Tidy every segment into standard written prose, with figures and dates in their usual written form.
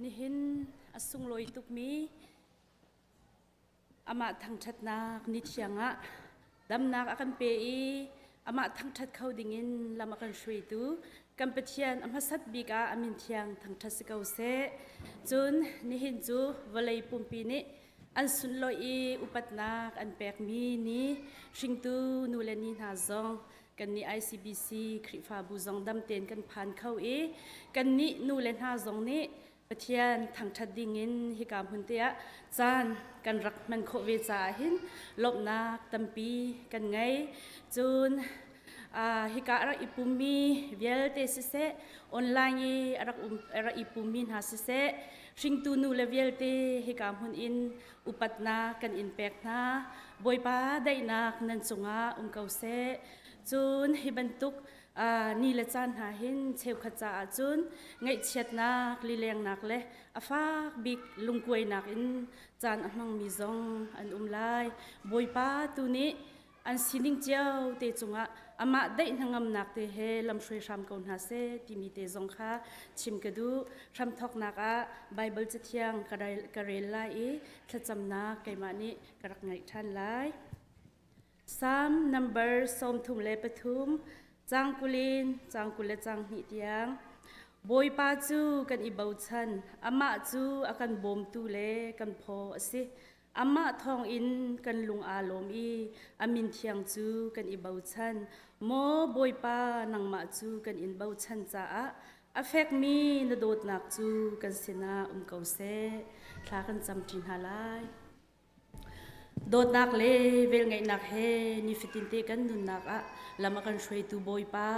Nihin a sunglawi tukmi amah thangṭhatnak ni thiang ah damnak a kan pe i amah thangṭhat kho dingin lam a kan hruaitu kan Pathian a hmasat bik ah a min thiang thangṭhat si ko seh. Cun nihin cu vawlei pumpi nih an sunlawih i upatnak an pekmi ni hringtu nu le ni hna zong kannih ICBC Khrihfabu zong dam tein kan phan kho i kannih nu le hna zong nih Pathian thangṭhat dingin hika hmun te ah caan kan rak hman khawh ve caah hin lawmhnak tampi kan ngei. Cun hika a rak i pummi vialte siseh, online i a rak um a rak i pummi hna siseh, hringtu nu le vialte hika hmun in upatnak kan in pek hna. Bawipa daihnak nan cungah um ko seh. Cun hi bantuk ni le caan hna hin cheukhat caah cun ngaihchiatnak, lilengnak le a fak bik lungkuainak in caan a hmangmi zong an um lai. Bawipa tu nih an sining cio te cungah amah daih hnangamnak te he lamhruai hram ko hna seh timi te zong kha chim ka duh. Hramthawknak ah Baibal Cathiang ka rel lai i thlacamnak keimah nih ka rak ngaih ṭhan lai. Psalm number 33, caang 20 in caang 22 tiang. Bawipa cu kan i bochan, amah cu a kan bawmtu le kan phaw a si. Amah thawngin kan lung aa lawm i a min thiang cu kan i bochan. Maw Bawipa, nangmah cu kan in bochan caah a fekmi na dawtnak cu kan sinah um ko seh. Thla kan camṭi hna lai. Dawtnak le velngeihnak he nifatinte kan nunnak ah lam a kan hruaitu Bawipa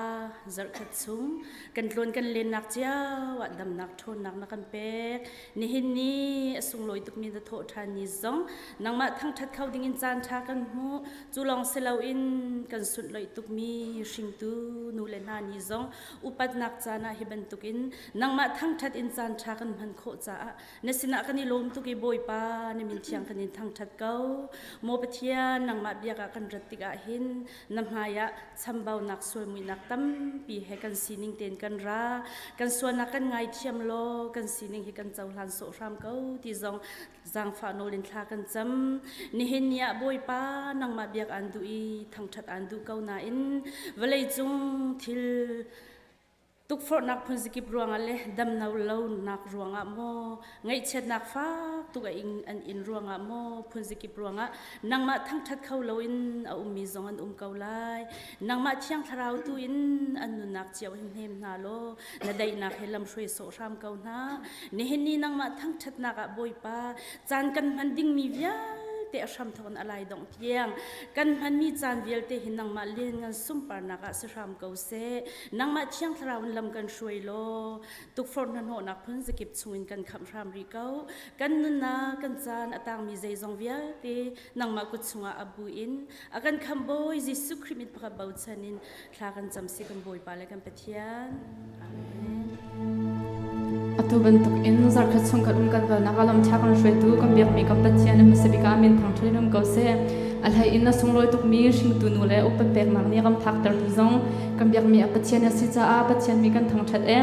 zarhkhat chung kan tlawn kan lennak cio ah damnak ṭhawnnak na kan pek. Nihin ni a sunglawi tukmi na thawh ṭhan ni zong nangmah thangṭhat kho dingin caan ṭha kan hmu. Cu lawng si loin kan sunhlawih tukmi hringtu nu le hna ni zong upatnak caan ah hi bantukin nangmah thangṭhat in caan ṭha kan hman khawh caah Na sinah kan i lawm tuk i Bawipa na min thiang kan in thangṭhat ko. Maw Pathian, nangmah biak ah kan rat tikah hin na hmaiah chambaunak sualmuihnak tampi he kan sining tein kan ra. Kan sualnak kan ngaithiam law kan sining hi kan cohlan sawh hram ko ti zong zaangfah nawl in thla kan cam. Nihin ni ah Bawipa nangmah biak aan duh i thangṭhat aan duh ko nain vawleicung thil Tukforhnak phunzakip ruangah le damno lonak ruangah maw, ngaihchiatnak fak tuk a ing an in ruangah maw, phunzakip ruangah nangmah thangṭhat kho loin a ummi zong an um ko lai. Nangmah Thiang Thlarau tu in an nunnak cio hin hnem hna law, na daihnak he lamhruai sawh hram ko hna. Nihin ni nangmah thangṭhatnak ah Bawipa, caan kan hman dingmi vialte a hramthawk in a lai dongh tiang kan hmanmi caan vialte hi nangmah lianngan sunparnak ah si hram ko seh. Nangmah Thiang Thlarau in lam kan hruai law tukforh hnahnawhnak phun zakip chungin kan khamh hram rih ko. Kan nunnak kan caan a tangmi zeizong vialte nangmah kut chungah a bu in a kan khamh Bawi Jesuh Khrih min pakhat bochan in thla kan cam si kan Bawipa le kan Pathian. Amen. Atu bantuk in zarkhat chung kan um kan valnak ah lamṭha kan hruaitu kan biakmi kan Pathian a hmasa bik ah min thangṭhat in um ko seh. A hlei in a sunglawi tukmi hringtu nu le upat peknak nih ram phaktertu zong kan biakmi a Pathian a si caah Pathian mi kan thangṭhat e.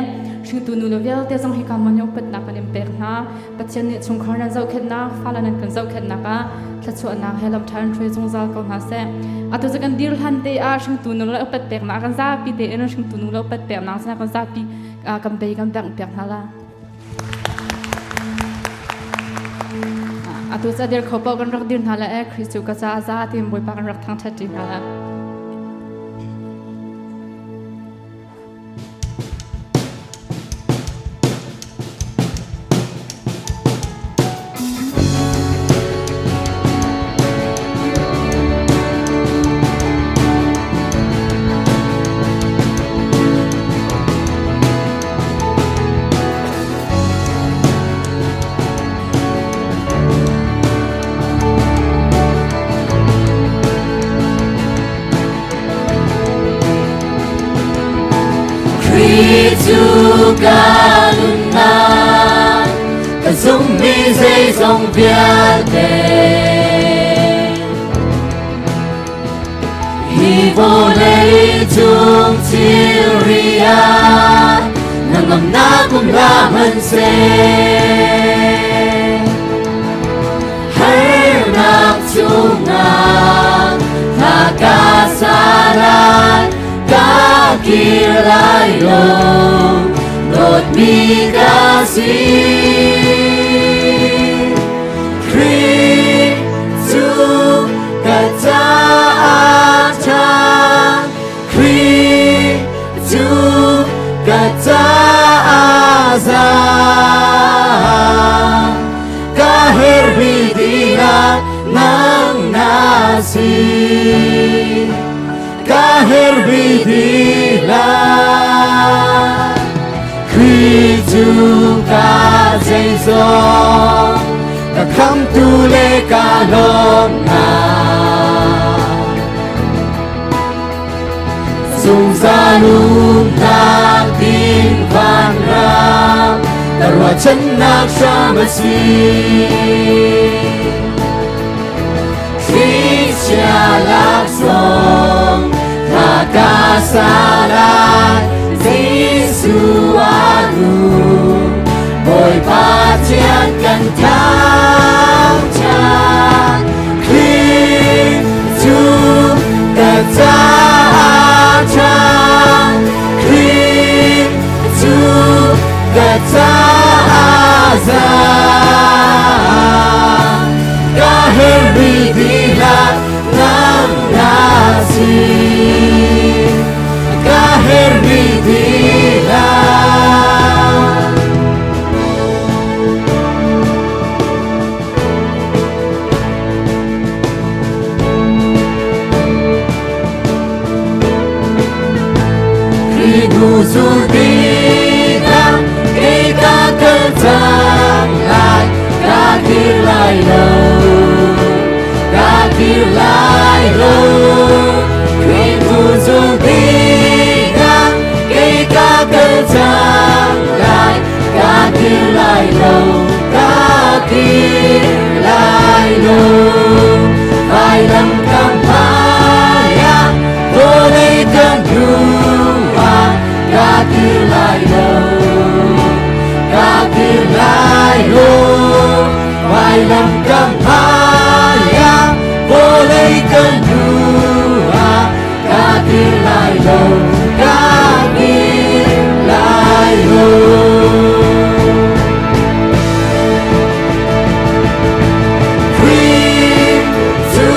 Hringtu nu le vialte zong hika hmun hi upatnak kan in pek hna. Pathian nih chungkhar nan zohkhenhnak, fale nan kan zohkhenhnak ah thluachuahnak he lamṭha in hruai zungzal ko hna seh. Atu cu kan dir hlan te ah hringtu nu le upat peknak kan zapi tein hringtu nu le upat peknak sinah kan zapi kan bei kan bengh piak hna la. Atu ca dir kho paoh kan rak dir hna la e Khrih cu ka ca za tiin Bawipa kan rak thangṭhat ṭi hna la. Khrih cu ka nunnak ka zumhmi zeizong vialte Hi vawlei cung thilri ah nangmah. Hnangamnak um hlah hmanhseh. Harnak chungah thla ka sa lai, ka kir lai lo, dawtmi ka si. Khrih cu ka caah ṭha, Khrih cu ka caah za. Ka herhmi dihlak nang na si. Ka herhmi dihlak. Khrih cu ka zeizong, ka khamtu le ka lawmnak. Zungzal umnak ding vanram, ka ruahchannak hram a si. Thlichia laksawng tha ka sa lai, Jesuh a nung, Bawipa Thian kan thangṭhat. Khrih cu ka caah ṭha, Khrih cu ka caah za. Ka herhmi dihlak nang na si. Ka herhmi dihlak. Khrih hnu zul dingah kei ka kal cang lai, ka kir lai lo, ka kir lai lo. Khrih hnu zul dingah kei ka kal cang lai, ka kir lai lo, ka kir lai lo. Vailam kam hmaiah vawlei kan hnuah ka kir lai lo, ka kir lai lo. Vailam kam hmaiah vawlei kan hnuah ka kir lai lo, ka kir lai lo. Khrih cu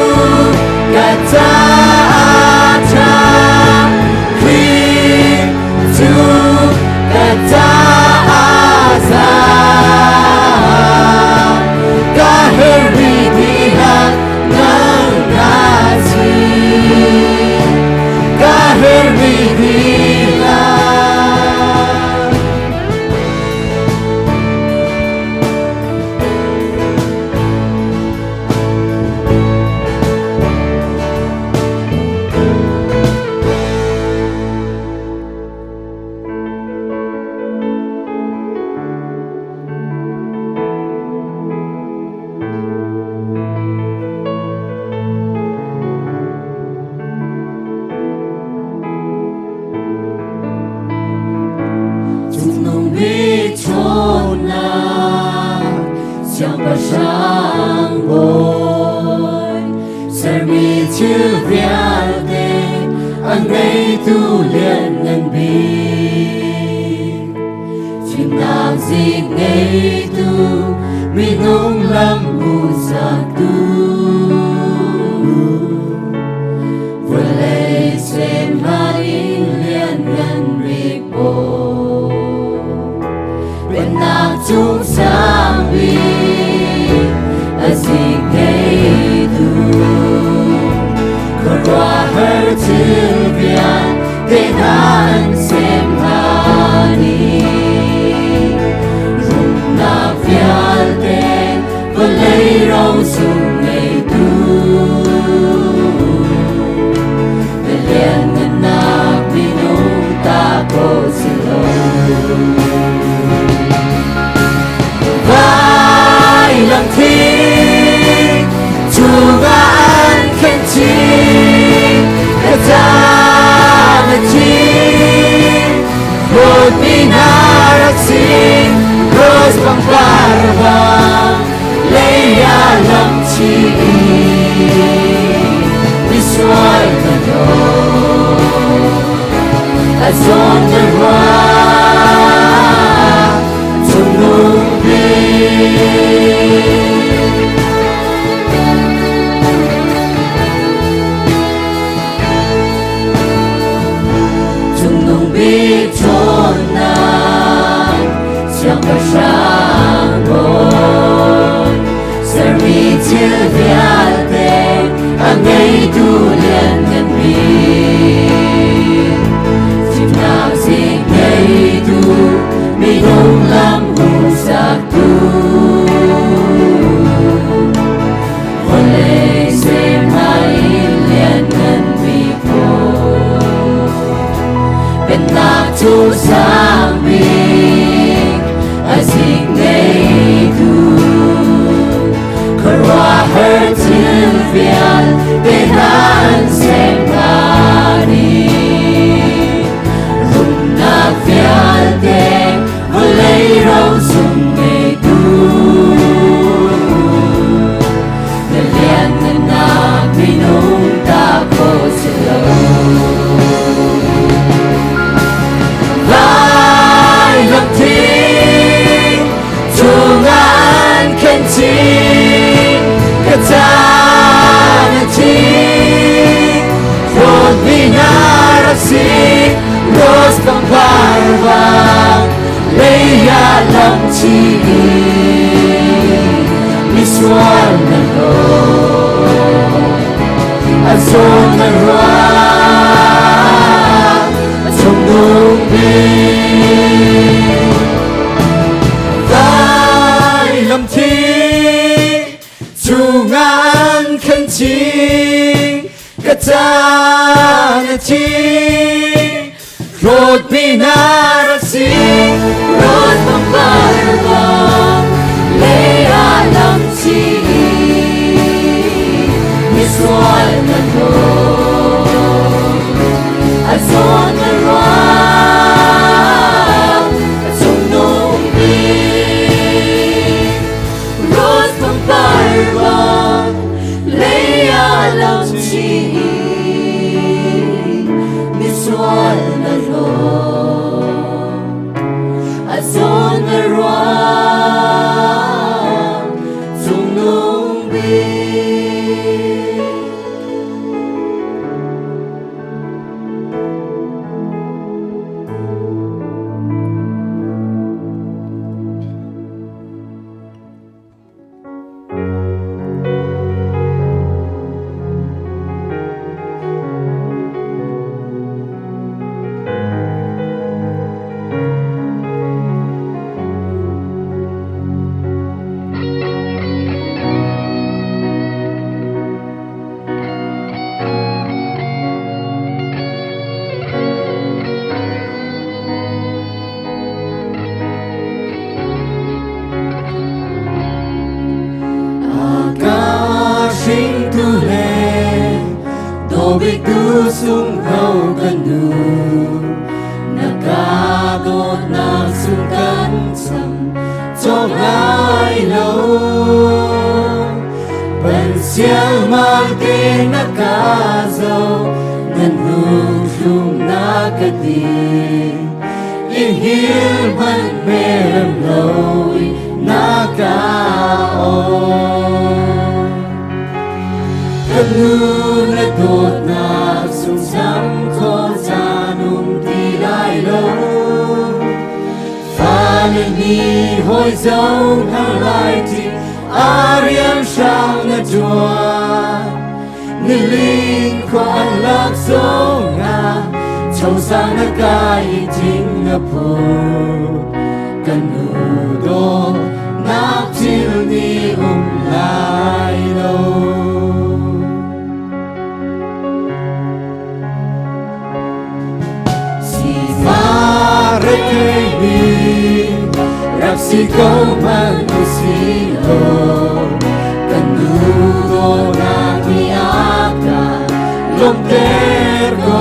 ka caah ṭha, Khrih cu ka caah za. Ka herhmi dihlak nang na si. Ka herhmi dihlak. Cungnung bik ṭhawnnak siangpahrang bawi sermi thil vialte a ngeitu lianngan bik fimnak zik ngeitu minung lam hmuhsaktu vawlei sem hlan in lianngan bik bawi Pennak cung sang bik a zik ngeitu khuaruahhar thil vialte hna an sem hlan i rumnak vialte vawlei ro sung ngeitu na lianngannak minung ta ko si lo. Vailam thing cungah an khen chin, ka caan a chin. Misual na do A zawn na ruah Cungnung bik. Cungnung bik ṭhawnnak Siangpahrang bawi sermi thil vialte a ngeitu lianngan bik fimnak zik ngeitu minung lam hmuhsaktu vawlei semhai in lianngan bik bawi pennak cu sang bik a zik ngeitu khuaruahhar thil vialte hna an sem hna dih rumnak vialte vawlei ro sung ngeitu na lianngannak minung ta khawh si lo. Vailam thing cungah an khen chih ka caan a thi hlawtmi hna rak si rose pangpar vang lei ah lam chi misual na hlawt a zawn na ruah chungnung bik vailam thi cungah an khen chih ka caan a thi hlawtmi hna rak si rawt pangpar bang lei ah lam chi misual na hlawt a zawn na ruah cungnung bik rawt pangpar bang lei ah lam chi misual na hlawt a zawn na ruah cungnung bik. Hringtu le dawbiktu sungho kan nu na ka dawtnak sung kan cham cawk lai lo ban sial mal te na ka zo nan hnu thlum na ka ti in hil hmanh merem lo i na ka aw. Ka nu na dawtnak sungsam khaw caan um ti lai lo. Fale nih hawi zong hang lai ti a riam hrang na ṭuan. Niling khua an lak zongah chosang na kai i thing na phur. Kan nu daw nak thil ni um lai lo. Sifah rethei mi rak si ko hmanh u si law kan nu dawtnak nih a ka lawmhter ko.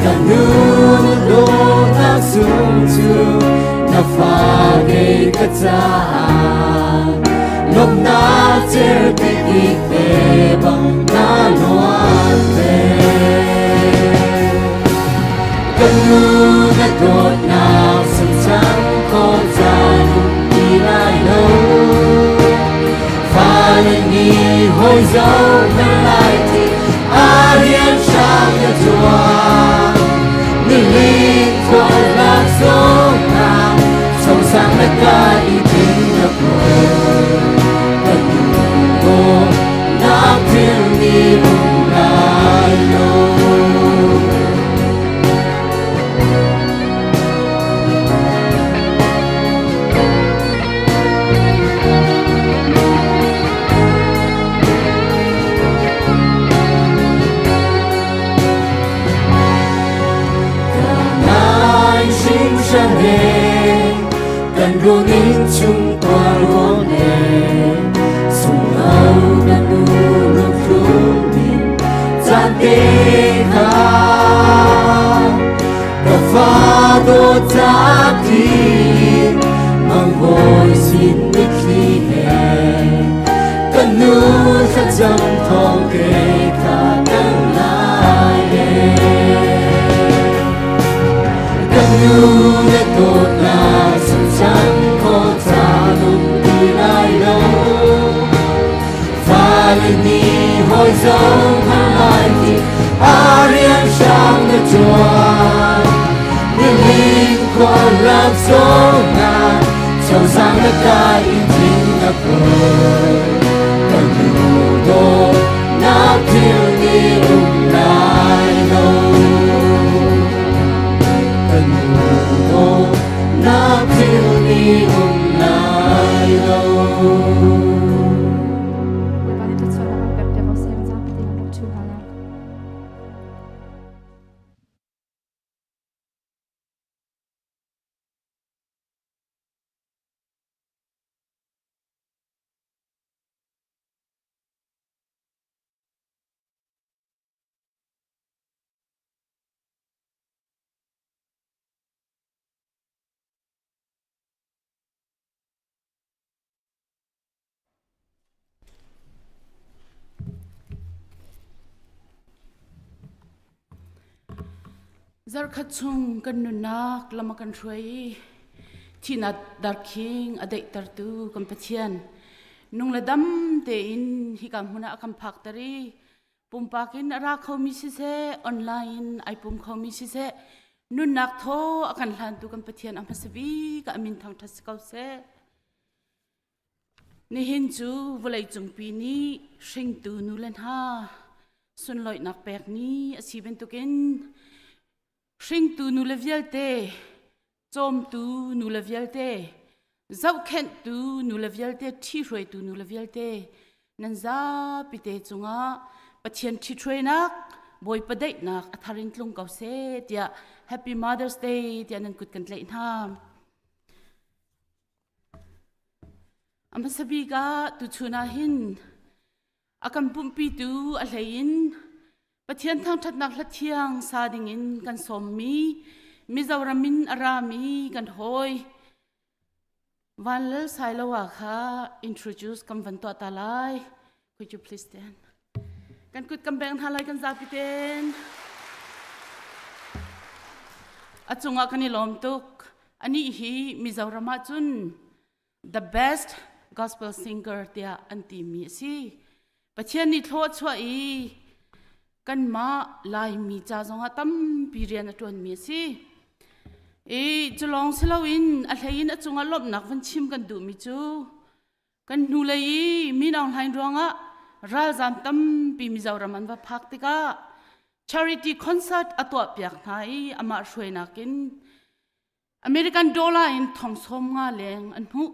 Kan nu dawtnak sung cu na fa kei ka caah lawmhnak cerhti te bang na. te kha ka fa dawt ti mang bawi sin mitthli he ka nu thlacam thawng te kha kan lai e ka nu na dawtnak sung kho ca nung ti lai lo fale nih hawi zong hal lai ti a rian hrang na ṭuan nilin khual lak zong ah chozang na kai in tling na phur kan nu dawt nak thil ni um lai lo kan nu dawt nak thil ni um lai lo. Bawipa nih thluachuahnak an pek piak ko seh zapi tein rak ṭhu hna lai. Zarkhat chung kan nunnak lam a kan hruai i thihnak darkhing a daihtertu kan Pathian nung le dam tein hika hmun ah a kan phakter i pumpak in a ra khomi siseh online in ai pum khomi siseh nunnak thaw a kan hlantu kan Pathian a hmasa bik ah a min thangṭhat si ko seh. Nihin cu vawlei cungpi nih hringtu nu le hna sunlawihnak pek ni a si bantukin hringtu nu le vialte cawmtu nu le vialte zohkhenhtu nu le vialte ṭhihruaitu nu le vialte nan zapi te cungah Pathian ṭhithruainak Bawipa daihnak a thar in tlung ko seh tiah Happy Mother's Day tiah nan kut kan tlaih hna. A hmasa bik ah tuchun ah hin a kan pumhpitu a hlei in Pathian thangṭhatnak hla thiang sa dingin kan sawmmi Mizoram in a rami kan hawi Vanlal Sailoa kha introduce kan van tuah ta lai. Could you please stand? Kan kut kan beng hna lai kan zapi ten. A cungah kan i lawm tuk. Anih hi Mizoram ah cun the best gospel singer tiah an timi a si. Pathian nih thlawh a chuah i kanmah Laimi ca zongah tampi rian a ṭuanmi a si. I culawng si loin a hlei in a cungah lawmhnak van chim kan duhmi cu kan hnulei i Min Aung Hlaing ruangah ralzaam tampi Mizoram an va phak tikah charity concert a tuahpiak hna i amah hruainak in American dollar in thong sawm nga leng an hmuh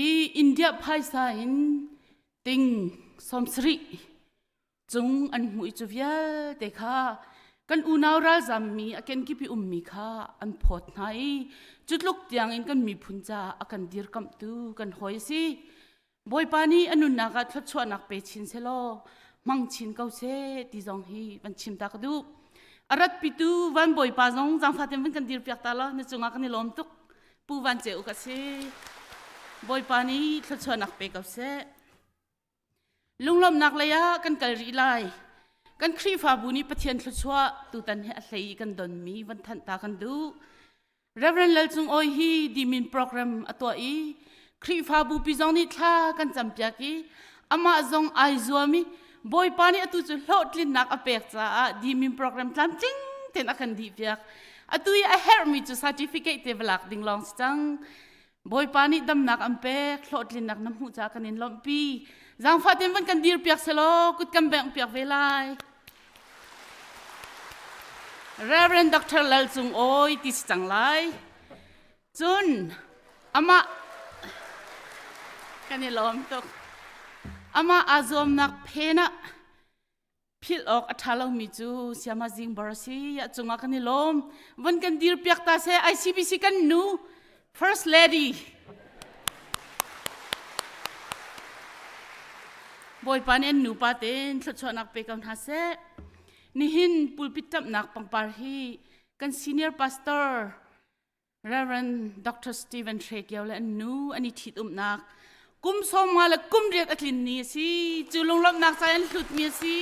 i India phaisa in ting 70 cung an hmuh i cu vialte kha kan unau ralzammi a kenkip i ummi kha an phawt hna i cu tluk tiang in kan miphun caah a kan dirkamhtu kan hawi a si. Bawipa nih a nunnak ah thluachuahnak pe chin selaw hmang chin ko seh ti zong hi van chim ta ka duh. A ratpitu van Bawipa zong zaangfah tein van kan dirpiak ta law na cungah kan i lawm tuk. Pu Van Ceu ka si. Bawipa nih thluachuahnak pe ko seh. Lunglawmhnak lei ah kan kal rih lai. Kan Khrihfabu nih Pathian thluachuah tutan hi a hlei i kan donmi van thanh ta kan duh. Reverend Lal Cung Awi hi dimin program a tuah i Khrihfabu pi zong nih thla kan campiak i amah zong ai zuam i Bawipa nih atu cu hlawhtlinnak a pek caah dimin program tlamtling tein a kan dihpiak. Atu i a herhmi cu certificate te va lak ding lawng si cang. Bawipa nih damnak an pek, hlawhtlinnak na hmuh caah kan in lawmhpi. Zaangfah tein van kan dirpiak selaw kut kan bengh piak ve lai. Reverend Dr. Lal Cung Awi ti si cang lai. Cun amah kan i lawm tuk. Amah aa zuamnak phen ah philh awk a ṭha lomi cu Siama Zingbor a si. A cungah kan i lawm. Von kan dirpiak ta seh ICBC kan nu First Lady. Bawipa nih an nupa tein thluachuahnak pe ko hna seh. Nihin pulpit ṭamhnak pangpar hi kan senior pastor Reverend Dr. Stephen Hre Kio le an nu an i ṭhitumnak kum 50 le kum riat a tlin ni a si. Cu lunglawmhnak ca an hlutmi a si.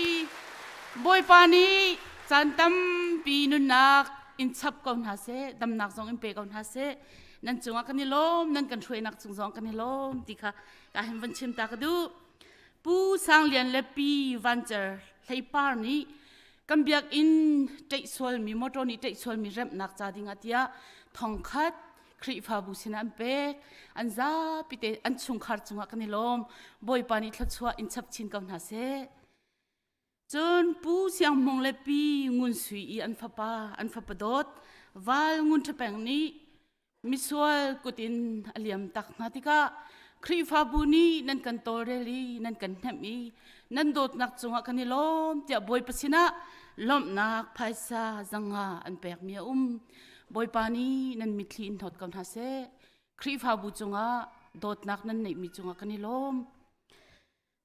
Bawipa nih caan tampi nunnak in chap ko hna seh, damnak zong in pe ko hna seh. Nan cungah kan i lawm, nan kan hruainak cung zong kan i lawm ti kha ka hin van chim ta ka duh. Pu Sang Lian le Pi Van Cer Hleipar nih kan biakinn ṭeih sualmi motor nih ṭeih sualmi remhnak ca dingah tiah thongkhat Khrihfabu sinah an pek an zapi te an chungkhar cungah kan i lawm Bawipa nih thluachuah in chap chin ko hna seh cun Pu Siang Hmung le Pi Ngun Sui i an fapa an fapa dawt Val Ngun Ṭha Peng nih misual kut in a liam tak hna tikah Khrihfabu nih nan kan tawlrel i nan kan hnemh i nan dawtnak cungah kan i lawm tiah Bawipa sinah lawmhnak phaisa zanga an pekmi a um. Bawipa nih nan mitthli in hnawt ko hna seh. Khrihfabu cungah dawtnak nan neihmi cungah kan i lawm.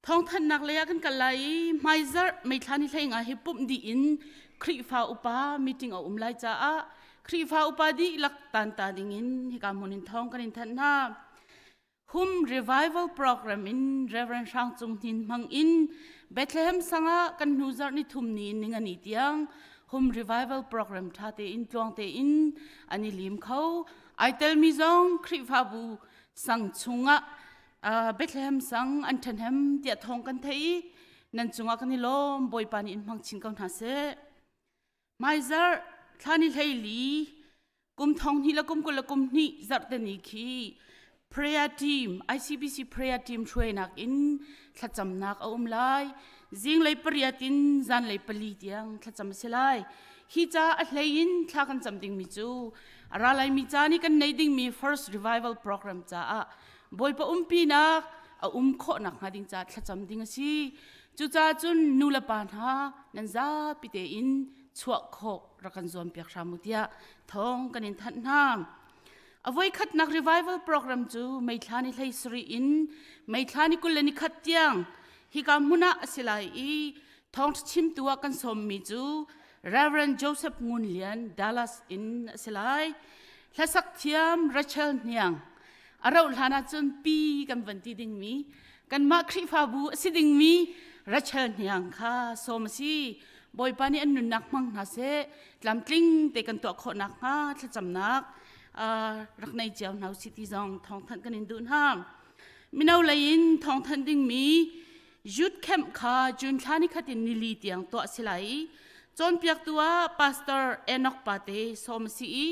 Thawngthanhnak lei ah kan kal lai i hmaizarh meithla ni hlei nga hi pumh dih in Khrihfa upa meeting a um lai caah Khrihfa upa dihlak tanta dingin hika hmun in thawng kan in thanh hna. Hum Revival Program in Reverend Hrang Cung Hnin hmang in Bethlehem sangah kan hnu zarh ni thum ni in ningani tiang Hum Revival Program ṭha tein tluang tein an i lim kho. Ai telmi zong Khrihfabu sang chungah Bethlehem sang an ṭhahnem tiah thawng kan theih i nan cungah kan i lawm Bawipa nih in hmang chin ko hna seh. Hmaizarh thla ni hleili kum thong hnih le kum 20 le kum hnih zarh te ni khi prayer team ICBC prayer team hruainak in thlacamnak a um lai. Zinglei pariat in zanlei pali tiang thlacam a si lai. Hi ca a hlei in thla kan cam dingmi cu a ra laimi ca nih kan nei dingmi first revival program caah Bawipa umpinak a um khawh nakhnga ding caah thlacam ding a si. Cucaah cun nu le pa hna nan zapi tein chuah khawh rak kan zuampiak hram u tiah thawng kan in thanh hna. A voikhatnak revival program cu May thla ni hlei sarih in May thla ni 20 le ni khat tiang hika hmun ah a si lai i thawngṭha chimtu ah kan sawmmi cu Reverend Joseph Ngun Lian Dallas in a si lai. Hlasak thiam Rachel Hniang a rauh hlan ahcun pi kan van ti dingmi kanmah Khrihfabu a si dingmi Rachel Hniang kha sawm a si. Bawipa nih an nunnak hmang hna seh tlamtling te kan tuah khawh nakhnga thlacamnak rak nei cio hna usih ti zong thawngthanh kan in duh hna. Mino lei in thawngthanh dingmi youth camp kha June thla ni khat in nili tiang tuah a si lai i cawnpiaktu ah Pastor Enoch Pate sawm a si i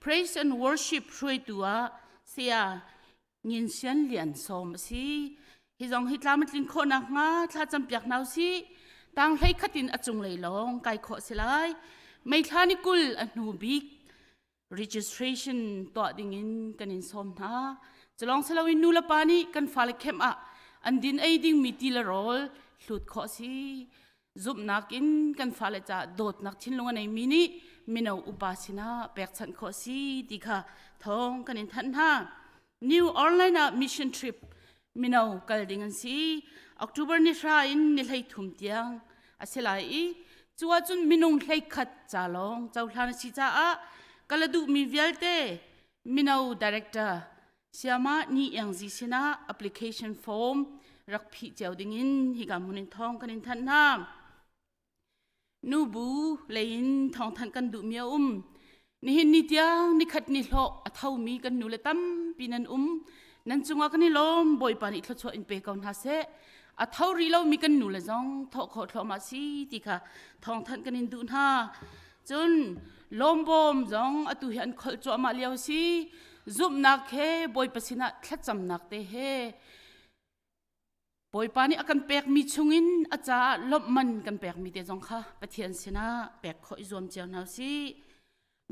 Praise and worship hruaitu ah Saya Ngin Sian Lian sawm a si. Hi zong hi tlam a tlin khawh nakhnga thla campiak hna usih. Tang hlei khat in a cunglei lawng kai khawh a si lai. May thla ni 20 a hnu bik registration tuah dingin kan in sawm hna. Culong siloin nu le pa nih kan fale khem ah an din ei dingmi ti le rawl hlut khawh a si. Zumhnak in kan fale caah dawtnak thinlung a neimi nih mino upa sinah pekchanh khawh a si ti kha thawng kan in thanh hna. New Orleans ah mission trip mino kal ding an si. October ni hra in ni 33 tiang a si lai i cu ahcun minung 11 ca lawng cohlan a si caah kal a duhmi vialte mino director Siama Ni Iang Zi sinah application form rak phih cio dingin hika hmun in thawng kan in thanh hna. Nubu leiin thawngthanh kan duhmi a um. Nihin ni tiang nikhat ni hlawh a thomi kan nu le tampi nan um. Nan cungah kan i lawm Bawipa nih thluachuah in pe ko hna seh. A tho rih lomi kan nu le zong thawh khawh thluahmah si ti kha thawngthanh kan in duh hna. Cun lawmbawm zong atu hi an kholh cuahmah lio si. Zumhnak he Bawipa sinah thlacamnak te he Bawipa nih a kan pekmi chungin a caah lawmhman kan pekmi te zong kha Pathian sinah pek khawh i zuam cio hna usih.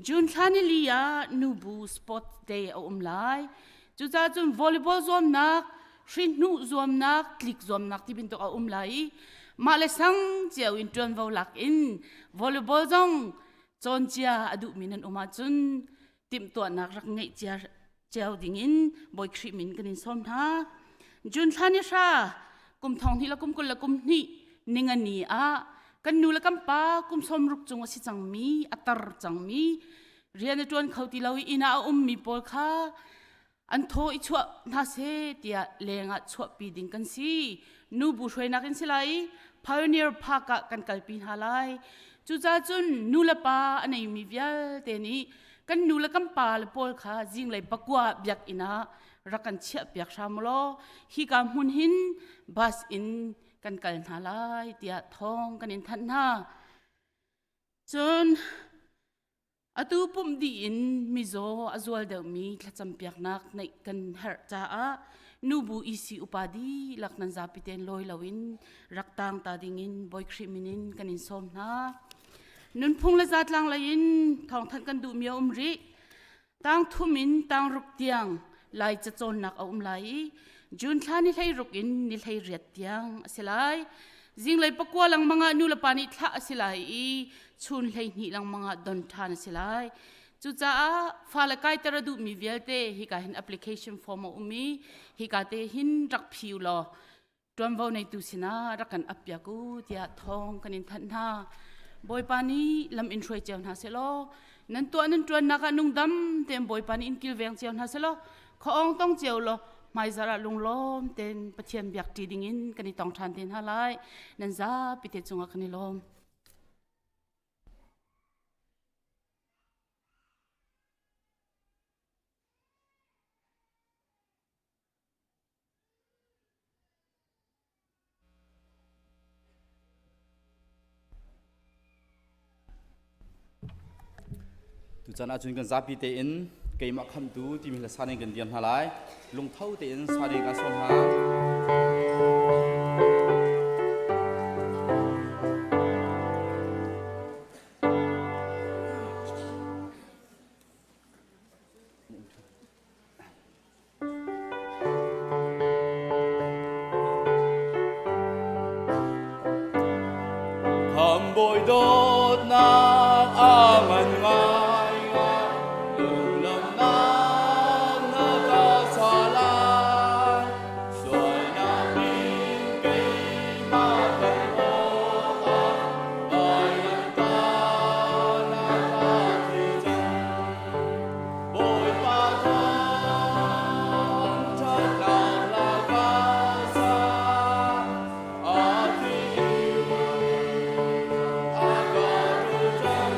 June thla ni li ah nubu sport day a um lai. Cucaah cun volleyball zuamnak, hri-hnuh zuamnak, tlik zuamnak ti bantuk a um lai i mah le sang cio in ṭuanvo lak in volleyball zong cawn cia a duhmi nan um ahcun timhtuahnak rak ngeih cia cio dingin Bawi Khrih min kan in sawm hna. June thla ni hra kum thong hnih le kum 21 ningani ah Kan nu le kan pa kum 60 cung a si cangmi, a tar cangmi, rian a ṭuan kho ti lo i inn ah a ummi pawl kha an thaw i chuah hna seh tiah lengah chuahpi ding kan si. Nubu hruainak in si lai i Pioneer Park ah kan kalpi hna lai. Cucaah cun nu le pa a neimi vialte nih kan nu le kan pa le pawl kha zinglei pakua biakinn ah rak kan chiahpiak hram law hika hmun hin bus in kan kal hna lai tiah thawng kan in thanh hna. Cun atu pumh dih in mizaw a zual deuhmi thlacam piaknak neih kan herh caah nubu EC upa dihlak nan zapi tein lawi loin rak tang ta dingin Bawi Khrih min in kan in sawm hna. Nunphung le zatlang lei in thawngthanh kan duhmi a um rih. Tang thum in tang ruk tiang Lai cacawnnak a um lai i June thla ni 16 in ni 18 tiang a si lai. Zinglei 9 lengmang ah nulepa nih thlah a si lai i chun 12 lengmang ah don ṭhan a si lai. Cucaah fale kaiter a duhmi vialte hika hin application form a um i hika te hin rak phi u law ṭuanvo neitu sinah rak kan ap piak u tiah thawng kan in thanh hna. Bawipa nih lam in hruai cio hna sehlaw nan tuah nan ṭuannak ah nungdam tein Bawipa nih in kilveng cio hna sehlaw khuaawng tong cio law hmaizarh ah lunglawm tein Pathian biak ṭi dingin kan i tong ṭhan te hna lai. Nan zapi te cungah kan i lawm. Tuchan ahcun kan zapi tein keimah khamtu timi hla sa in kan diam hna lai. Lungtho tein sa ding kan sawm hna. Khambawi dawtnak a ngan ngaingai, lunglamnak na ka sa lai. Sualnak in keimah kan awkah, vailamta na ka thi cang. Bawipa thangṭhatnak hla ka sa, a thi in a ka ṭul cang.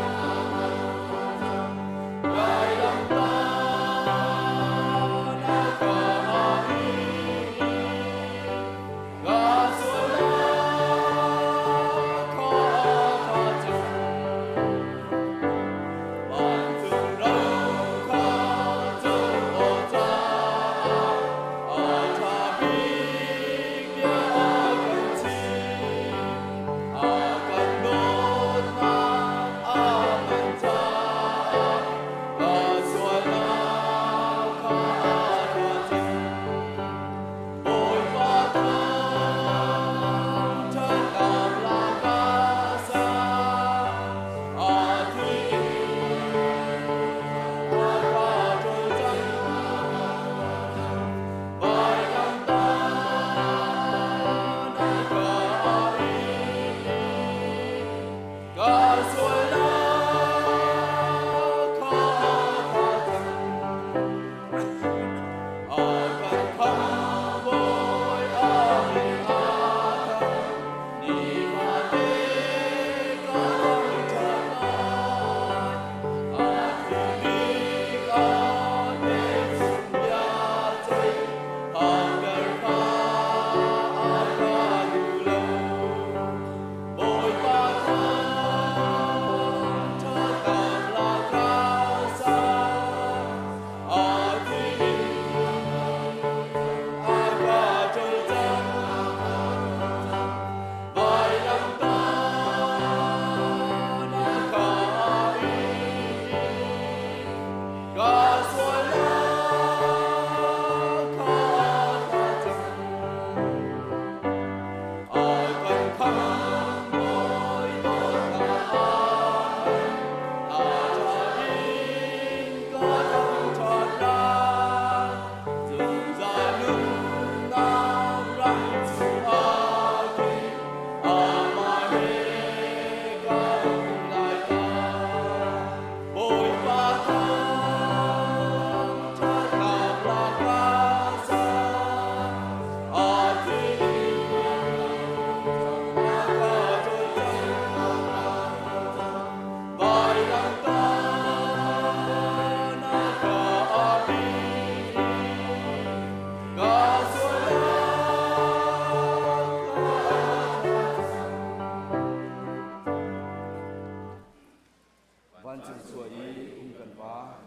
Vancung khua i um kan Pa,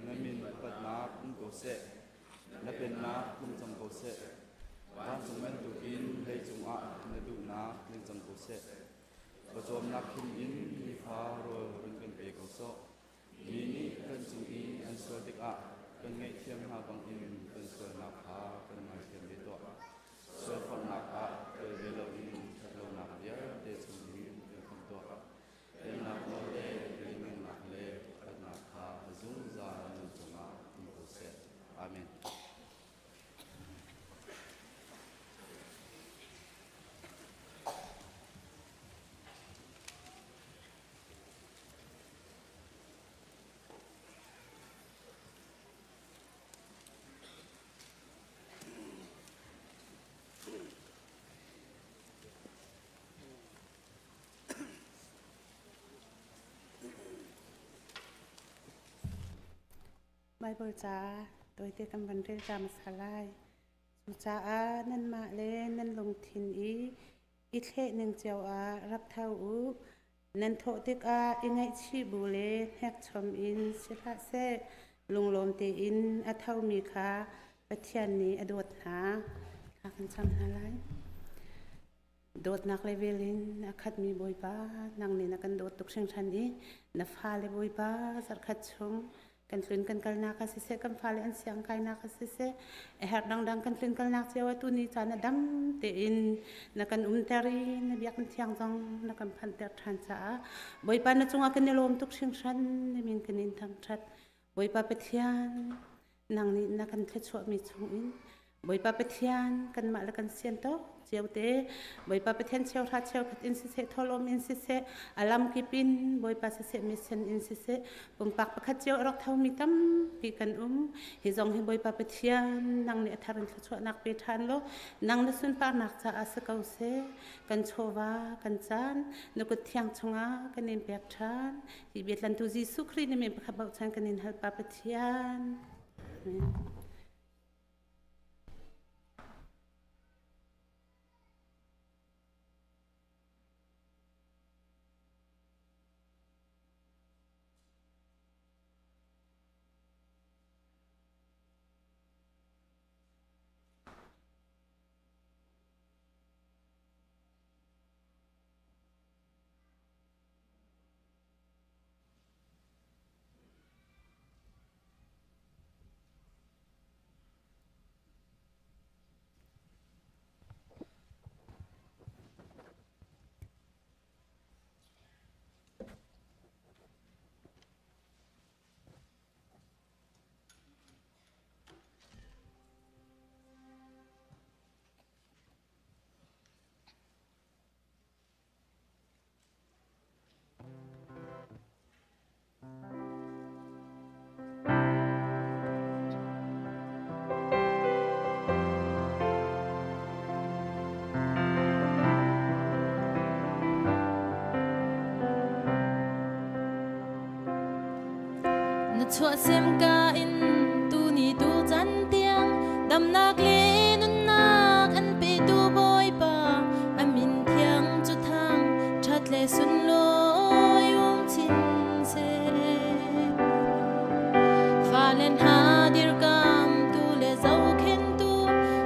na min upatnak um ko seh. Na pennak tlung cang ko seh. Vancung bantukin leicung ah na duhnak tling cang ko seh. Pawcawmnak khim in nifa rawl run kan pe ko sawh. Mi nih kan cung i an sual tikah kan ngaihthiam hna bangin kan sualnak kha kan ngaithiam ve tuah. Sualforhnak ah tel ve loin ṭhatlonak vialte chungin kan khamh tuah. Pennak nawl le lianngannak le upatnak kha a zungzal nan cungah um ko seh. Amen. Baibal ca tawite kan van rel ta hmasa lai. Cucaah nanmah le nan lungthin i i thleh ning cio ah rak tho u. Nan thawh tikah i ngaihchih bu le hnekchom in si hlah seh. Lunglawm tein a thomi kha Pathian nih a dawt hna. Thla kan cam hna lai. Dawtnak le vel in a khatmi Bawipa, nang nih na kan dawt tuk hringhran i na fale Bawipa zarhkhat chung kan tlun kan kalnak ah siseh, kan fale an siang kainak ah siseh, a herh dangdang kan tlun kalnak cio ah tuni caan a dam tein na kan umter i na biakinn thiang zong na kan phanhter ṭhan caah Bawipa na cungah kan i lawm tuk hringhran, na min kan in thangṭhat. Bawipa Pathian, nang nih na kan thluachuahmi chungin Bawipa Pathian kanmah le kan sian tawk cio te Bawipa Pathian cheuhra cheukhat in siseh tholawm in siseh a lamkip in Bawipa siseh mission in siseh pumpak pakhat cio a rak thomi tampi kan um hi zong hi Bawipa Pathian nang nih a thar in thluachuahnak pe ṭhan law nang na sunparnak caah si ko seh kan chawva kan caan na kut thiang chungah kan in pek ṭhan hi biatlantu Jesuh Khrih na min pakhat bochan kan in hal Pa Pathian Amen. Na chuahsem ka in tuni tu can tiang damnak le nunnak an petu Bawipa a min thiang cu thang ṭhat le sunlawi um chin seh. Fale hna dirkamtu le zohkhenhtu,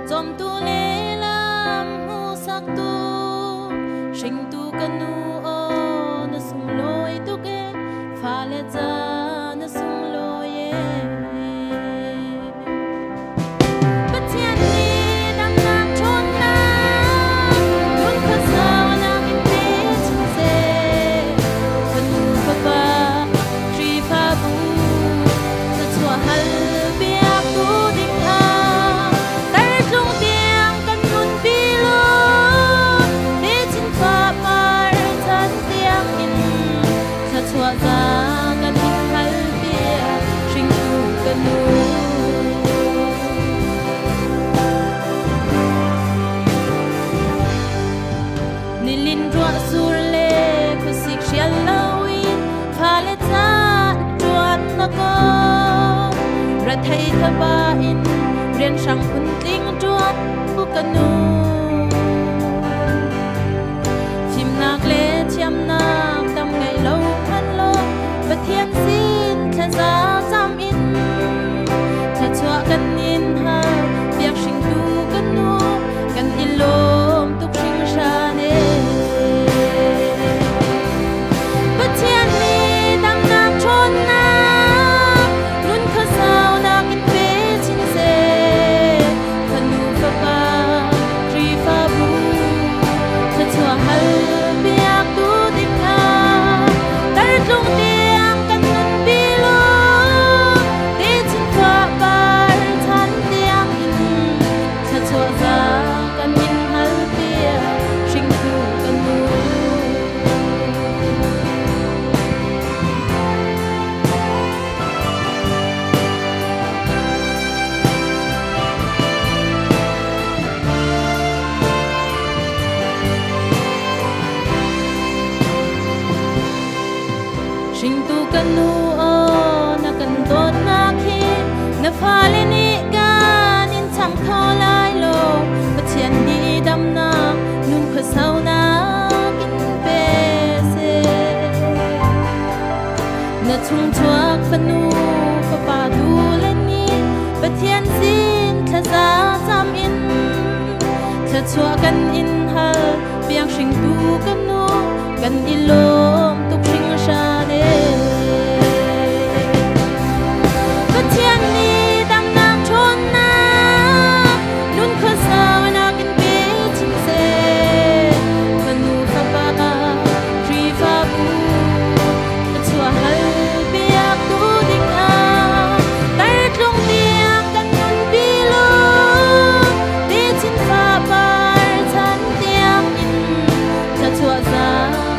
cawmtu le lam hmuhsaktu, hringtu ka nu aw na sunglawi tuk e, fale ca na sunglawi e. Pathian nih damnak ṭhawnnak lungkhuasaunak in pe chin seh. Fanu fapa Khrihfabu thluachuah hal piaktu ding ah tartlung tiang kan nunpi law techin fapar chan tiang in thluachuah za kan in hal piak hringtu ka nu. Nilin ruah sur le khuasik hrial loin fale ca ṭuan na ko. Rethei thaba in rian hrang phun tling ṭuan bu ka nu. Fimnak le thiamnak tam ngei lo hmanh law Pathian Hringtu kan nu aw na kan dawtnak hi na fale nih kan in cham kho lai lo. Pathian nih damnak nun khuasaunak in pe seh. Na chungchuak fanu fapa tu le nih Pathian sin thlaza cam in thluachuah kan in hal piang hringtu kan nu kan i lawm tuk hringhran e. Pathian nih damnak ṭhawnnak nun khuasaunak in pe chin seh. Fanu fapa Khrihfabu thluachuah hal piak tu dingah tartlung tiang kan nunpi law techin fapar chan tiang in thluachuah za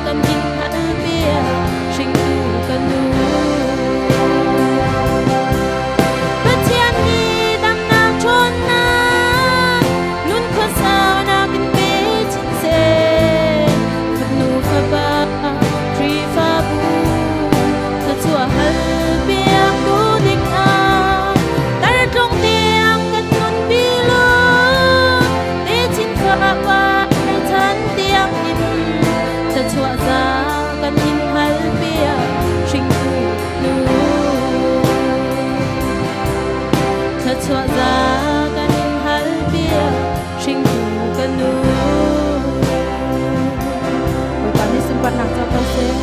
kan in hal piak hringtu kan nu. Pathian nih damnak ṭhawnnak nun khuasaunak in pe chin seh. Fanu fapa Khrihfabu thluachuah hal piak tu dingah tartlung tiang kan nunpi law techin fapa chan tiang in thluachuah za kan in hal piak hringtu nu. Thluachuah za kan in hal piak hringtu kan nu. Bawipa nih sunparnak co ko seh.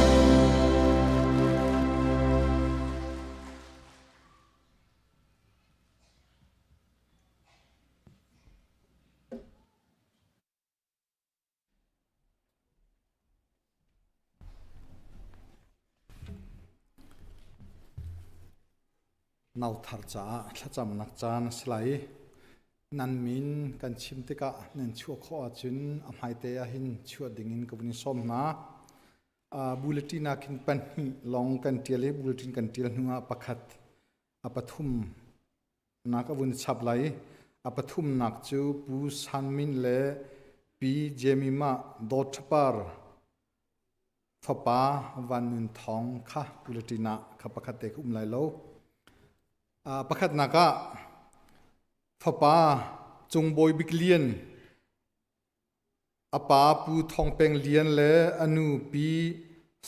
Nauthar caah thlacamnak caan a si lai i nan min kan chim tikah nan chuah khawh ahcun a hmaite ah hin chuah dingin ka vun in sawm hna. Bulletin ah khin pahnih lawng kan ṭial i bulletin kan ṭial hnuah pakhat a pathum nak a vun chap lai. A pathumnak cu Pu San Min le Pi Jemima Dawtthapar fapa Van Nun Thawng kha bulletin ah kha pakhat te kha um lai lo. Pakhatnak ah fapa Cung Bawi Bik Lian A pa Pu Thawng Peng Lian le a nu Pi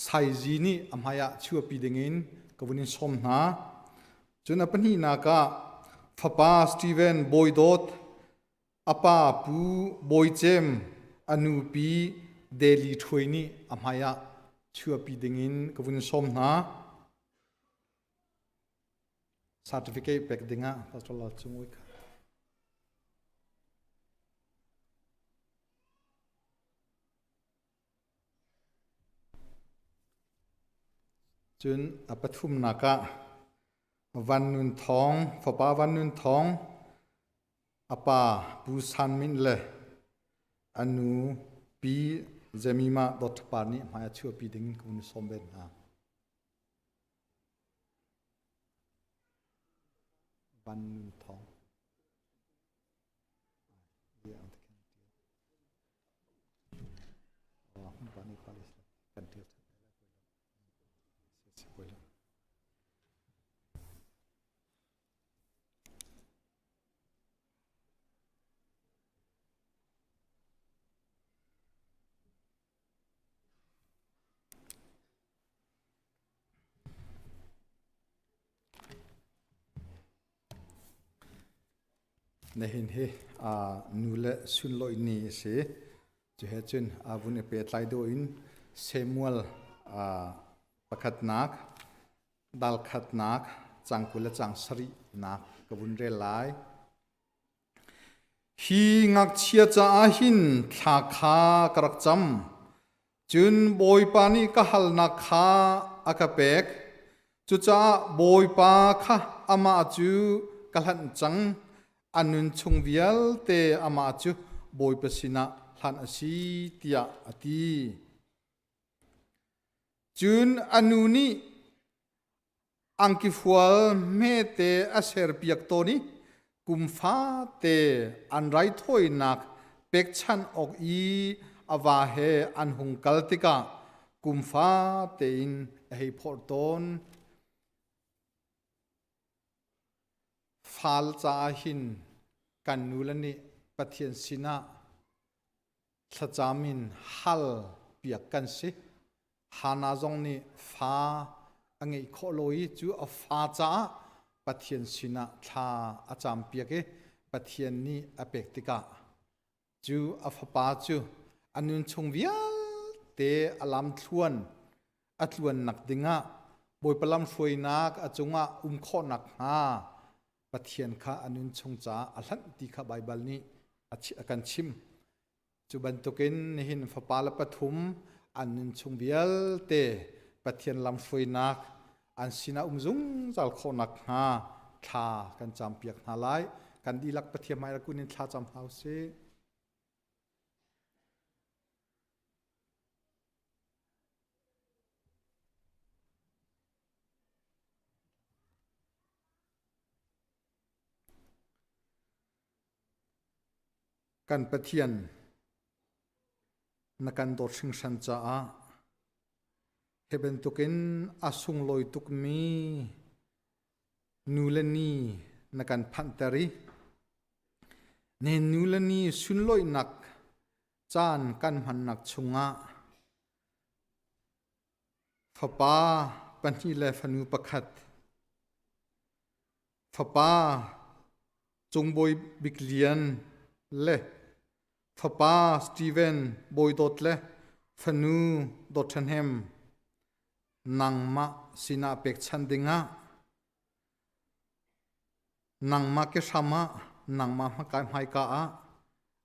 Sai Zi nih a hmai ah chuahpi dingin ka vun in sawm hna. Cun a pahnihnak ah fapa Steven Bawi Dawt, a pa Pu Bawi Cem, a nu Pi Deli Ṭhuai nih a hmai ah chuahpi dingin ka vun in sawm hna. Certificate pek dingah Pastor Lal Cung Ui kha. Cun a pathumnak ah Van Nun Thawng, fapa Van Nun Thawng, a pa Pu San Min le a nu Pi Jemima Dawtthapa nih hmai a chuahpi ding ka vun sawm ve hna. Van Nun Thawng. Nihin hi nu le sunlawih ni a si. Cu he cun vun i pehtlai dawh in Samuel pakhatnak, dal khatnak, cang 20 le cang sarihnak ka vun rel lai. Hi ngakchia caah hin thla kha ka rak cam. Cun Bawipa nih ka halnak kha a ka pek. Cucaah Bawipa kha amah cu ka hlanh cang. A nun chung vialte amah cu Bawipa sinah hlanh a si, tiah a ti. Cun a nu nih angkifual hmete a serpiak tawn i kum fate an raithawinak pekchanh awk i a va he an hung kal tikah. kumfa tein a hei phorh tawn. Fal caah hin kan nule nih Pathian sinah thlacam in hal piak kan si. Hannah zong nih fa a ngeih khawh lo i cu a fa caah Pathian sinah thla a campiak i Pathian nih a pek tikah cu a fapa cu a nun chung vialte a lamthluan a tluannak dingah Bawipa lamhruainak a cungah um khawhnak hnga Pathian kha a nun chung caah a hlanh ti kha Baibal nih a kan chim. Cu bantukin nihin fapa le pathum an nun chung vialte Pathian lamhruainak an sinah um zungzal khawhnak hnga thla kan campiak hna lai. Kan dihlak Pathian hmai kun in thla cam hna usih. Kan Pathian, na kan dawt hringhran caah hi bantukin a sunglawi tukmi nu le ni na kan phanhter i nihin nu le ni sunlawihnak caan kan hmannak chungah fapa pahnih le fanu pakhat Fapa Cungbawi Bik Lian le fapa Steven Bawi Dawt le fanu Dawt Ṭha Hnem nangmah sinah pekchanh dingah nangmah ke hram ah nangmah hmakai hmaika ah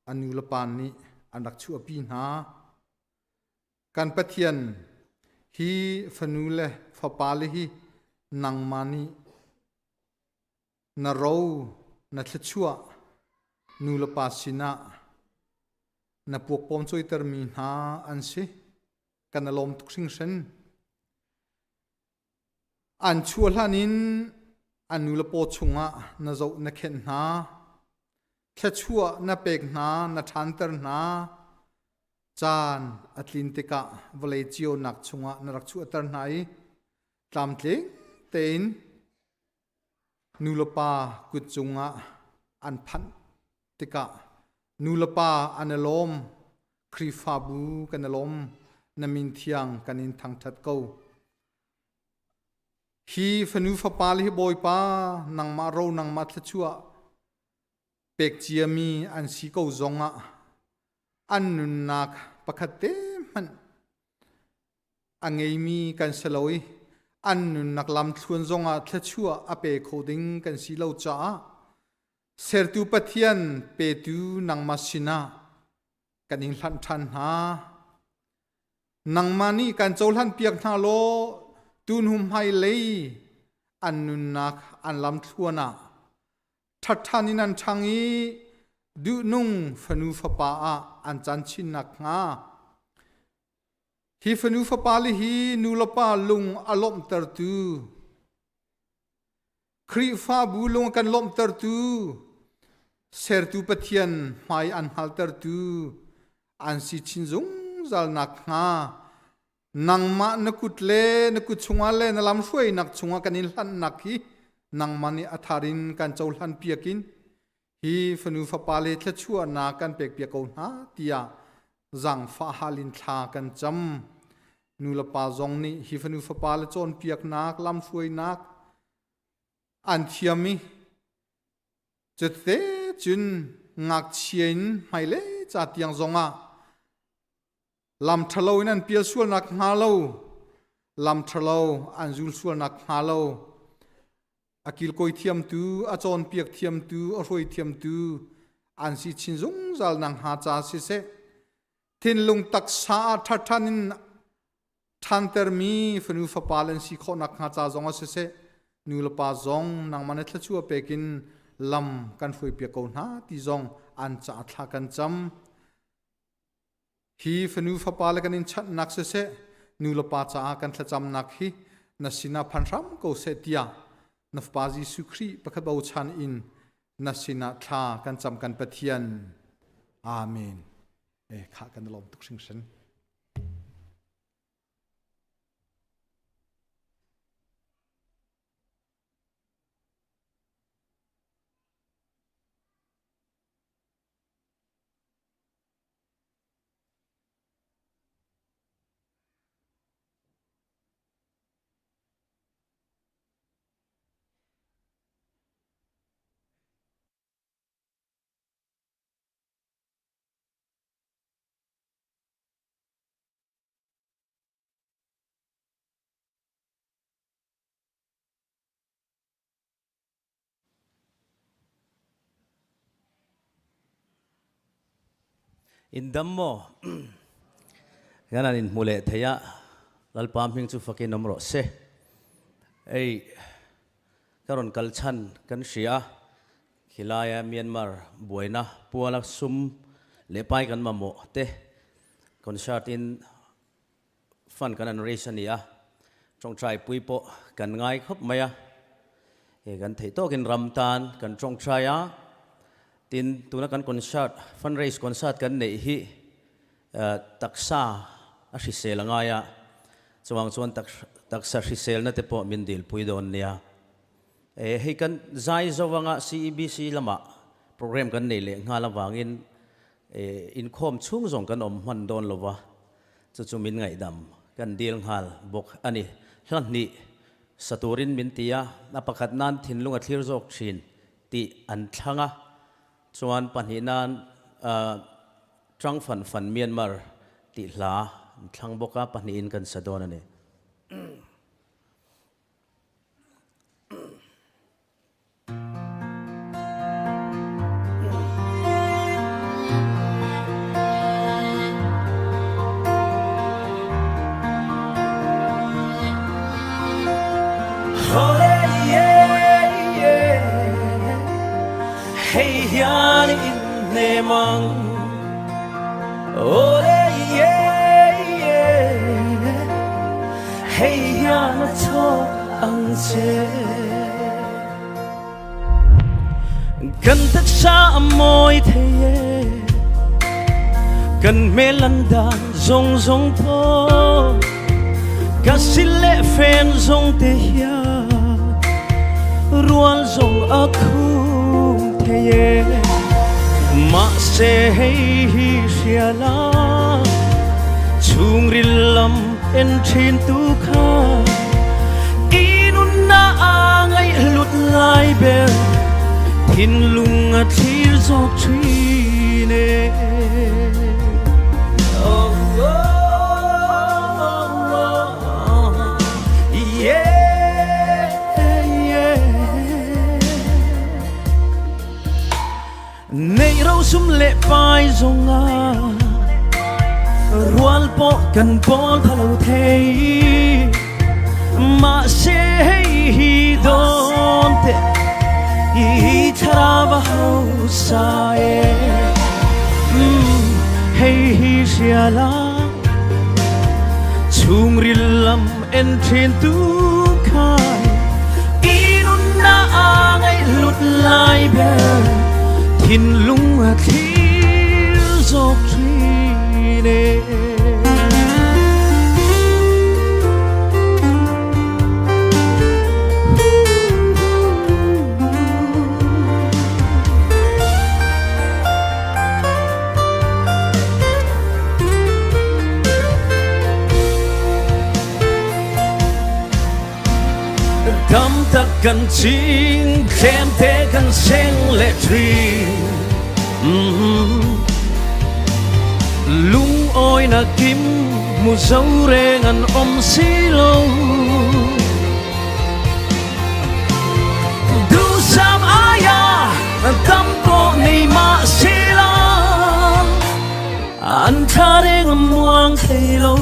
a nu le pa nih an rak chuahpi hna. Kan Pathian, hi fanu le fapale hi nangmah nih na ro na thluachuah nu le pa sinah na puakpawm cawitermi hna an si. Kan i lawm tuk hringhran. An chuah hlan in an nu le paw chungah na zoh na khenh hna. Thluachuah na pek hna, na ṭhanter hna. Caan a tlin tikah vawlei cionak chungah na rak chuahter hna i tlamtling tein nu le pa kut cungah an phanh tikah nu le pa an i lawm, Khrihfabu kan i lawm, na min thiang kan in thangṭhat ko. Hi fanu fapa le hi Bawipa nangmah ro nangmah thluachuah pek ciami an si ko zongah an nunnak pakhat te hmanh a ngeimi kan si lo i an nunnak lamthluan zongah thluachuah a pe kho ding kan si lo caah sertu Pathian petu nangmah sinah kan in hlanh ṭhan hna. Nangmah nih kan cohlan piak hna law tunhum hmailei an nunnak an lamthluan ah ṭhatṭhan in an ṭhang i duhnung fanu fapa ah an can chin nakhnga hi fanu fapa le hi nu le pa lung a lawmhtertu Khrihfabu lung a kan lawmhtertu sertu Pathian hmai an hngaltertu an si chin zungzal nakhnga nangmah na kut le na kut chungah le na lamhruainak chungah kan in hlanhnak hi nangmah nih a thar in kan cohlan piak in hi fanu fapa le thluachuahnak kan pek piak ko hna tiah zaangfah hal in thla kan cam. Nu le pa zong nih hi fanu fapa le cawnpiaknak lamhruainak an thiam i cute cun ngakchia in hmailei ca tiang zongah Lam ṭhalo in an pial sualnak hnga lo, lam ṭhalo an zul sualnak hnga lo, a kilkawi thiamtu, a cawnpiak thiamtu, a hruai thiamtu an si chin zungzal nak hnga ca siseh, thinlung taksa ah ṭhaṭhan in ṭhantermi fanu fapa an si khawh nak hnga ca zong ah siseh, nu le pa zong nangmah na thluachuah pek in lam kan hruaipiak ko hna ti zong an caah thla kan cam. Hi fanu fapa le kan in chanhnak siseh, nu le pa caah kan thlacamnak hi na sinah phan hram ko seh tiah na Fapa Jesuh Khrih pakhat bochan in na sinah thla kan cam kan Pathian. Amen. Eh, khah kan lawm tuk hringhran. In dam maw? Kan an in hmu leh thei a, Lalpa hming chu fakin awm rawh se. Ei, ka rawn kal chhan kan hria a, khilaia Myanmar buaina puala sum leh pai kan mamawh te concert in Fund kan an raise a ni a, tawngtai pui pawh kan ngai khawp mai a, he kan theih tawkin ram tan kan tawngtai a, tin tuna kan concert, fund raise concert kan neih hi taksa a hrisel a ngai a, chuvang chuan taksa hriselna te pawh min dilpui dawn nia. Hei kan zai zo anga CEBC lamah program kan nei leh nghal avangin inkhawm chhung zawng kan awm hman dawn lo va, chu chu min ngaihdam kan dil nghal bawk a ni. Hla hnih sa turin min ti a, a pakhat nan thinlung a thlir zawk thin tih an thlang a, chuan pahnih nan Trang Fan Fan Myanmar tih hla an thlang bawk a, pahnihin kan sa dawn a ni. Hei hian in hnem ang Ole yeah yeah Hei hian a chawk ang che Kan taksa a mawi thei e Kan hmel an dan zawng zawng pawh Ka sil leh fen zawng te hian Rual zawng a khum thei e Mahse hei hi hria la Chhungril lam en thin tu kha I nunna a ngaihhlut lai ber Thinlung a thlir zawk thin e Oh, oh, oh, oh, yeah, yeah. Neih rosum leh pai zawnga rual pawh kan pawl tha lo thei mahse hei hi dawn teh i thlarau a hausa e hei hi hria la chhungril lam en thin tu khai i nunna a ngaihhlut lai ber thinlung a thlir zawk thin e. Dam tak kan ching tlem te kan seng leh thin Lungawi na kim mu zo reng an awm si lo Duhsam aia tam pawh nei mah sela An thla reng a muang thei lo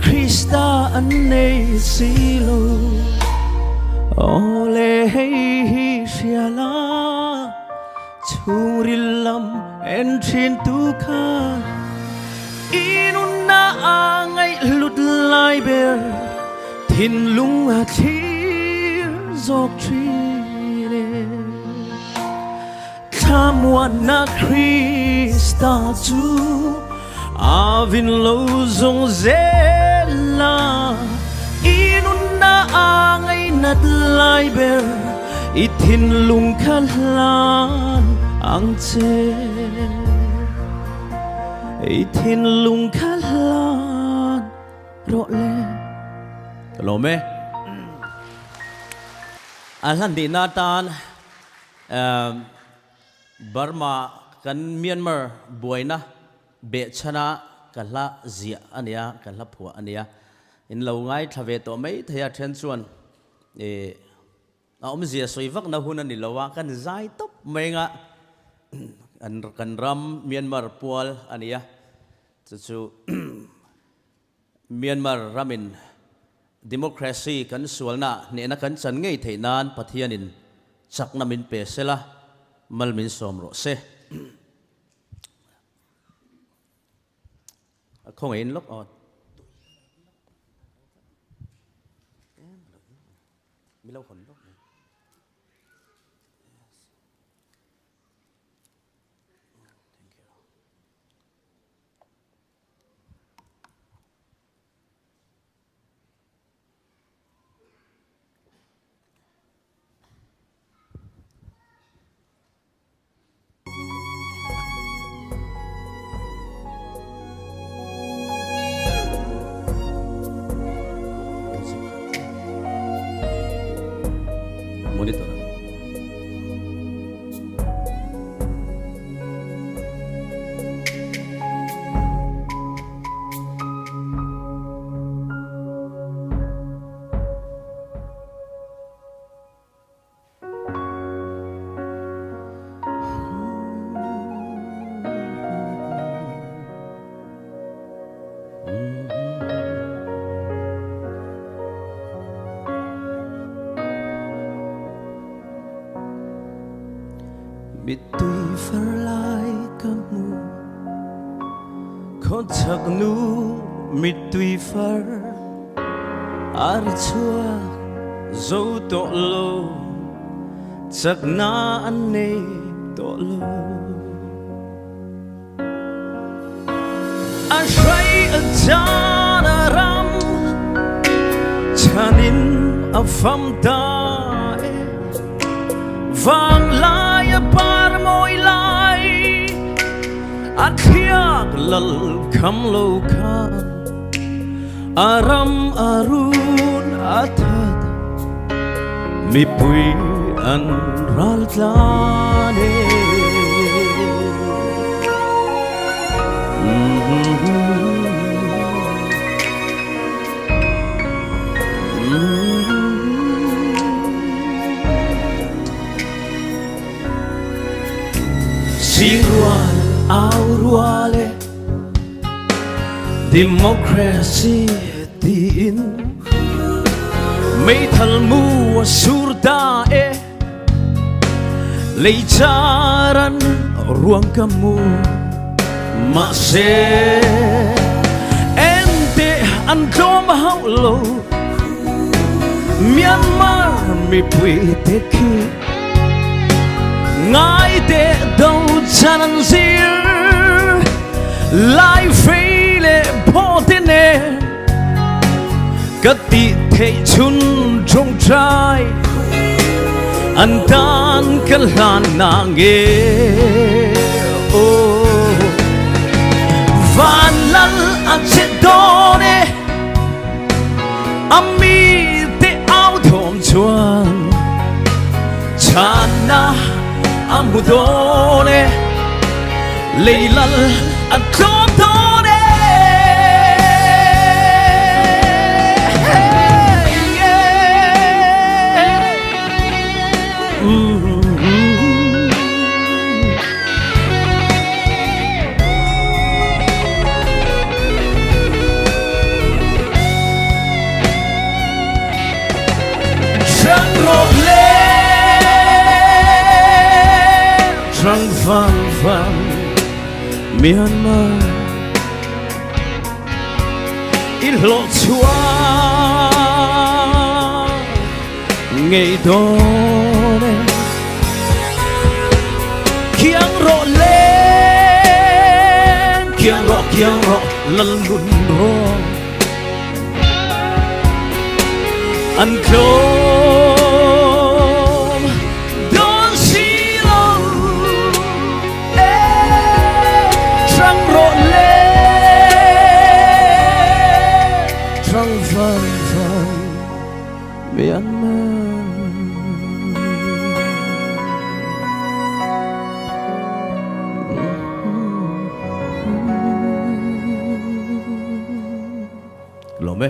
Krista an nei si lo Aw le hei hi hria la Chhungril lam en thin tu kha I nunna a ngaihhlut lai ber Thinlung a thlir zawk thin e Thlamuanna Krista chu a vin lo zung zel la I nunna a ngainat lai ber I thinlung kha hlan ang che I thinlung kha hlan rawh le. Ka lawm e. A hlan dihna atan Burma kan Myanmar buaina behchhana ka hla ziah a nia, ka hla phuah a nia. In lo ngaithla ve tawh mai thei a, then chuan a awmzia sawi vakna hun a ni lo a, kan zai tawp mai anga. An kan ram Myanmar pual ania. Chu Myanmar ramin democracy kan sualna hnehna kan chan ngei theih nan Pathianin chakna min pe sela mal min sawm rawh se. Khawngaihin lawk aw. Milo hon lawk. Thank you. Monitor. Mittui far lai ka hmu Khawchak nu mittui far Ari chuak zo to lo Chak na an nei to lo A hrai a chan a ram Chanin a fam ta e Vang lai a par mawi lai A thliak lal kham lo khan A ram a run a that Mipui an ral tlan e. Singrual au rual e Democracy tiin meithal mu a sur ta e leicharan ruang ka mu mahse ente an tlawm hauh lo Myanmar mipui te khi ngai te do chan an zir lai fei le phaw te ne ka ti thei chun trong trai an tan ka hlan na nge oh van lal a che done ami te au thom chuan chan na amu done leilal an tlawm dawn e. Trăng rộp lên, trăng vang vang Myanmar in hlawh chuah ngei dawn e Kiang rawh len kiang rawh kiang rawh lal nun rawh An tlawm dawn si lo Trang rawh le trang van van Myanmar. Lawm e.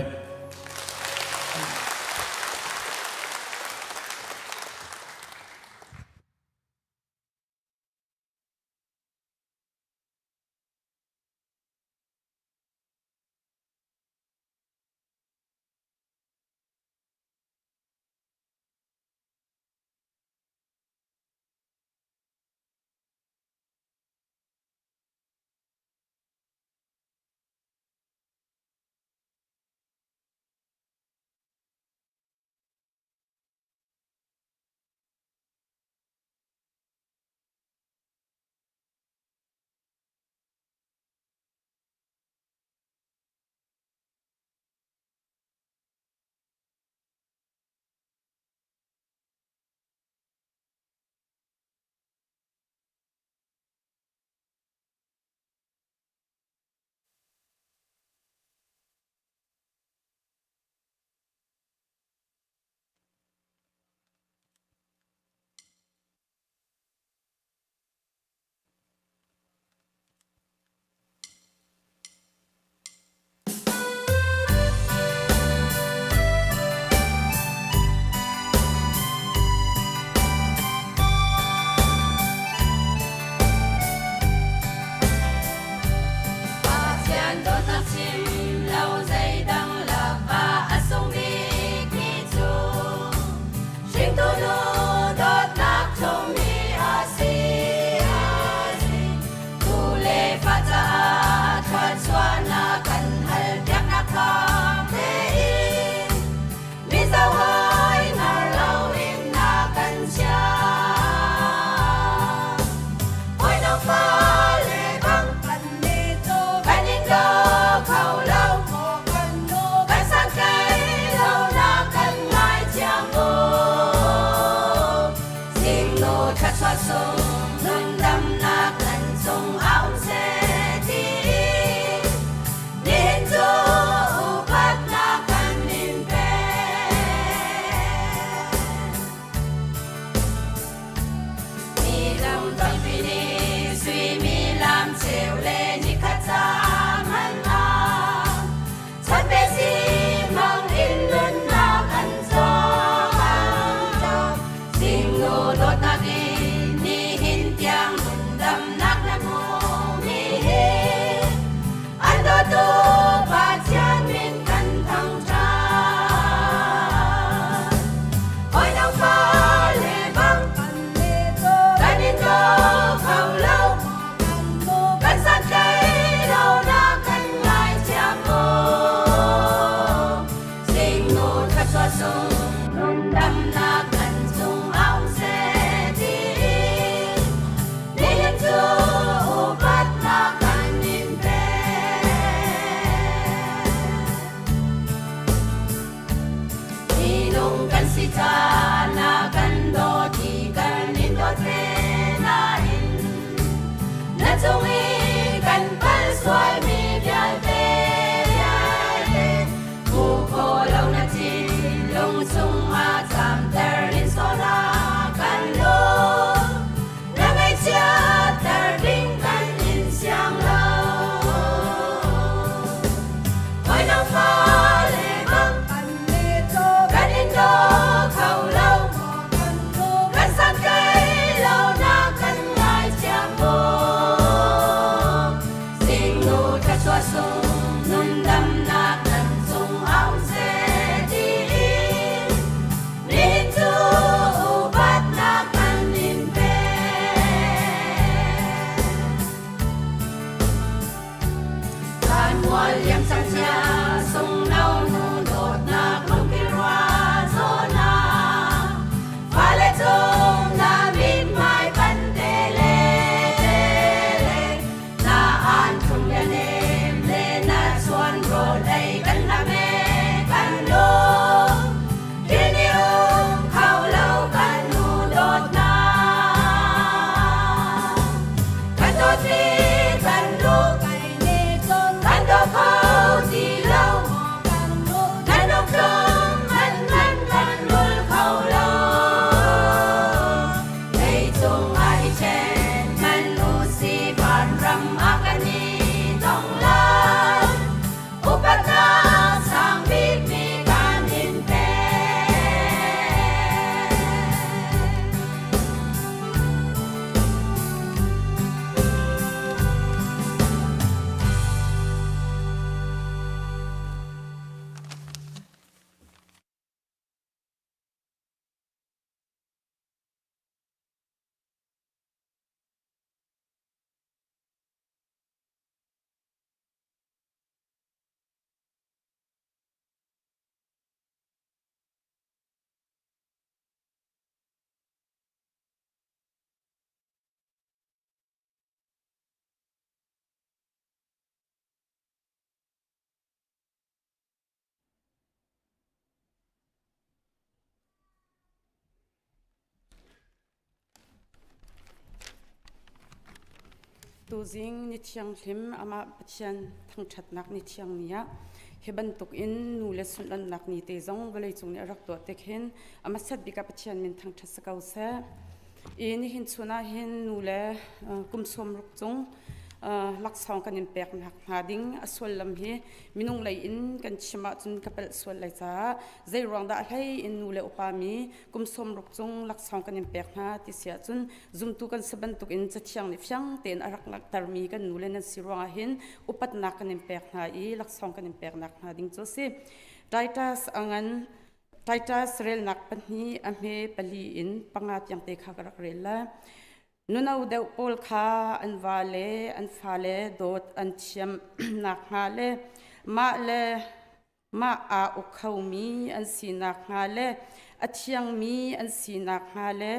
Minung kan si ca na kan dawt i kan in dawt ve nain na cung i kan pal sualmi vialte vialte hmu kho lo na thinlung chungah camter in sawhla kan lung na ngaihchiatter ding kan in siang lo. Hawi dang fale bang kan in daw kho lo kan san tlei lo na kan ngaithiam maw Zingnu thluachuah sung nundamnak nan cung ah um seh tiin nihin cu upatnak kan in pek. Kan mual liam cang cia sungno nu dawtnak lungkil rua zawnak fale cung na mithmai pan te le te le na an thlum le nem le na chuan rawl ei kan lam e kan lung Tini um kho lo kan nu dawtnak kan dawtmi kan lu kan daw kho ti lo kan tlum man man kan rul kho lo leicung ah i ṭhen man u si vanram ah kan i tong lai upatnak sang bikmi kan in pek. Tuzing ni thianghlim amah Pathian thangṭhatnak ni thiang ni ah hi bantuk in nu le sunhlannak ni te zong vawleicung nih a rak tuah tik hin a hmasat bik ah Pathian min thangṭhat si ko seh. I nihin chun ah hin nu le kum sawmruk cung laksawng kan in pek hnga ding a sullam hi minung lei in kan chim ahcun ka palh sual lai caah zei ruang dah a hlei in nu le upa mi kum sawmruk cung laksawng kan in pek hna ti si ahcun zumtu kan si bantuk in cathiang nih fiang tein a rak langhtermi kan nu le nan si ruangah hin upatnak kan in pek hna i laksawng kan in peknak hna ding cu a si. Titus a ngan Titus relnak pahnih a hme pali in panga tiang te kha ka rak rel lai. Nuno deuh pawl kha an va le an fale dawt an thiam nakhnga le mah le mah aa uk khomi an si nakhnga le a thiangmi an si nakhnga le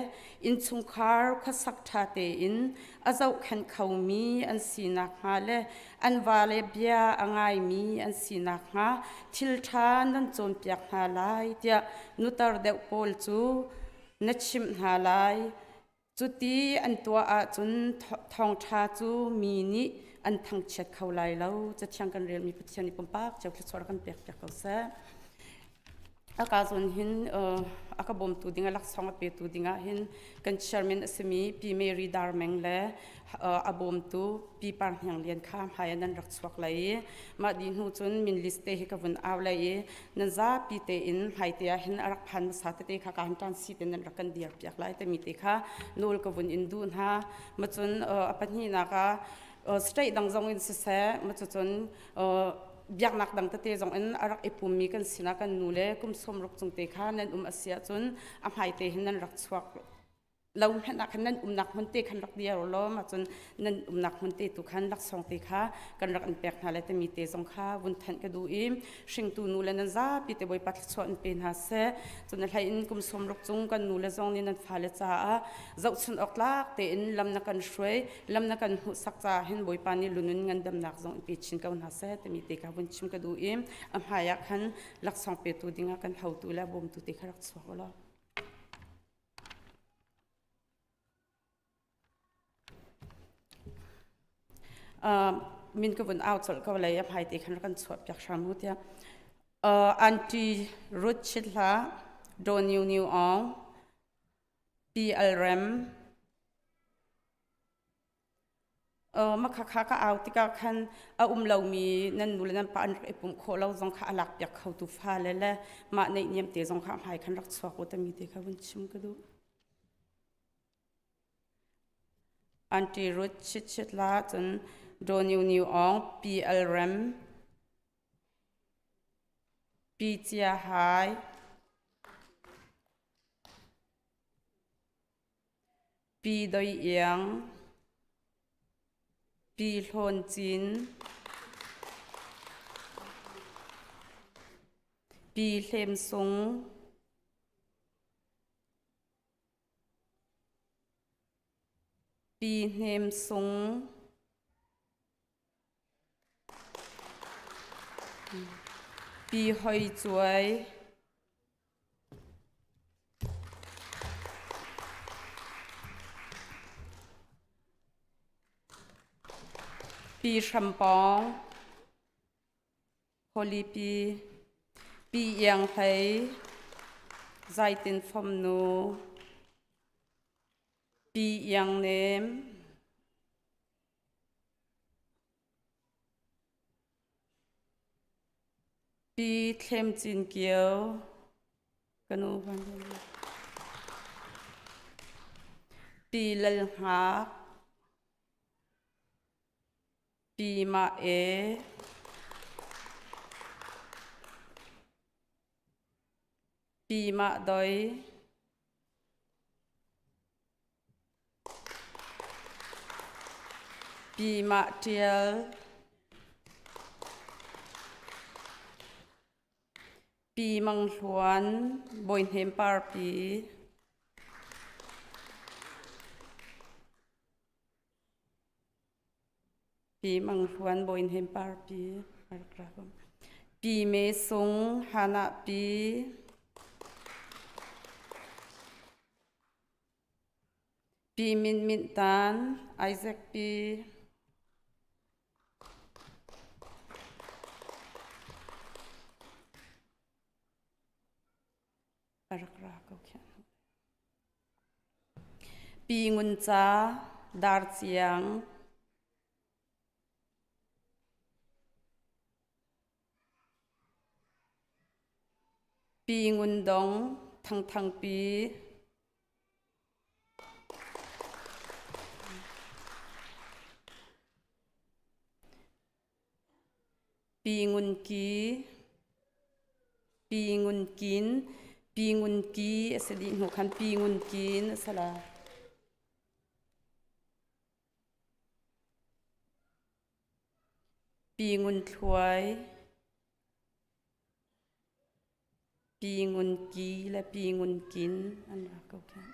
innchungkhar khuasak ṭha tein a zohkhenh khomi an si nakhnga le an vale bia a ngaimi an si nakhnga thil ṭha nan cawnpiak hna lai tiah nutar deuh pawl cu na chimh hna lai. Cuti an tuah ahcun thawngṭha cu mi nih an thangchiat kho lai lo. Cathiang kan relmi Pathian nih pumpak cio thluachuah kan pekpiak ko seh. A ka zawn hin a ka bawmtu ding a laksawng a petu dingah hin kan chairman a simi Pi Mary Darmeng le a bawmtu Pi Par Hniang Lian kha hmai ah nan rak chuak lai i mah dih hnu cun min list te hi ka vun au lai i nan zapi tein hmaite ah hin a rak phan hmasa tete kha ka han ṭan si te nan rak kan dir piak lai timi te kha nawl ka vun in duh hna. Macun a pahnihnak ah state dang zong in siseh macucun biaknak dang tete zong in a rak i pummi kan sinah kan nu le kum sawmruk cung te kha nan um a si ahcun a hmaite hin nan rak chuak. Lo hmanh ah khan nan umnak hmun te khan rak dir law mah cun nan umnak hmun te tu khan laksawng te kha kan rak in pek hna le timi te zong kha vun thanh ka duh i hringtu nu le nan zapi te Bawipa thluachuah in pe hna seh. Cun a hlei in kum 60 cung kan nu le zong nih nan fale caah zohchun awk tlak tein lam na kan hruai, lam na kan hmuhsak caah hin Bawipa nih lunun ngandamnak zong in pe chin ko hna seh timi te kha vun chim ka duh i a hmai ah khan laksawng petu dingah kan hotu le bawmtu te kha rak chuak u law. Min ka vun au colh ko lei a hmai te khan rak kan chuah piak hram u tiah. Auntie Ruth Chit Hla, Do Niu Niu Aung, Pi Al Rem, Makhakha ka au tikah khan a um lomi nan nu le nan pa an rak i pumh khawh lo zong kha a lakpiak khotu fale le mah neihniam te zong kha hmai khan rak chuak u timi te kha vun chim ka duh. Auntie Ruth Chit Chit La cun Do Niu Niu Aung Pi Al Rem Pi Cia Hai Pi Doi Iang, Pi Hlawn Cin, Pi Hlem Sung, Pi Hnem Sung, Pi Hoi Cuai, Pi Hram Pawng, Holy Pi, Pi Iang Hlei, Zaitin Fom Nu, Pi Iang Nem, Pi Thlem Cin Kio, ka nu Pi Lal Hngak, Pi Mah E, Pi Mah Doi, Pi Mah Ṭial, Pi Mang Hluan, Bawi Hnem Parpi, Pi Mang Hluan, Bawi Hnem Parpi, Pi Me Sung, Hanah Pi, Pi Min Mint Tan, Isaac Pi. A rak ra ko khian. Pi Ngun Ca, Dar Ciang. Pi Ngun Dong, Thang Thang Pi. Pi Ngun Ki, Pi Ngun Kin, Pi Ngun Ki a si dih hnu khan Pi Ngun Kin a si la. Pi Ngun Thluai, Pi Ngun Ki le Pi Ngun Kin an ra ko khin.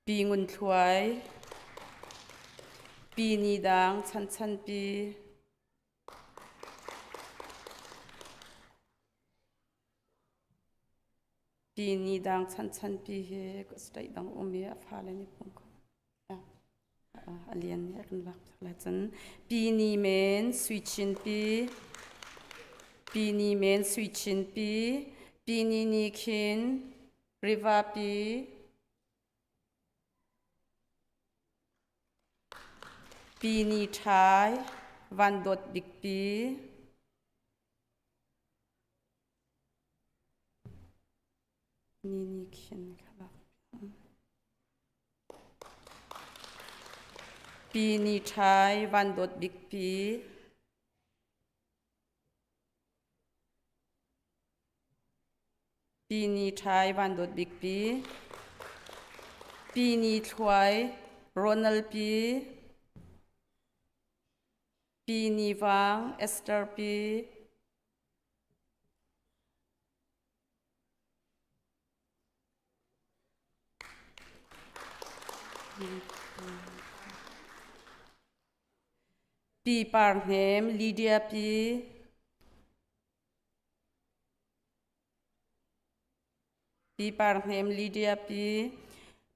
Pi Ngun Thluai, Pi Ni Dang Chan Chan Pi, Pi Ni Dang Chan Chan Pi hi state dang um i a fale nih pum ko. A lian nih a kan lak piak lai cun Pi Ni Men Sui Chin Pi, Pi Ni Men Sui Chin Pi, Pi Ni Ni Khin, Riva Pi, Pi Ni Ṭhai, Van Dawt Bik Pi, Ni Ni Khin kha lak piak. Pi Ni Ṭhai, Van Dawt Bik Pi, Pi. Pi Ni Ṭhai Van Dawt Bik Pi, Pi Ni Thluai Ronald Pi, Pi Ni Vang Esther Pi, Pi Par Hnem Lydia Pi, Pi Par Hnem Lydia Pi,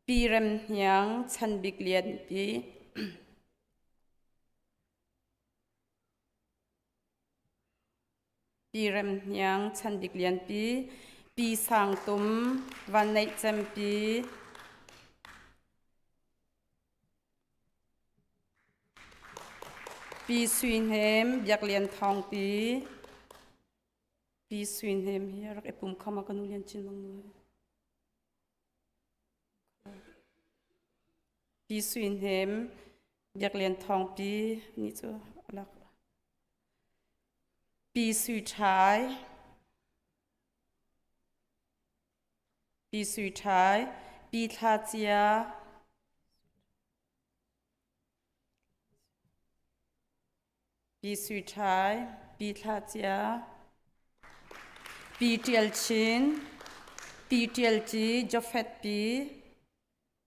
Pi Rem Hniang Chan Bik Lian Pi, Pi Rem Hniang Chan Bik Lian Pi, Pi Sang Tum Van Neih Cem Pi, Pi Sui Hnem Biak Lian Thawng Pi, Pi Sui Hnem hi a rak i pum kho ma ka nu Lian Cin Mang nu hi. Pi Sui Hnem Biak Lian Thawng Pi ni cu a lak. Pi Sui Ṭhai Pi Sui Ṭhai Pi Thla Cia Pi Sui Ṭhai, Pi Thla Cia, Pi Ṭial Chin, Pi Ṭial Ci, Jofet Pi,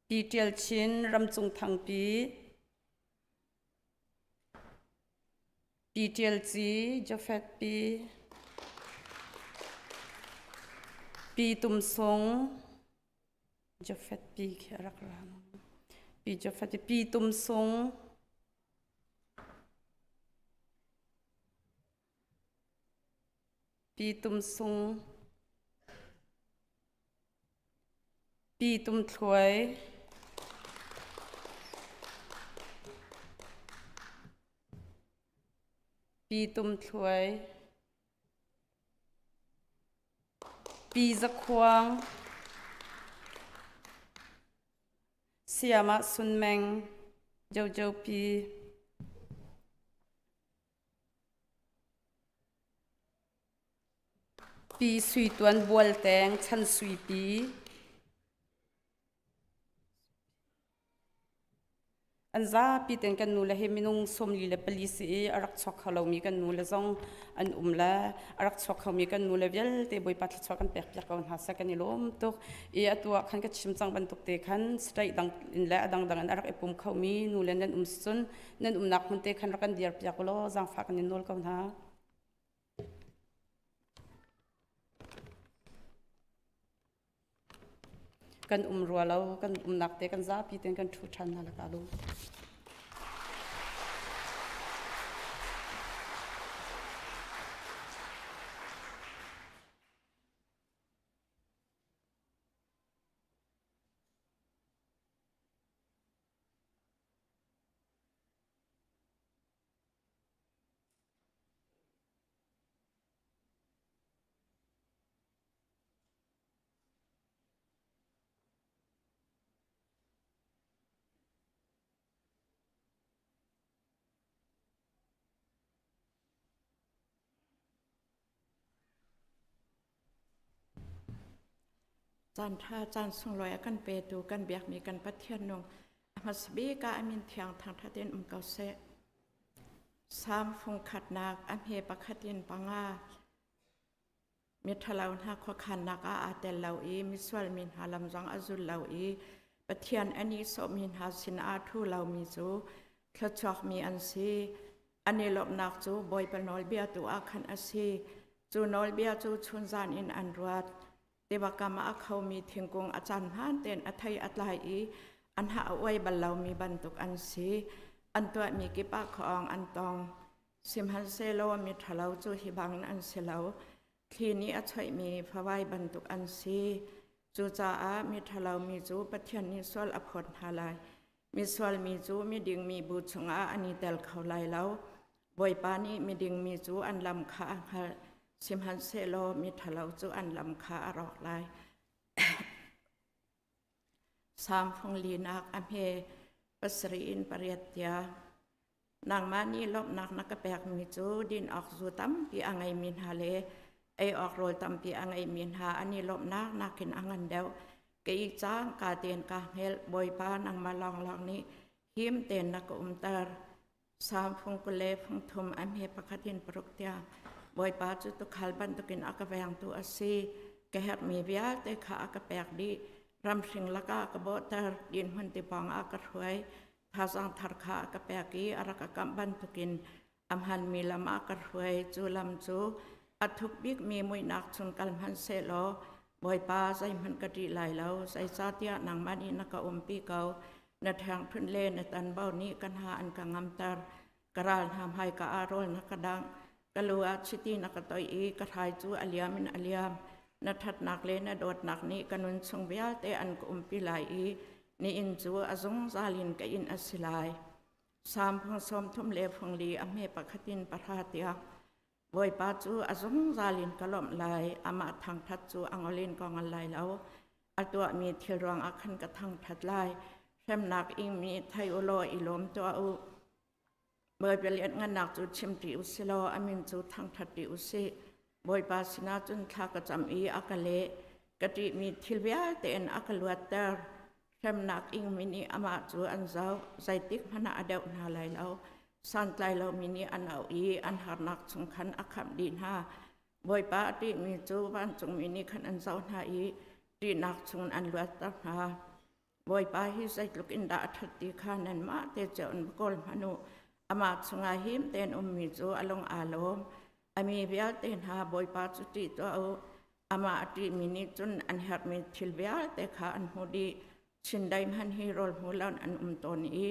Pi Ṭial Chin, Ramcung Thang Pi, Pi Ṭial Ci, Jofet Pi, Pi Tum Sung, Jofet Pi khi a rak ra. Pi Jofet Pi Tum Sung, Pi Tum Sung, Pi Tum Thluai, Pi Tum Thluai, Pi Za Khuang, Sayamah Sun Meng, Jojo Pi. Pi Sui Tuan Bual Teng, Chan Sui Pi. An zapi ten kan nu le hi minung 44 si i a rak chuak kho lomi kan nu le zong an um le a rak chuak khomi kan nu le vialte Bawipa thluachuah kan pek piak ko hna seh kan i lawm tuk i atu ah khan ka chim cang bantuk te khan state dang in le a dangdang in a rak i pum khomi nu le nan um cun nan umnak hmun te khan rak kan dir piak ulaw zaangfah kan in nawl ko hna. Kan um rua lo kan umnak te kan zapi ten kan ṭhu ṭhan hna laka lu. Caan ṭha caan sunglawi a kan petu kan biakmi kan Pathian nung a hmasa bik ah a min thiang thangṭhat in um ko seh. Salm fung khatnak a hme pakhat in panga Miṭhalo hna khuakhannak ah aa tel lo i misual mi hna lam zong a zul lo i Pathian a nihsawhmi hna sinah aa ṭhu lomi cu thluachuakmi an si. An i lawmhnak cu Bawipa nawlbia tu ah khan a si. Cu nawlbia cu chunzan in an ruat. Tiva kam ah a khomi thingkung a caan hmaan tein a thei a tlai i an hah a uai bal lomi bantuk an si. An tuahmi kip ah khuaawng an tong. Sihmanhsehlaw miṭhalo cu hi bangin an si lo. Thli nih a choihmi favai bantuk an si. Cucaah miṭhalo mi cu Pathian nih sual a phawt hna lai. Misual mi cu miding mi bu chungah an i tel kho lai lo. Bawipa nih miding mi cu an lam kha a hngalh, sihmanhsehlaw miṭhalo cu an lam kha a rawk lai. Salm fung linak a hme pasarih in pariat tiang. Nangmah nih lawmhnak na ka pekmi cu din awk zu tampi a ngeimi hna le Ei awk rawl tampi a ngeimi hna an i lawmhnak nakin a ngan deuh. Ka ih cang ka tein kaa hngelh, Bawipa nangmah lawnglawng nih him tein na ka umter. Salm fung 20 le fung thum a hme pakhat in paruk tiang Bawipa cu tuukhal bantukin a ka vengtu a si. Ka herhmi vialte kha a ka pek dih. Ramhring lakah a ka bawhter, dinhmun ti pawngah a ka hruai. Thazaang thar kha a ka pek i a rak ka kamh bantukin a hmanmi lam ah ka hruai. Cu lam cu a thuk bikmi muihnak chung kal hmanhsehlaw Bawipa zeihmanh ka ṭih lai lo, zeicahtiah nangmah nih na ka umpi ko. Na ṭhengṭhunh le na tanbo nih ka hna an ka ngamter. Ka ral hna hmaika ah rawl na ka dangh. Ka lu ah chiti na ka toih i ka hrai cu a liam in a liam. Na ṭhatnak le na dawtnak nih ka nun chung vialte an ka umpi lai i nihin cu a zungzal in ka inn a si lai. Salm phung 30 le phung li a hme pakhat in pahra tiang Bawipa cu a zungzal in ka lawmh lai, amah thangṭhat cu a ngol in ka ngol lai lo. A tuahmi thil ruangah khan ka thangṭhat lai. Hremnak ingmi thei u law i lawm tuah u. Bawipa lianhngannak cu chim ṭi u si law a min cu thangṭhat ṭi u sih. Bawipa sinah cun thla ka cam i a ka leh. Ka ṭihmi thil vialte in a ka luatter. Hremnak ingmi nih amah cu an zoh, zeitik hmanh ah a deuh hna lai lo. Santlai lomi nih an auh i an harnak chung khan a khamh dih hna. Bawipa a ṭihmi cu vancungmi nih khan an zoh hna i ṭihnak chungin an luatter hna. Bawipa hi zeitluk in dah a ṭhat ti kha nanmah te cio in va kawl hmanh u. Amah chungah him tein ummi cu a lung aa lawm. A mi vialte hna Bawipa cu ṭih tuah u. Amah a ṭihmi nih cun an herhmi thil vialte kha an hmuh dih. Chindeih hmanh hi rawl hmu loin an um tawn i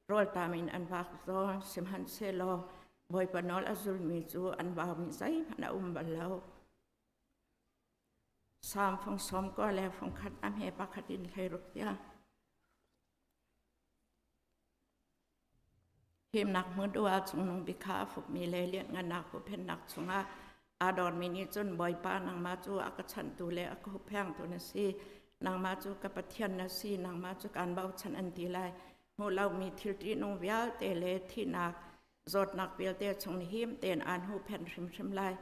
rawlṭam in an vak zawn. Sihmanhsehlaw Bawipa nawl a zulmi cu an vaumi zeihmanh a um bal lo. Salm fung 90 le fung khat a hme pakhat in 16 tiang. Himnak hmun duh ah cungnung bik kha a fukmi le lianhngannak huhphenhnak chungah aa dormi nih cun Bawipa nangmah cu a ka chanhtu le a ka hupphengtu na si. Nangmah cu ka Pathian na si, nangmah cu kaan bochan an ti lai. Hmuh lomi thil ṭihnung vialte le thihnak, zawtnak vialte chung him tein aan huhphenh hrimhrim lai.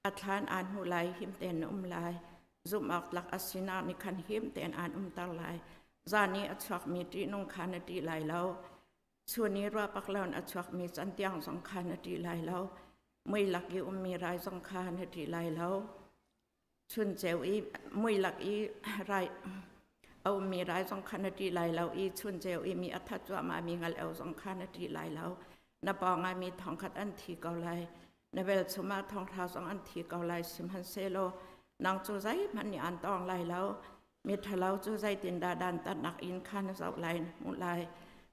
A thlan aan hmuh lai, him tein na um lai. Zumh awk tlak a sinak nih khan him tein aan umter lai. Zan i a chuakmi ṭihnung kha na ṭih lai lo. Chun i ruahpak loin a chuakmi cantiang zong kha na ṭih lai lo. Mui lak i ummi rai zong kha na ṭih lai lo. Chun ceu i mui lak i rai a ummi rai zong kha na ṭih lai lo i chun ceu i mi a that cuahmahmi ngal-eu zong kha na ṭih lai lo. Na pawngah mi thongkhat an thi ko lai. Na velchum ah thonghra zong an thi ko lai sihmanhsehlaw nang cu zeihmanh nih aan tawng lai lo. Miṭhalo cu zeitindah dantatnak in kha na zoh lai na hmuh lai.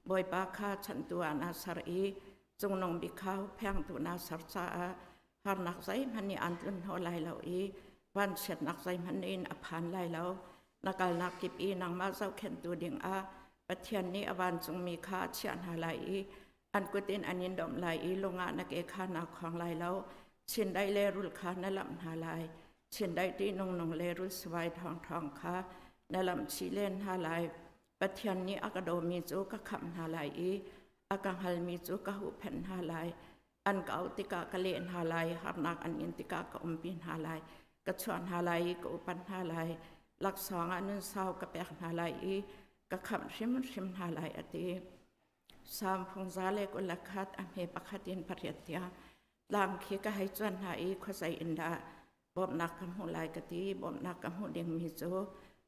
Bawipa kha chanhtu ah naa ser i cungnung bik kha hupphengtu naa ser caah harnak zeihmanh nih aan tlunhnawh lai lo i vanchiatnak zeihmanh in a phan lai lo. Na kalnak kip i nangmah zohkhenhtu dingah Pathian nih a vancungmi kha a chiah hna lai i an kut in an in domh lai i lung ah na ke kha naa khawng lai lo. Chindaih le rul kha na lamh hna lai. Chindaih ṭihnung nung le rul sivai ṭhawngṭhawng kha na lamh chih len hna lai. Pathian nih a ka dawmi cu ka khamh hna lai i a ka hngalmi cu ka huhphenh hna lai. An ka auh tikah ka leh hna lai, harnak an in tikah ka umpi hna lai. Ka chuah hna lai i ka upat hna lai. Laksawng ah nun sau ka pek hna lai i ka khamh hrimhrim hna lai, a ti. Salm phung 121 a hme pakhat in pariat tiang tlang khi ka hei cuan hna i khuazei in dah bawmhnak ka hmuh lai ka ti. Bawmhnak ka hmuh dingmi cu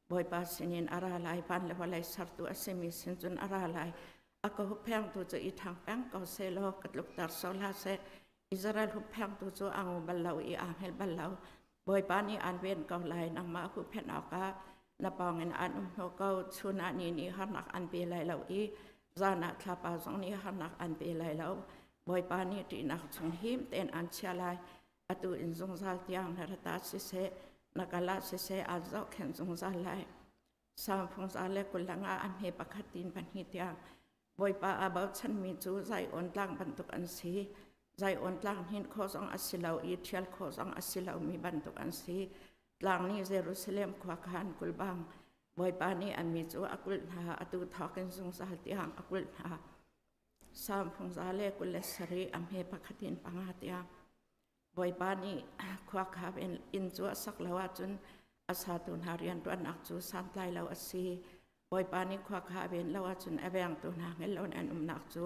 Bawipa sinin a ra lai, van le vawlei sertu a simi sin cun a ra lai. A ka hupphengtu cu i ṭhang peng ko sehlaw ka tlukter sawh hlah seh. Israel hupphengtu cu aa ngu bal lo i aa hngelh bal lo. Bawipa nih aan ven ko lai, nangmah huhphenh awkah na pawngin aan um hnawh ko. Chun ah ni nih harnak an pe lai lo i zan ah thlapa zong nih harnak an pe lai lo. Bawipa nih ṭihnak chung him tein aan chia lai. Atu in zungzal tiang na rata siseh, na kal ah siseh aan zohkhenh zungzal lai. Salm phung 125 a hme pakhat in pahnih tiang Bawipa aa bochanmi cu Zion tlang bantuk an si. Zion tlang hnin khawh zong a si lo i ṭhial khawh zong a si lomi bantuk an si. Tlang nih Jerusalem khua kha an kulh bang Bawipa nih a mi cu a kulh hna, atu thawk in zungzal tiang a kulh hna. Salm phung 127 a hme pakhat in panga tiang. Bawipa nih khua kha inn cu a sak lo ahcun a satu hna rianṭuannak cu santlai lo a si. Bawipa nih khua kha a ven lo ahcun a vengtu hna hngal loin an umnak cu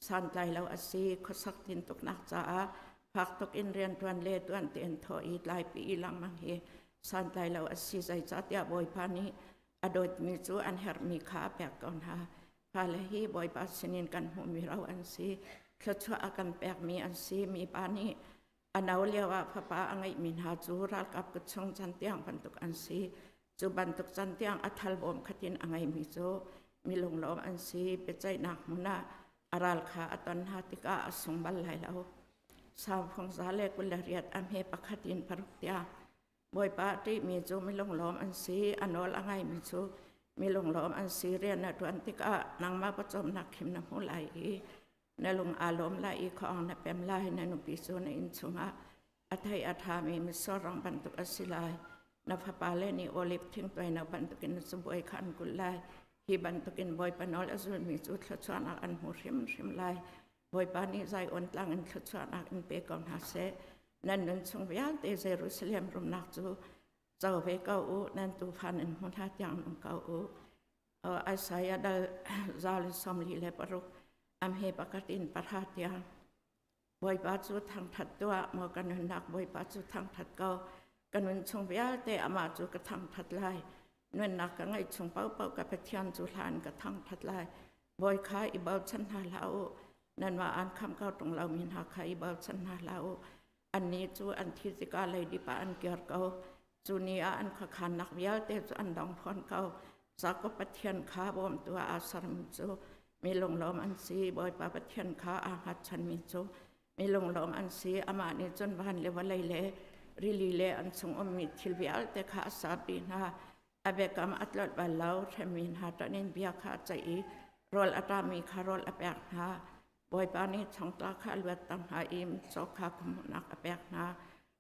santlai lo a si. Khuasak tintuknak caah fak tuk in rianṭuan le tuan tein thawh i tlaipi i lengmang hi santlai lo a si. Zeicahtiah Bawipa nih a dawtmi cu an herhmi kha a pek ko hna. Fale hi Bawipa sinin kan hmuhmi ro an si. Thluachuah a kan pekmi an si. Mipa nih a no lioah fapa a ngeihmi hna cu ralkap kut chung cantiang bantuk an si. Cu bantuk cantiang a thal bawm khatin a ngeimi cu mi lunglawm an si. Biaceihnak hmun ah a ral kha a ton hna tikah a sung bal lai lo. Saufung za le 28 a hme pakhat in paruk tiang Bawipa a ṭihmi cu mi lunglawm an si, a nawl a ngaimi cu mi lunglawm an si. Rian na ṭuan tikah nangmah pawcawmnak khim na hmu lai i na lung aa lawm lai i khuaawng na pem lai. Na nupi cu na inn chungah a thei a ṭhami mitsur rang bantuk a si lai. Na fapale nih oliv thingtuai no bantukin na cabuai kha an kulh lai. Hi bantukin Bawipa nawl a zulmi cu thluachuahnak an hmu hrimhrim lai. Bawipa nih Zion tlang in thluachuahnak in pe ko hna seh. Nan nun chung vialte Jerusalem rumnak cu co ve ko u, nan tufa nan hmu hna tiang nung ko u. Isaiah dal 46 am he pakhat in pahra tiang. Bawipa cu thangthat tuah, maw ka nunnak Bawipa cu thangthat ko. Ka nun chung vialte amah cu ka thangthat lai. Nunnak ka ngeih chung paohpaoh ka Pathian cu hlan ka thangthat lai. Bawi kha i bochan hna hlah u. Nanmah aan khamh ko ṭung lomi hna kha i bochan hna hlah u. Annih cu an thi tikah leidip ah an kir ko. Cu ni ah an khuakhannak vialte cu an dong fawn ko. Jakob Pathian kha bawmtu ah aa sermi cu mi lunglawm an si. Bawipa Pathian kha aa hngatchanmi cu mi lunglawm an si. Amah nih cun van le vawlei le rili le an chung ummi thil vialte kha a ser dih hna. A biakam a tlolh bal lo, hremmi hna ṭan in bia kha a ceih i rawl a ṭami kha rawl a pek hna. Bawipa nih thongtla kha a luatter hna i mitcaw kha khuamuhnak a pek hna.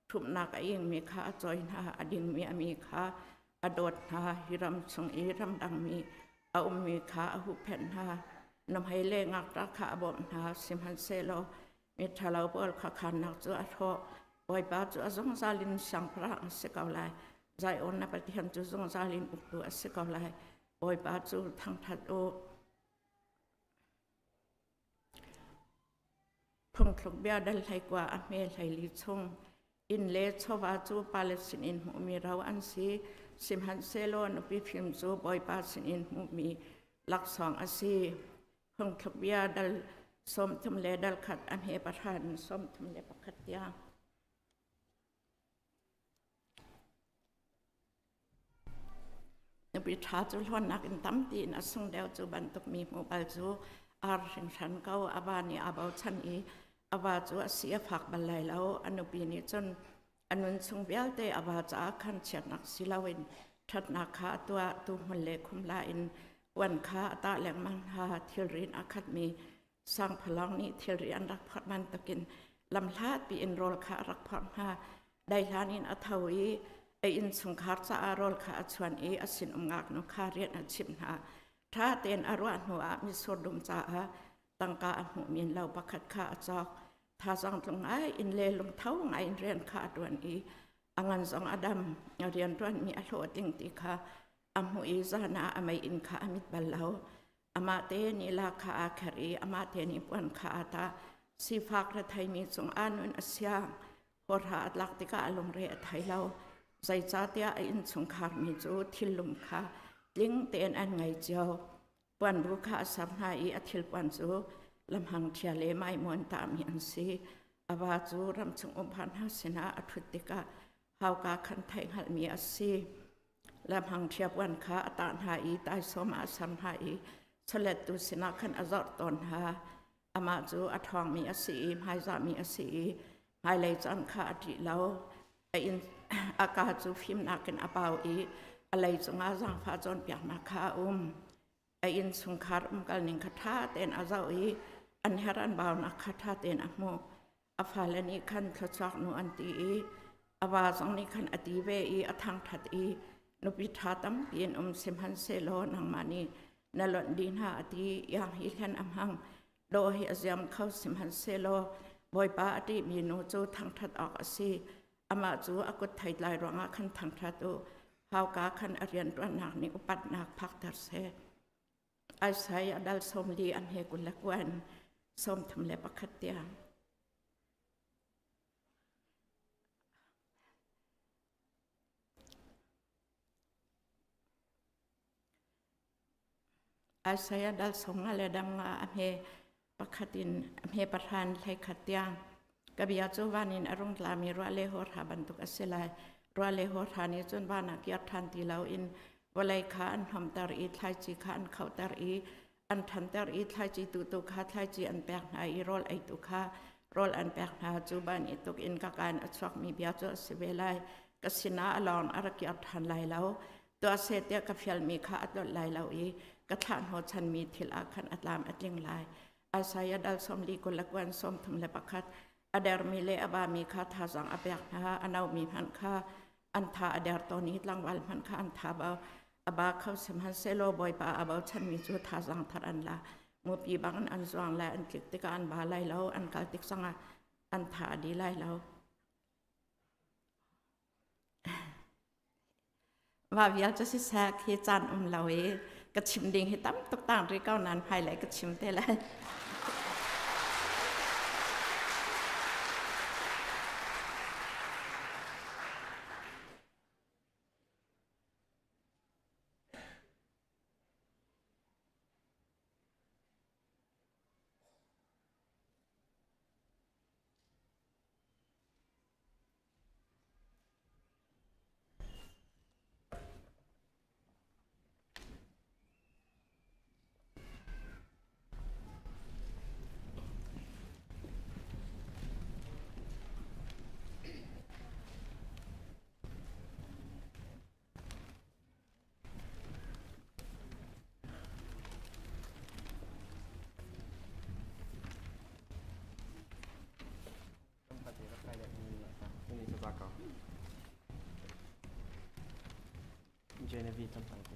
Ṭhumhnak a ingmi kha a cawi hna, a dingmi a mi kha a dawt hna. Hi ram chung i ramdangmi a ummi kha a huhphenh hna. Nuhmei le ngakṭah kha a bawmh hna, sihmanhsehlaw miṭhalo pawl kha khannak cu a hrawh. Bawipa cu a zungzal in siangpahrang a si ko lai. Zion na Pathian cu zungzal in uktu a si ko lai. Bawipa cu thangṭhat u. Phungthluk bia dal hleikua a hme hleili chung inn le chawva cu pale sinin hmuhmi ro an si. Sihmanhsehlaw nupi fim cu Bawipa sinin hmuhmi laksawng a si. Phungthluk bia dal 30 le dal khat a hme pahra in 31 tiang. Nupi ṭha cu hlawnnak in tampi in a sung deuh cu bantuk mi hmuh bal cu ar hringhran ko. A va nih aa bochan i a va cu a si a fak bal lai lo. A nupi nih cun a nun chung vialte a va caah khan chiatnak si loin ṭhatnak kha a tuah. Tuuhmul le khumla in puan kha a tah lengmang hna. Thilri in a khatmi Sangphalawng nih thilri an rak phorh bantukin lamhlatpi in rawl kha a rak phorh hna. Daihlan in a tho i a innchungkhar caah rawl kha a chuan i a sinum ngaknu kha rian a chimh hna. Ṭha tein a ruah hnuah mitsur dum caah tangka a hmuhmi lo pakhat kha a cawk. Thazaang tlung ngai in le lungtho ngai in rian kha a ṭuan i a ngan zong a dam. A rianṭuanmi a hlawhtling ti kha a hmuh i zan ah a meiinn kha a mit bal lo. Amah te nih la kha aa kherh i amah te nih puan kha aa tah. Sifak retheimi cungah nun a siang. Hawrha a tlak tikah a lungre a thei lo. Zeicahtiah a innchungkhar mi cu thillum kha tling tein an ngei cio. Puanbu kha a ser hna i a thilpuan cu lamhang ṭhia le maimuan tahmi an si. A va cu ramchung umpa hna sinah a ṭhut tikah hauka khan theihhngalhmi a si. Lamhang ṭhiapuan kha a tah hna i taisawm ah a ser hna i chawlettu sinah khan a zorh tawn hna. Amah cu a ṭhawngmi a si i hmaizahmi a si i hmailei caan kha a ṭih lo. A inn a kaa cu fimnak in a pau i a lei cungah zaangfah cawnpiaknak kha a um. A innchungkhar umkal ning kha ṭha tein a zoh i an herh an baunak kha ṭha tein a hmuh. A fale nih khan thluachuak nu an ti i a va zong nih khan a ti ve i a thangṭhat i nupi ṭha tampi in um sihmanhsehlaw nangmah nih na lonh dih hna a ti. Iang hi hlen a hmang. Dawh hi a ziam kho sihmanhsehlaw. Bawipa a ṭihmi nu cu thangṭhat awk a si. Amah cu a kut theitlai ruangah khan thangṭhat u. Hauka khan a rianṭuannak nih upatnak phakter seh. Isaiah dal 40 an he 21 31 tiang. Isaiah dal sawmnga le dang nga a hme pakhat in a hme pahran 11 tiang. Ka bia cu van in a rung tlami ruah le hawrha bantuk a si lai. Ruah le hawrha nih cun van ah kir ṭhan ti loin vawlei kha an hlomter i thlaici kha an khohter i an ṭhanter i thlaici tuhtu kha thlaici an pek hna i rawl eitu kha rawl an pek hna. Cu bantuk in ka kaan a chuakmi bia cu a si ve lai. Ka sinah a lawng a ra kir ṭhan lai lo. Tuah seh tiah ka fialmi kha a tlolh lai lo i ka thlah hnawhchanmi thil ah khan a tlam a tling lai. Isaiah dal 40 21 31 a dermi le a bami kha thazaang a pek hna a nomi hmanh kha an tha a der tawn i tlangval hmanh kha an tha bau a ba kho sihmanhsehlaw Bawipa a bochanmi cu thazaang thar an la mupi bangin an zuang lai an tlik tikah an ba lai lo an kal tik zongah an tha a di lai lo. Mah vial cu siseh khi caan um lo i ka chim ding hi tam tuk tang rih ko nain hmailei ka chim te lai. Genevieve Tampante.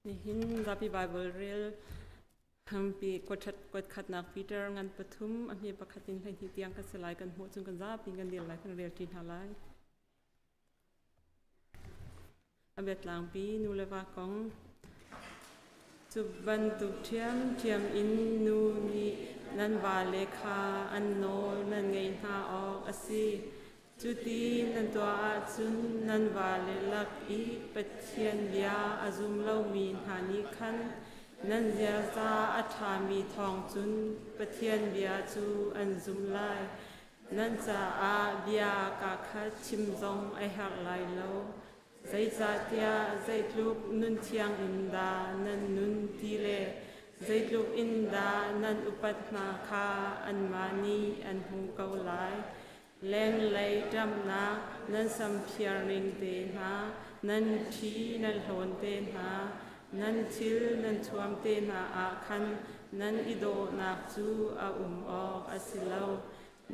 Nihin zapi Bible rel pi kuat kuat khatnak Peter ngan pathum a hme pakhat in 12 tiang kan si lai kan hmuh cun kan zapi kan dir lai kan rel ṭi hna lai. A biatlangpi nu le va kong Cu bantuk ṭhiamṭhiam in nu nih nan vale kha an nawl nan ngaih hna awk a si. Cuti nan tuah ahcun nan vale lak i Pathian bia a zum lomi hna nih khan nan ziaza a ṭhami thawng cun Pathian bia cu an zumh lai. Nan caah bia kaa khat chim zong a herh lai lo. Zeicahtiah zeitluk nun thiang in dah nan nun ti le zeitluk in dah nan upat hna kha anmah nih an hmuh ko lai. Lenglei ṭamhnak nan samphiar ning te hna, nan ṭhi nan hlawn te hna, nan thil nan thuam te hna ah khan nan i dawhnak cu a um awk a si lo.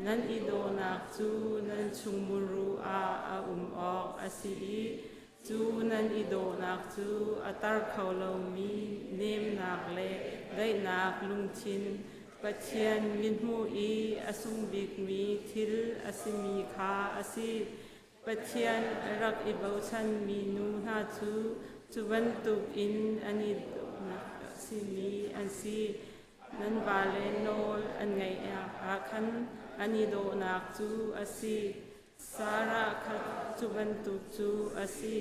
Nan i dawhnak cu nan chungmuru ah a um awk a si i cu nan i dawhnak cu a tar kho lomi nemnak le daihnak lungthin Pathian mithmuh i a sung bikmi thil a simi kha a si. Pathian a rak i bochanmi nu hna cu cu bantuk in an i dawhnak a simi an si. Nan vale nawl an ngaih ah khan an i dawhnak cu a si. Sarah kha cu bantuk cu a si.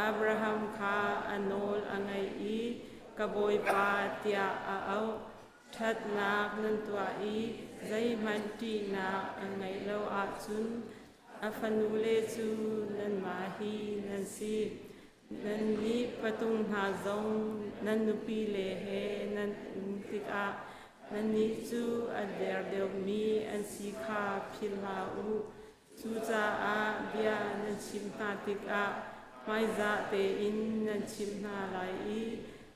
Abraham kha a nawl a ngaih i ka bawipa tiah a auh. Ṭhatnak nan tuah i zeihmanh ṭihnak a ngeih lo ahcun a fanule cu nanmah hi nan si. Nannih patung hna zong nan nupile he nan um tikah nannih cu a der deuhmi an si kha philh hlah u. Cucaah bia nan chimh hna tikah hmaizah tein nan chimh hna lai i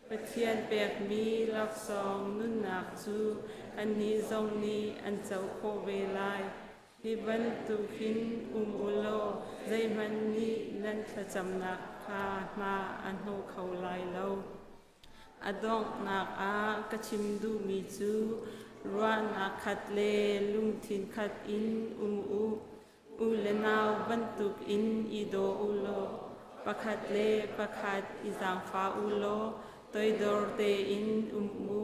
Pathian pekmi laksawng nunnak cu annih zong nih an co khawh ve lai. Hi bantuk hin um u law zeihmanh nih nan thlacamnak kha hna a hnawh kho lai lo. A donghnak ah ka chim duhmi cu ruahnak khat le lungthin khat in um u. U le nau bantuk in i daw u law pakhat le pakhat i zaangfah u law toidor tein um u.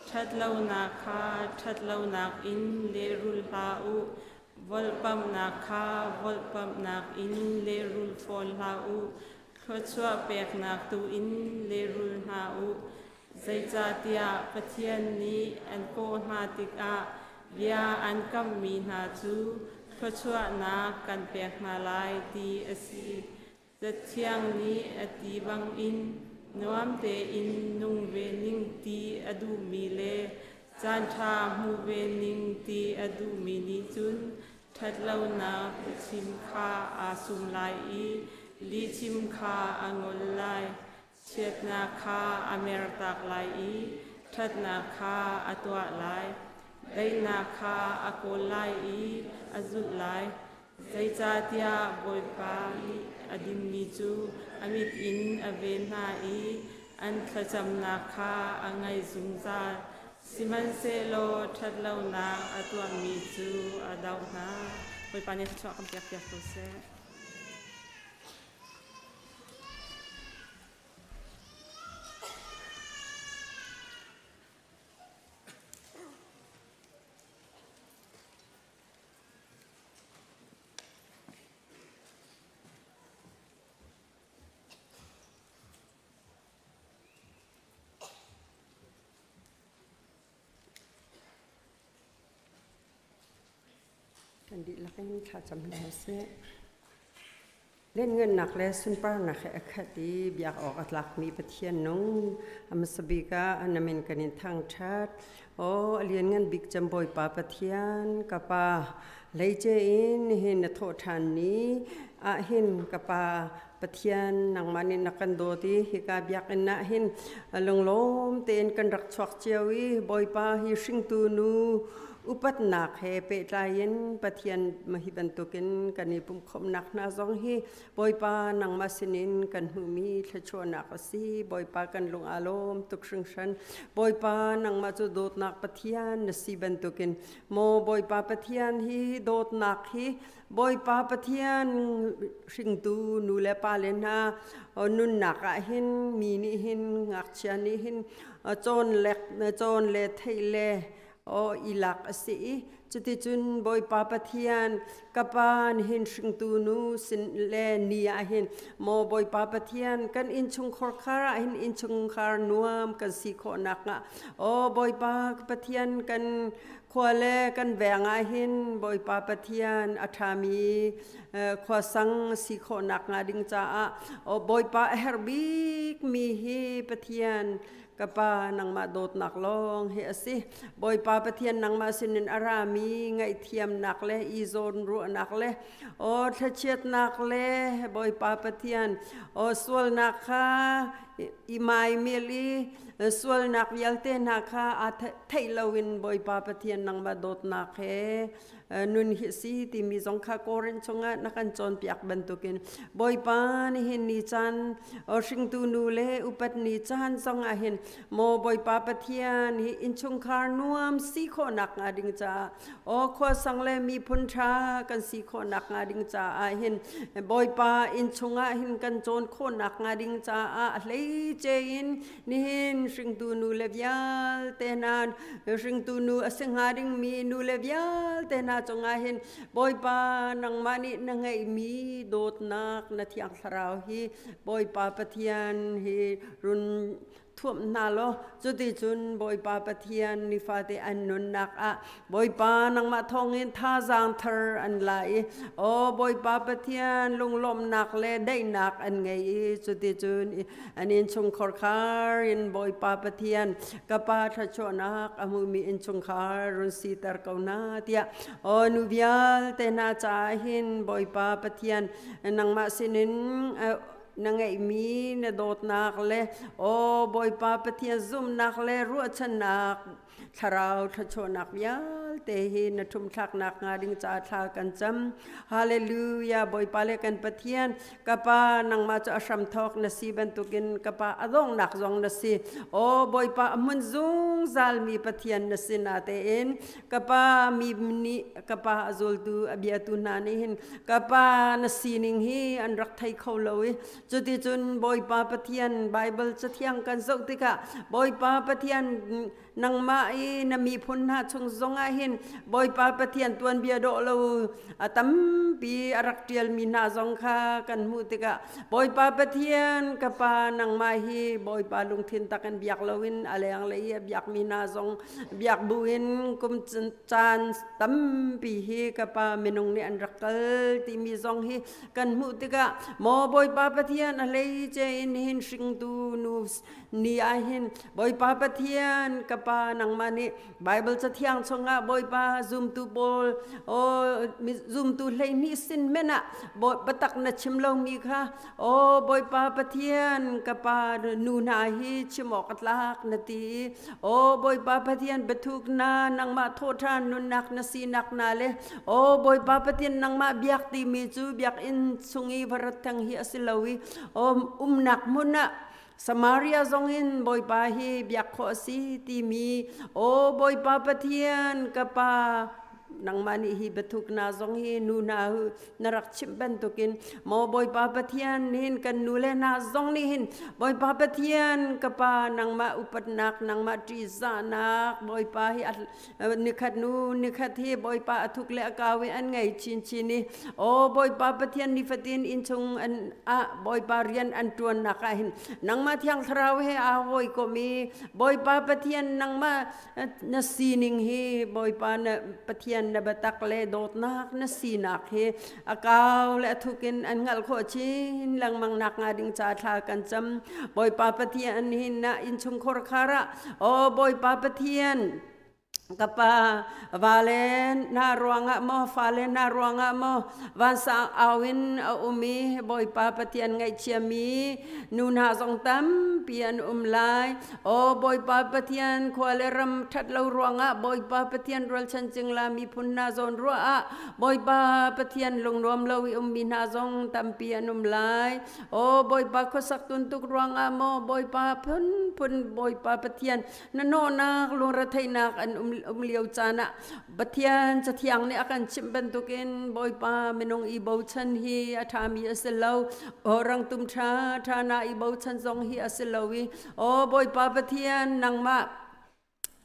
Ṭhatlonak kha ṭhatlonak in lehrul hlah u. Volhpamhnak kha volhpamhnak in lehrul fawn hlah u. Thluachuah peknak tu in lehrul hna u. Zeicahtiah Pathian nih an kawh hna tikah bia an kamhmi hna cu thluachuahnak kan pek hna lai ti a si. Cathiang nih a ti bangin nuam tein nung ve ning ti a duhmi le caanṭha hmu ve ning ti a duhmi nih cun Ṭhatlonak biachim kha aa sum lai i lihchim kha a ngol lai. Chiatnak kha a mertak lai i ṭhatnak kha a tuah lai. Daihnak kha a kawl lai i a zulh lai. Zeicahtiah Bawipa nih a dingmi cu a mit in a ven hna i an thlacamnak kha a ngaih zungzal. Sihmanhsehlaw ṭhatlonak a tuahmi cu a doh hna. Bawipa nih thluachuah kan pekpiak ko seh. Kan dihlak in thlacam hna usih. Lianngannak le sunparnak he a khat i biak awk a tlakmi Pathian nung a hmasa bik ah na min kan in thangṭhat. Aw a lianngan bik cem Bawipa Pathian ka Pa hleice in nihin na thawh ṭhan ni ah hin ka Pa Pathian nangmah nih na kan dawt i hika biakinn ah hin lunglawm tein kan rak chuak cio i Bawipa hi hringtu nu Upatnak he pehtlai in Pathian hi bantukin kan i pumhkhawmhnak hna zong hi Bawipa nangmah sinin kan hmuhmi thluachuahnak a si. Bawipa kan lung aa lawm tuk hringhran. Bawipa nangmah cu dawtnak Pathian na si bantukin maw Bawipa Pathian hi dawtnak hi Bawipa Pathian hringtu nu le pa le hna nunnak ah hin mi nih hin ngakchia nih hin cawn le cawn le theih le aw i lak a si i cuticun Bawipa Pathian ka pa nihin hringtu nu sin le ni ah hin maw Bawipa Pathian kan innchungkhar khar ah hin innchungkhar nuam kan si khawh nak ah aw Bawipa Pathian kan khua le kan veng ah hin Bawipa Pathian a ṭhami khua sang si khawh nak hnga ding caah aw Bawipa a herh bik mi hi Pathian ka pa nangmah dawtnak lawng hi a si. Bawipa Pathian nangmah sinin a rami ngaihthiamnak le i zawn ruahnak le aw thlachiatnak le Bawipa Pathian aw sualnak kha i maimil i sualnak vialte hna kha aa theih loin Bawipa Pathian nangmah dawtnak he nun hi si timi zong kha Korin chungah na kan cawnpiak bantukin Bawipa nihin ni caan hringtu nu le upat ni caan zong ah hin maw Bawipa Pathian hi innchungkhar nuam si khawhnak hnga ding caah aw khuasang le miphun ṭha kan si khawhnak hnga ding caah hin Bawipa innchung ah hin kan cawn khawhnak hnga ding caah a hleice in nihin hringtu nu le vialte hna hringtu nu a si hnga dingmi nu le vialte hna cungah hin Bawipa nangmah nih na ngeihmi dawtnak na thiang thlarau hi Bawipa Pathian hi run thuamh hna law cuticun Bawipa Pathian nifate an nunnak ah Bawipa nangmah thawngin thazaang thar an la i aw Bawipa Pathian lunglawmhnak le daihnak an ngei i cuticun an innchungkhar khar in Bawipa Pathian ka pa thluachuahnak a hmumi innchungkhar run siter ko hna tiah aw nu vialte hna caah hin Bawipa Pathian nangmah sinin na ngeihmi na dawtnak le aw Bawipa Pathian zumhnak le ruahchannak thlarau thluachuahnak vialte hi na ṭhumthlaknak hnga ding caah thla kan cam. Hallelujah Bawipa le kan Pathian ka pa nangmah cu a hramthawk na si bantukin ka pa a donghnak zong na si. Aw Bawipa a hmun zungzalmi Pathian na si natein ka pa mi nih ka pa a zultu a biatu hna nih hin ka pa na sining hi an rak thei kho lo i cuticun Bawipa Pathian Baibal cathiang kan zoh tikah Bawipa Pathian nangmah i na miphun hna chung zongah hin Bawipa Pathian tuanbia dawh lo a tampi a rak ṭialmi hna zong kha kan hmuh tikah Bawipa Pathian ka pa nangmah hi Bawipa lungthin tak in biak loin a lenglei i a biakmi hna zong biak buin kum caan tampi hi ka pa minung nih an rak kal timi zong hi kan hmuh tikah maw Bawipa Pathian a hleice in hin hringtu nu ni ah hin Bawipa Pathian ka pa nangmah nih Bible cathiang chungah Bawipa zumtu pawl aw zumtu 12 sin men ah biatak na chim lomi kha aw Bawipa Pathian ka pa nu hna hi chim awk a tlak na ti i aw Bawipa Pathian biathuk na nangmah thawhṭhan nunnak na sinak na le aw Bawipa Pathian nangmah biak timi cu biakinn chung i va rat theng hi a si lo i aw umnak hmun ah Samaria zong in Bawipa hi biak khawh a si timi aw Bawipa Pathian ka pa nangmah nih hi biathuk na zong hi nu hna na rak chimh bantukin maw Bawipa Pathian nihin kan nu le hna zong nih hin Bawipa Pathian ka pa nangmah upatnak nangmah ṭihzahnak Bawipa hi nikhat nu nikhat hi Bawipa a thuk le a kau i an ngei chinchin i aw Bawipa Pathian nifatin innchung an ah Bawipa rian an ṭuannak ah hin nangmah Thiang Thlarau he aa hawikom i Bawipa Pathian nangmah na sining hi Bawipa na Pathian na biatak le dawtnak na sinak hi a kau le a thuk in an hngalh khawh chin lengmang nak hnga ding ca thla kan cam Bawipa Pathian hin na innchungkhar khar ah aw Bawipa Pathian. Ka pa, vale na ruangah maw, fale na ruangah maw, vansang au in a um i Bawipa Pathian ngaihchiami nu hna zong tampi an um lai. Aw Bawipa Pathian, khua le ram ṭhat lo ruangah Bawipa Pathian rualchan cingla miphun hna zawn ruah ah Bawipa Pathian lungnuam lo i ummi hna zong tampi an um lai. Aw Bawipa khuasak tuntuk ruangah maw, Bawipa phunphun Bawipa Pathian na nawhnak lungretheihnak an um lio caan ah Pathian cathiang nih a kan chimh bantukin Bawipa minung i bochan hi a ṭhami a si lo. Aw rangtum ṭha ṭha na i bochan zong hi a si lo i aw Bawipa Pathian nangmah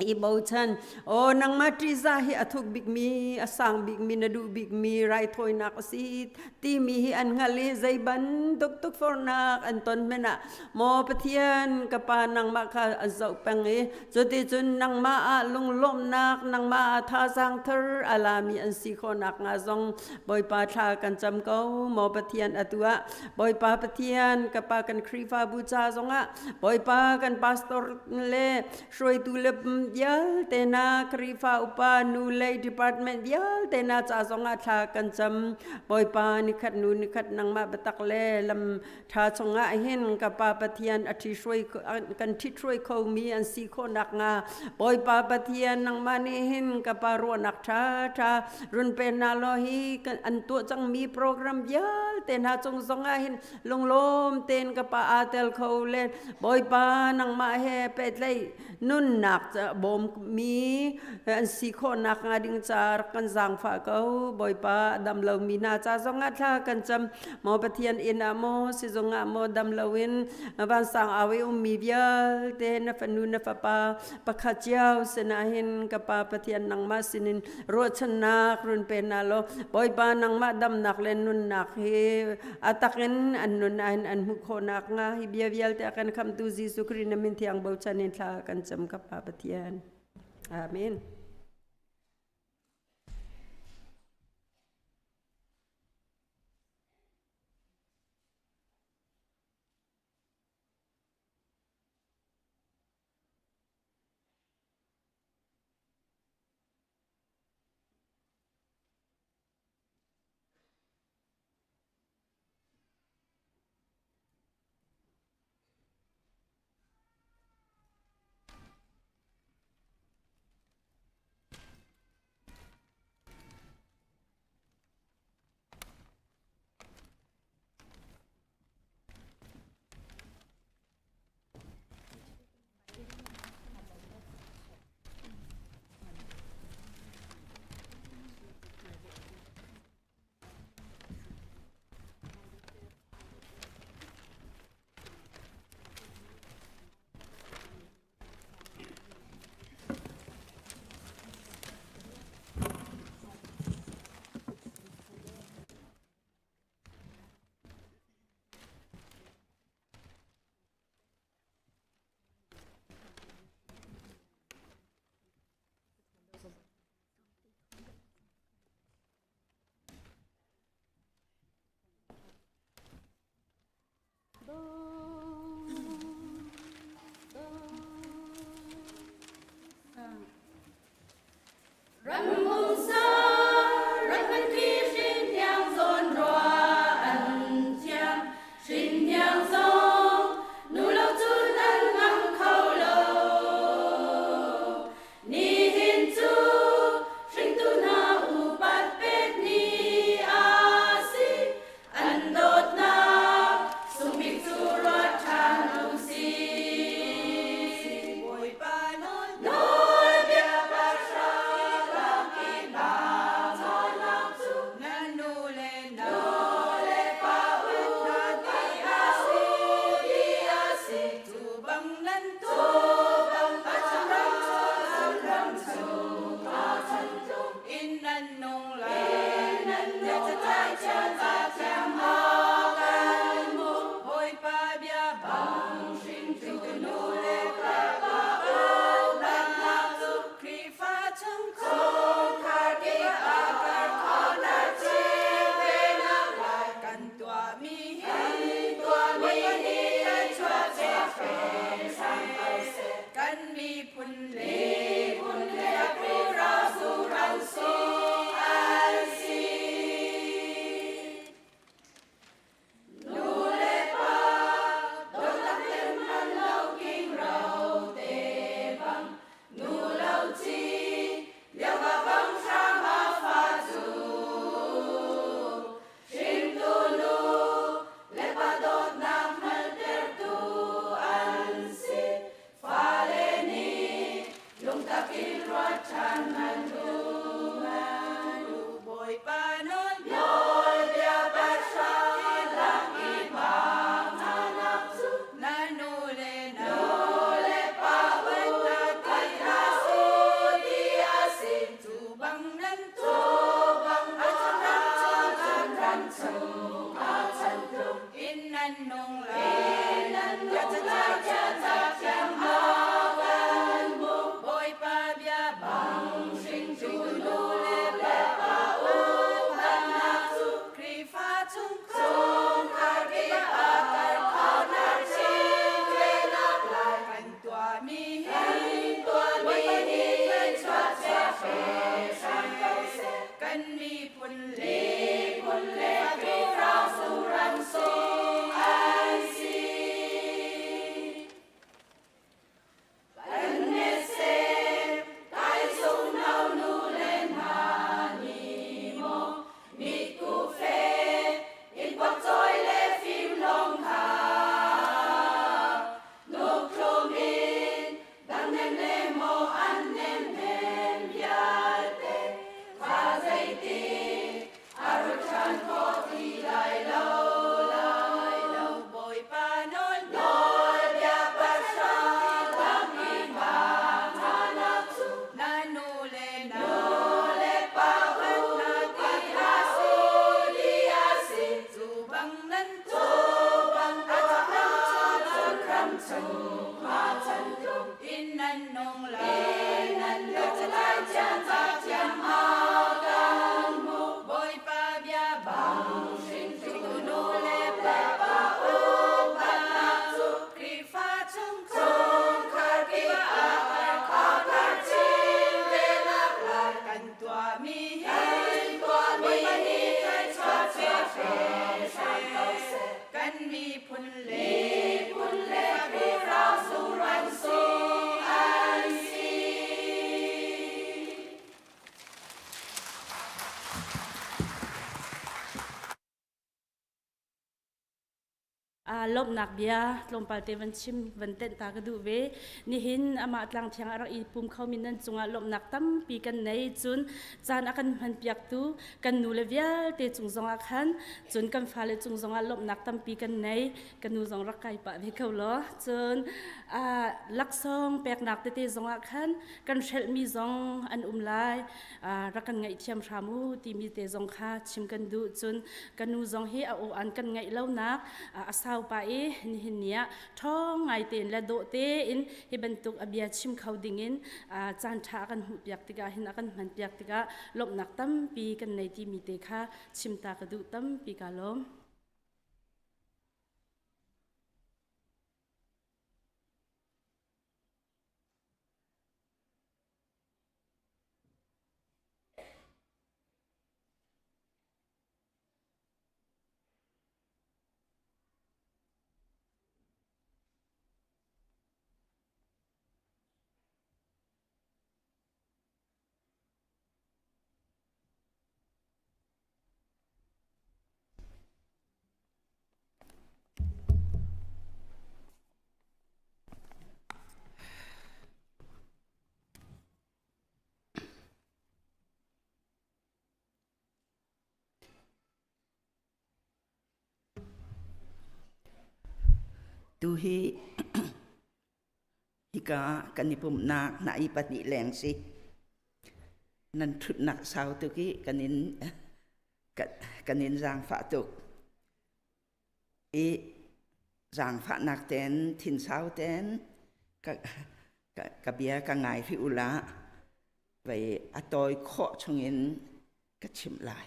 i bochan aw nangmah ṭihzah hi a thuk bikmi a sang bikmi na duh bikmi raithawinak a si timi hi an hngalh i zei bantuk tukforhnak an ton hmanh ah Maw Pathian, ka Pa nangmah kha an zoh peng i cuticun nangmah ah lunglawmhnak, nangmah ah thazaang thar a lami an si khawh nakhnga zong Bawipa thla kan cam ko. Maw Pathian, atu ah Bawipa Pathian, ka Pa kan Khrihfabu ca zongah Bawipa kan pastor le hruaitu le vialte hna Khrihfa upa nu lei department vialte hna ca zongah thla kan cam. Bawipa nikhat nu nikhat nangmah biatak le lam Tha chungah hin ka Pa Pathian a ṭhihruai kan ṭhithruai khomi an si khawh nakhnga Bawipa Pathian nangmah nih hin ka Pa ruahnak ṭha ṭha run pe hna law hi an tuah cangmi program vialte hna cung zongah hin lunglawm tein ka Pa aa tel kho le Bawipa nangmah he pehtlaih nunnak bawmmi an si khawh nakhnga ding ca rak kan zaangfah ko. Bawipa a dam lomi hna ca zongah thla kan cam. Maw Pathian inn ah maw sizung ah maw dam loin vansang au i ummi vialte na fanu na fapa pakhat cio sinah hin ka Pa Pathian nangmah sinin ruahchannak run pe hna law Bawipa nangmah damnak le nunnak hi a takin an nun ah hin an hmuh khawh nakhnga hi bia vialte a kan khamtu Jesuh Khrih na min thiang bochan in thla kan cam ka Pa Pathian. Amen. miphun le phun le Khrihfa sung ram sung an si. Kan mese kai sung no nu le hna ni maw mitku fe in pawcawi le fim lawng kha nuk thlum in dang nem le maw an nem hem vialte kha zeitin a rut ṭhan khawh ti lai lo lai lo Bawipa nawl nawlbia pahra bang i hma hnanak cu na nu le nu le pa upat hna si ti a si cu bang nan cu bang a cun ram chung hma chan tluk in nan nung lai nan nung lai ca thiam a kan hmuh Bawipa bia bang hringtu nu le pa upatnak cu Khrihfa chungkhar kip ah a karh chin ve nak lai kan tuahmi hi Bawipa nih thluachuah pe hram ko seh kan miphun le phun le Khrihfa sung sung an si. Lawmhnak bia tlawmpal te van chim van tenh ta ka duh ve. Nihin amah tlang thiang a rak i pum khomi nan cungah lawmhnak tampi kan nei. Cun caan a kan hman piaktu kan nu le vialte cung zongah khan cun kan fale cung zongah lawmhnak tampi kan nei. Ka nu zong rak kai pah ve ko law. Cun laksawng peknak tete zongah khan kan hrelhmi zong an um lai. Rak kan ngaihthiam hram u timi te zong kha chim kan duh. Cun ka nu zong hi a aw an kan ngaih lonak a sau pah i nihin ni ah ṭhawng ngai tein le dawh tein hi bantuk a bia chim kho dingin caan ṭha a kan hmuhpiak tikah hin a kan hmanpiak tikah lawmhnak tampi kan nei timi te kha chim ta ka duh tampi ka lawm. Tuhi hika kan i pumhnak na i pahnih leng si. Nan ṭhutnak sau tuk i kan in kan in zaangfah tuk. I zaangfahnak ten thinsau ten ka ka bia ka ngai rih ula vei a tawi khawh chungin ka chimh lai.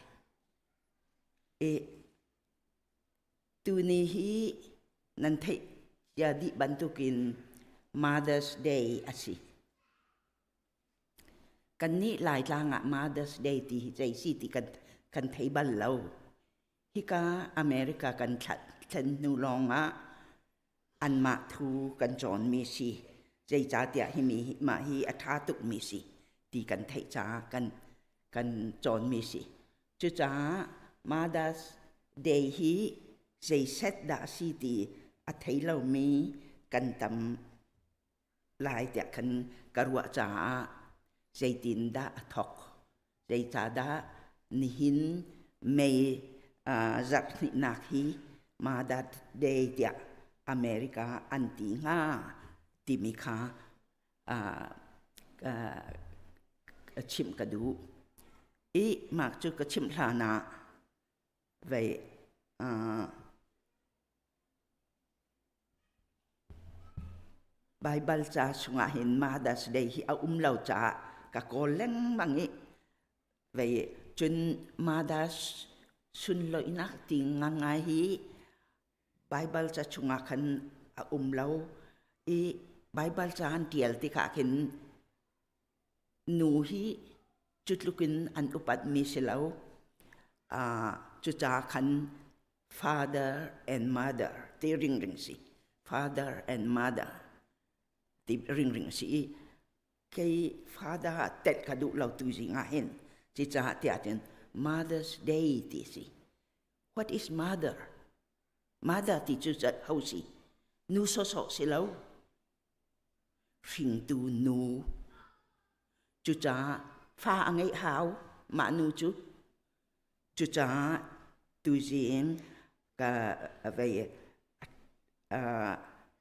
I tuni hi nan theih cia dih bantukin Mother's Day a si. Kannih Laitlang ah Mother's Day ti hi zei si ti kan kan thei bal lo. Hika America kan thlen hnu lawng ah anmah thu kan cawnmi si. Zeicahtiah himi mah hi a ṭha tukmi si ti kan theih caah kan kan cawnmi si. Cucaah Mother's Day hi zeiset dah a si ti a thei lomi kan tam lai tiah khan ka ruah caah zeitindah a thawk zeicahdah nihin May zarh hnihnak hi Mother's Day tiah America an ti hnga timi kha chimh ka duh. I mah cu ka chimh hlan ah vei Baibal ca chungah hin Mother's Day hi a um lo caah ka kawl lengmang i vei cun Mother's sunlawihnak ti ngangai hi Baibal ca chungah khan a um lo i Baibal ca an ṭial tikah khin nu hi Cu tluk in an upatmi si lo. Cucaah khan father and mother ti ringring si. Father and mother ti ringring si i kei father tet ka duh lo tu zing ah hin cucaah tiah cun Mother's Day ti si. What is mother? Mother ti cu ho si? Nu sawsawh si lo. Hringtu nu. Cucaah fa a ngeih hau mah nu cu. Cucaah tuzing ka vei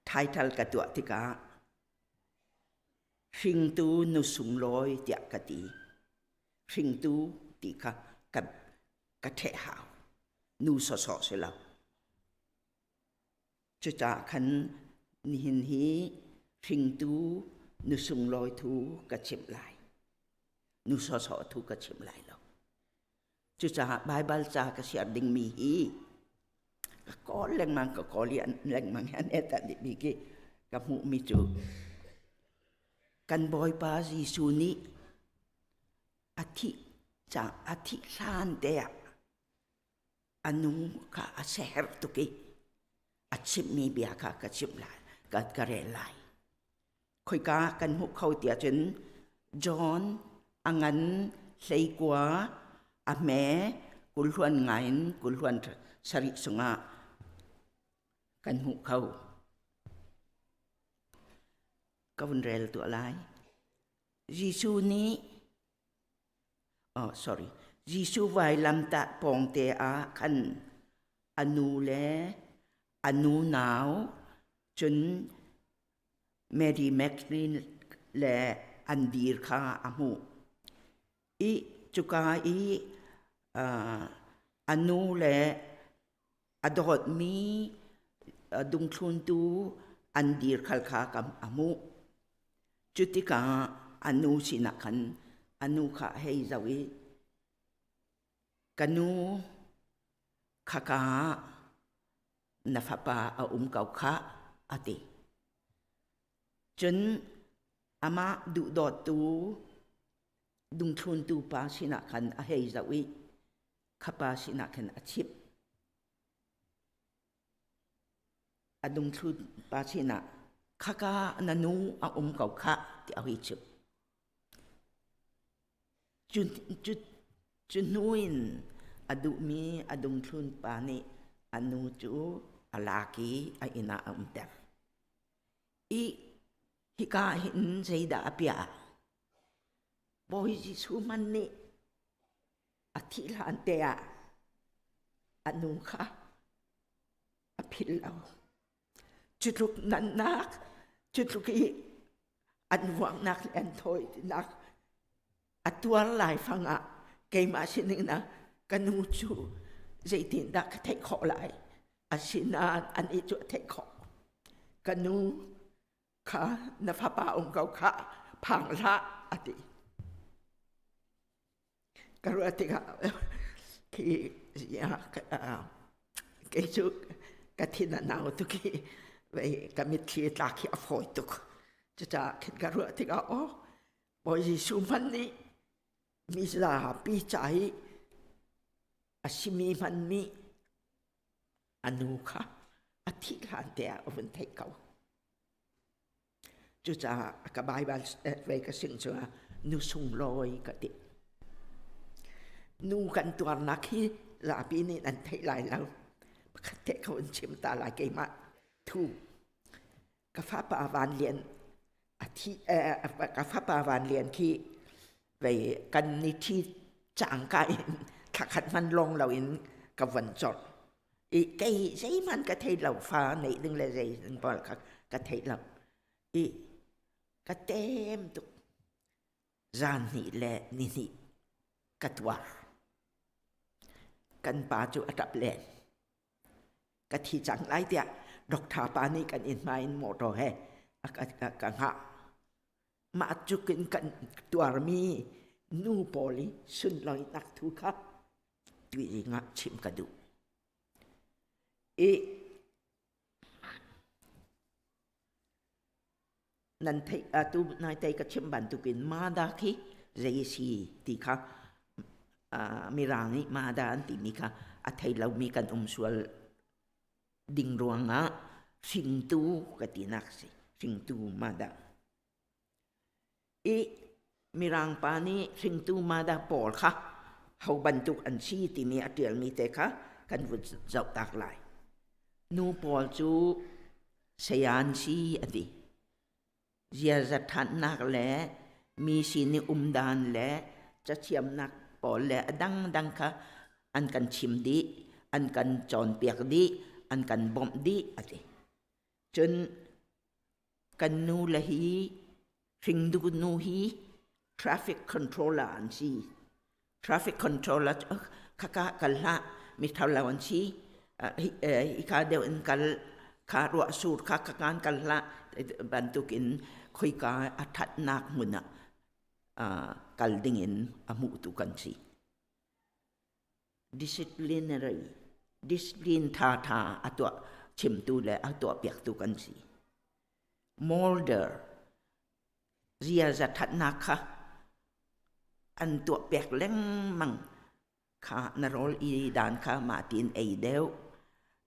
title ka tuah tikah hringtu nu sunglawi tiah ka ti. Hringtu ti kha ka ka ṭheh hau. Nu sawsawh si lo. Cucaah khan nihin hi hringtu nu sunglawi thu ka chimh lai. Nu sawsawh thu ka chim lai lo. Cucaah Baibal ca ka siar dingmi hi ka kawl lengmang ka kawl i lengmang an et an bik i ka hmuhmi cu kan Bawipa Jesuh nih a thih ca a thih hlan te ah a nu kha a siaherh tuk i a chimhmi bia kha ka chimh lai ka ka rel lai khoika kan hmuh kho tiah cun John a ngan hleikua a hme kulhluan ngai in kulhluan sarih sungah kan hmuh kho ka vun rel tuah lai Jesuh nih oh sorry Jesuh vailamtah pawngte ah khan a nu le a nu nau cun Mary Magdalene le an dir kha a hmuh. I cuka i a nu le a dawtmi dungthluntu an dir khal kha a hmuh. Cu tikah a nu sinah khan a nu kha a hei zoh i, Ka nu, khaka ah na fapa a um ko khah, a ti. Cun amah duhdawttu dungthluntu pa sinah khan a hei zoh i kha pa sinah khan a chimh. A dungthlu pa sinah khaka na nu a um ko khah tiah a hei chimh. Cu, cu, cu hnu in a duhmi a dungthlun pa nih a nu cu a lak i a inn ah a umter. I hika hin zeidah a piah? Bawi Jesuh hmanh nih a thih hlan te ah a nu kha a philh lo. Cu tluk nannak, cu tluk i an vuaknak le an thawinak a tuar lai fang ah keimah sining na ka nu cu zeitindah ka theih khawh lai? Asinain anih cu a theih khawh. Ka nu kha na fapa um ko khah phang hlah a ti. Ka ruah tikah khi kei cu ka thin a nau tuk i vei ka mitthli tlak hi a fawi tuk. Cucaah khin ka ruah tikah aw Bawi Jesuh hmanh nih mi zapi ca i a simi hmanh nih a nu kha a thih hlan te ah a vun theih ko. Cucaah ka Baibal vei ka sing cungah nu sunglawi ka ti. Nu kan tuarnak hi zapi nih nan theih lai lo. Pakhat te ko in chim ta lai keimah thu. Ka fapa Van Lian a thi ka fapa Van Lian khi vei kan ni thi cangka in thlakhat hman long lo in ka von cawlh. I kei zeihmanh ka thei lo fa neih ding le zei ding pawl kha ka thei lo i ka tem tuk zan hnih le ni hnih ka tuar kan pa cu a ṭap len ka thi cang lai tiah doctor pa nih kan inn hmai in motor he a ka hngah mah cuk in kan tuarmi nu pawl i sunlawinak thu kha tuizing ah chim ka duh. I nan theih atu nai te ka chim bantukin mada khi Zei si ti kha Mirang nih mada an timi kha a thei lomi kan um sual ding ruangah hringtu ka tinak si. Hringtu mada. I Mirang pa nih hringtu mada pawl kha ho bantuk an si timi a ṭialmi te kha kan vun zoh tak lai. Nu pawl cu saya an si a ti. Ziaza ṭhannak le mi sin i umdan le cathiamnak pawl le a dangdang kha an kan chim dih, an kan cawnpiak dih, an kan bawmh dih a ti. Cun kan nu le hi hringdu nu hi traffic controller an si. Traffic controller khaka kal hlah mi thalo an si. Hika deuh in kal kha ruah sur kha kakan kal hlah bantukin khoika a thatnak hmun ah kal dingin a hmuhtu kan si. Disciplinary discipline tha tha a tuah chimtu le a tuah piaktu kan si. Molder ziaza thatnak kha an tuah piak lengmang kha na rawl i dan kha mah tiin ei deuh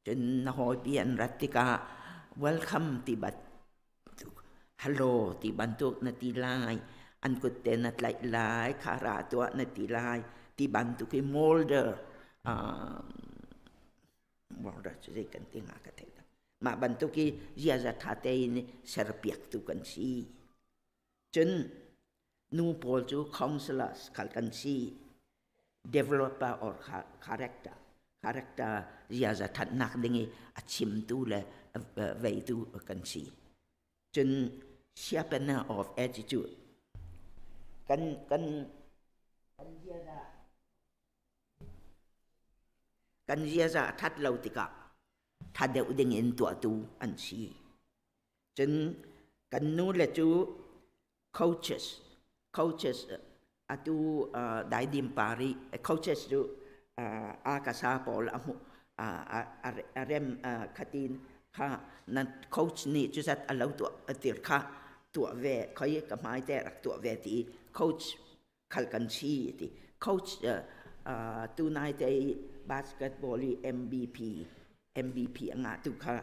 cun na hawipi an rat tikah welcome ti bat hello ti bantuk na ti lai an kut te na tlaih lai kha ra tuah na ti lai ti bantuk i molder molder cu zei kan ti hnga ka thei lo mah bantuk i ziaza ṭha tein serpiaktu kan si cun nu pawl cu counselors khal kan si developer or character character ziaza ṭhatnak ding i a chimtu le veitu kan si cun sharpener of attitude kan kan kan ziaza kan ziaza a ṭhat lo tikah ṭha deuh ding in tuahtu an si. Cun kan nu le cu coaches coaches atu daidim pari coaches cu a kasa pawl a hmu a rem khatin kha na coach nih cuzat a lo tuah tir kha tuah ve khoi ka hmai te rak tuah ve ti coach khal kan si ti coach tunai te basketball i MVP MVP a ngah tu kha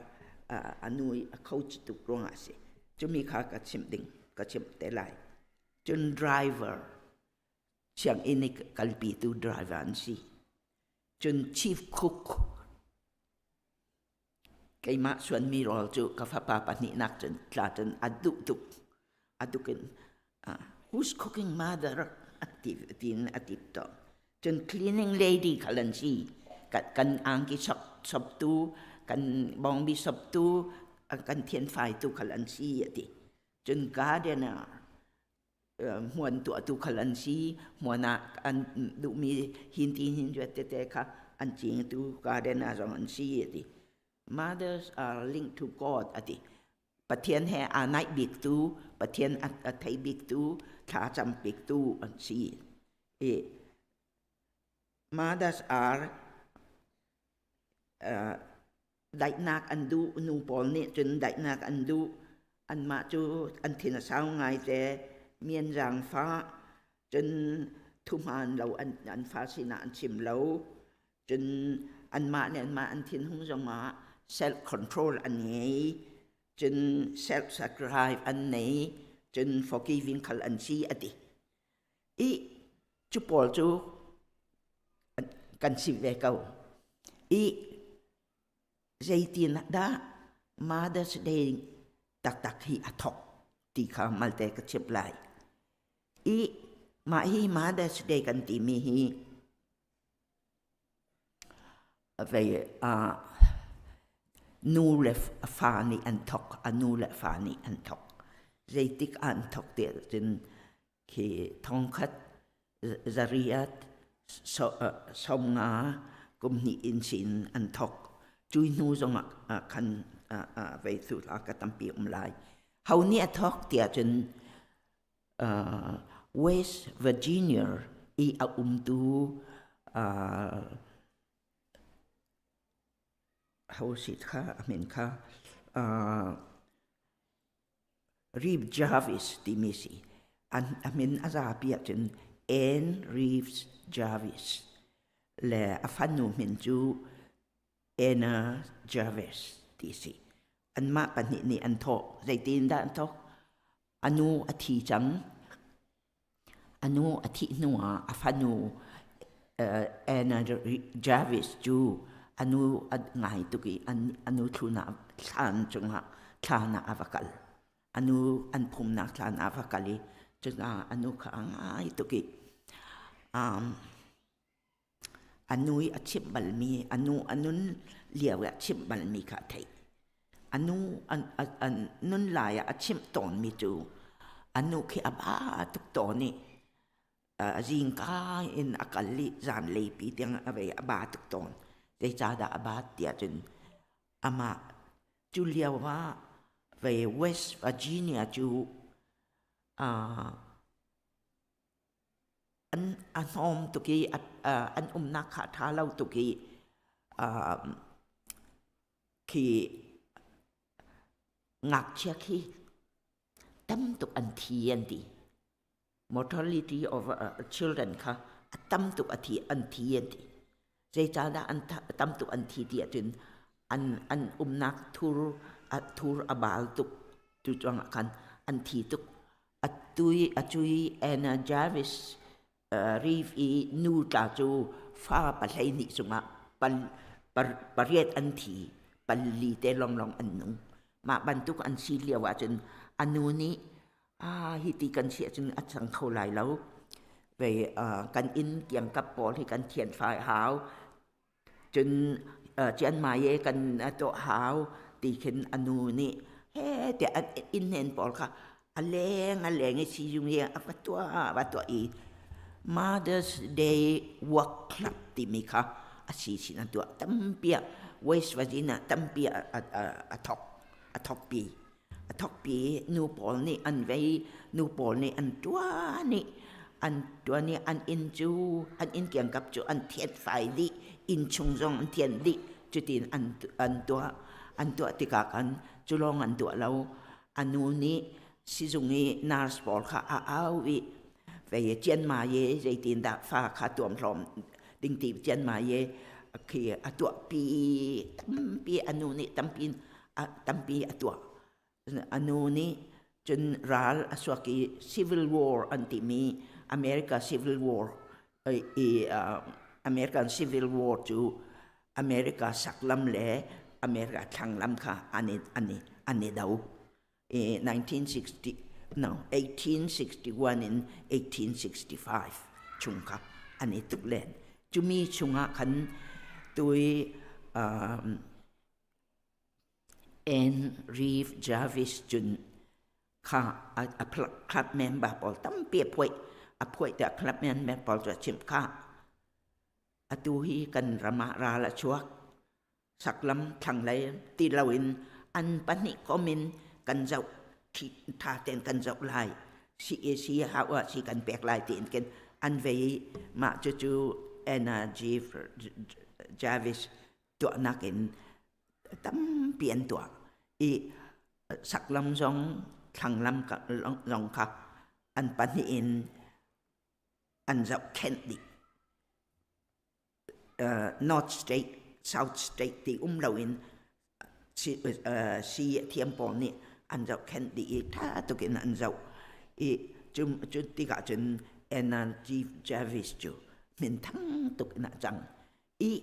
anu i a coach tuk ruangah si cumi kha ka chimh ding ka chimh te lai cun driver sianginn i kalpi tu driver an si cun chief cook Keimah suanmi rawl cu ka fapa pahnihnak cun tla cun a duh tuk. A duk in who's cooking mother ti tiin a tip tawn. Cun cleaning lady khal an si. Kan angki sop soptu, kan bawngbi soptu, kan thianfaitu khal an si a ti. Cun gardener hmuan tuahtu khal an si hmuan ah an duhmi hin ti hin zuat tete kha an cingtu garden ah zong an si a ti mothers are linked to God a ti Pathian he aa naih bik tu Pathian a thei bik tu thla cam bik tu an si i mothers are daihnak an duh nu pawl nih cun daihnak an duh anmah cu an thin a sau ngai te mian zaangfah cun thuhmaan lo an an fa sinah an chim lo cun anmah le anmah an thinhung zongah self control an ngei cun self sacrifice an nei cun forgiving khal an si a ti i cu pawl cu kan si ve ko i zeitin dah Mother's Day taktak hi a thok ti kha malte ka chimh lai i mah hi Mother's Day kan timi hi vei nu le fa nih an thok a nu le fa nih an thok zeitik an thok ti cun khi thongkhat zariat sawmnga kum hnih in sin an thok cui hnu zongah khan vei thu la ka tampi um lai ho nih a thok tiah cun West Virginia i a umtu ho sit kha a min kha Reeve Jarvis timi si. An a min a zapi ahcun Anne Reeves Jarvis le a fanu min cu Anna Jarvis ti si. Anmah pahnih nih an thawh. Zeitin dah an thawk? A nu a thi cang. A nu a thih hnuah a fanu Anna Jarvis cu a nu a ngai tuk i a nu thlun ah thlan cungah thlan ah a va kal. A nu an phumnak thlan ah a va kal i cucaah a nu kha a ngai tuk i A nu i a chimh balmi, a nu a nun lio i a chimh balmi kha a theih. A nu a nun lai ah a chimh tawnmi cu a nu khi a ba tuk tawn i zingka in a kal i zanlei pi tiang a vei a ba tuk tawn. Zeicahdah a bat tiah cun amah cu lio ah vei West Virginia cu an a hnawm tuk i an umnak kha a ṭha lo tuk i khi ngakchia khi tam tuk an thi an ti. Mortality of children kha a tam tuk a thi an thi an ti. Zeicahdah an tam tuk an thi ti ahcun an an umnak thur a thur a bal tuk tu ruangah khan an thi tuk. Atu i atu i Anna Jarvis Reeve i nu tla cu fa 12 cungah pariat an thi, pali te lawnglawng an nung. Mah bantuk an si lio ahcun a nu nih hiti kan si ahcun a cang kho lai lo. Vei kan inn kiangkap pawl hi kan thianfai hau. Cun Chiangmai i kan tuah hau ti khin a nu nih he tiah an innhnen pawl kha a leng a leng i siizung i a va tuah a va tuah i Mother's Day Work Club timi kha a si sin an tuah tampi ah West Virginia tampi ah a thok a thokpi a thokpi nu pawl nih an vei nu pawl nih an ṭuan i an ṭuan i an inn cu an inn kiangkap cu an thianfai dih inn chung zong an thianh dih cutin an an tuah an tuah tikah khan cu lawng an tuah lo a nu nih sizung i nurse pawl kha a au i vei cianma ye zeitindah fa kha tuamhlawm ding ti cianma ye khi a tuahpi tampi a nu nih tampi tampi a tuah. A nu nih cun ral a suak i Civil War an timi America Civil War i American Civil War cu America saklam le America thlanglam kha an i, an i, an i do. I 1960 no 1861 in 1865 chung kha an i tuk len. Cumi chungah khan tui um, Anne Reeve Jarvis cun kha a club member pawl tampi a phuaih. A phuaih tiah club member pawl cu a chimh kha atu hi kan ram ah ral a chuak. Saklam thlanglei ti loin an pahnih kom in kan zoh ṭha tein kan zoh lai. CAC hau ah si kan pek lai tiin khin an vei i mah cucu Anna G. Jarvis tuahnak in tampi an tuah i saklam zong thlanglam zong kha an pahnih in an zohkhenh dih. North State, South State ti um loin si thiam pawl nih an zohkhenh dih i ṭha tuk in an zoh i cu tikah cun Anna G. Jarvis cu minthang tuk in a cang. I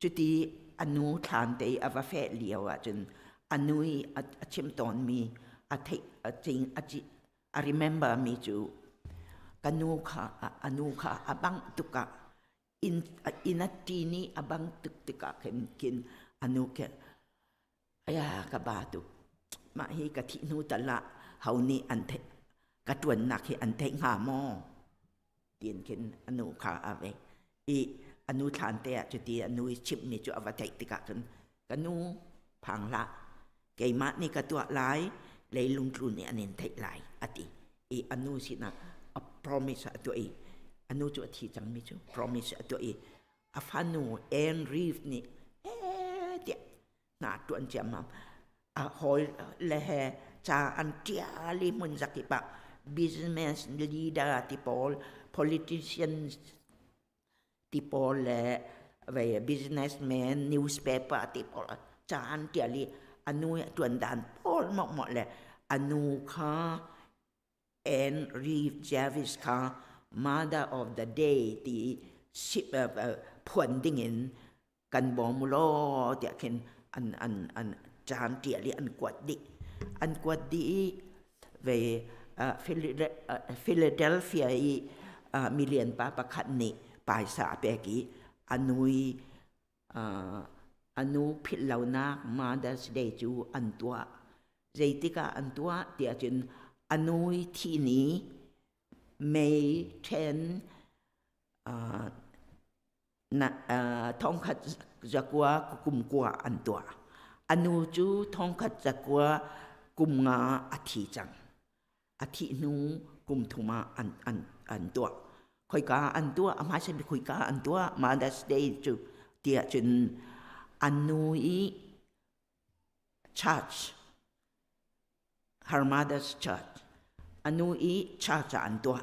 cuti a nu thlan te i a va feh lio ahcun a nu i a chim tawnmi a theih a cing a ci a remember mi cu ka nu kha a nu kha a bangh tuk ah inn inn a ṭin i a bang tuk tikah khin khin a nu khi aya ka ba tuk mah hi ka thih hnu tal ah ho nih an theih ka ṭuannak hi an theih hnga maw tiin khin a nu kha a ve i a nu thlan te ah cuti a nu i chimhmi cu a va theih tikah cun ka nu phang hlah keimah nih ka tuah lai leilung tlu nih an in theih lai a ti i a nu sinah a promise a tuah i a nu cu a thi cangmi cu promise a tuah i a fanu Anne Reeve nih eh tiah hna ṭuan ciammam a hawi le he ca an ṭial i hmun zakip ah. Business leader ti pawl, politicians ti pawl le vei businessman, newspaper ti pawl ca an ṭial i a nu i a ṭuan dan pawl mawhmawh le a nu kha Anne Reeve Jarvis kha Mother of the Day ti phuan dingin kan bawm u law tiah khin an an an caan ṭial i an kuat dih. An kuat dih i ve Philadelphia i milian pa pakhat nih paisa a pek i a nu i a nu philh lonak Mother's Day cu an tuah. Zeitik ah an tuah tiah cun a nu i thih ni May 10 thongkhat zakua kum kua an tuah. A nu cu thongkhat zakua kum nga a thi cang. A thih hnu kum thum ah an, an, an tuah. Khoika an tuah, a hmaisa bik khoika an tuah, Mother's Day cu tiah cun an nu i church Her mother's church. A nu i church ah an tuah.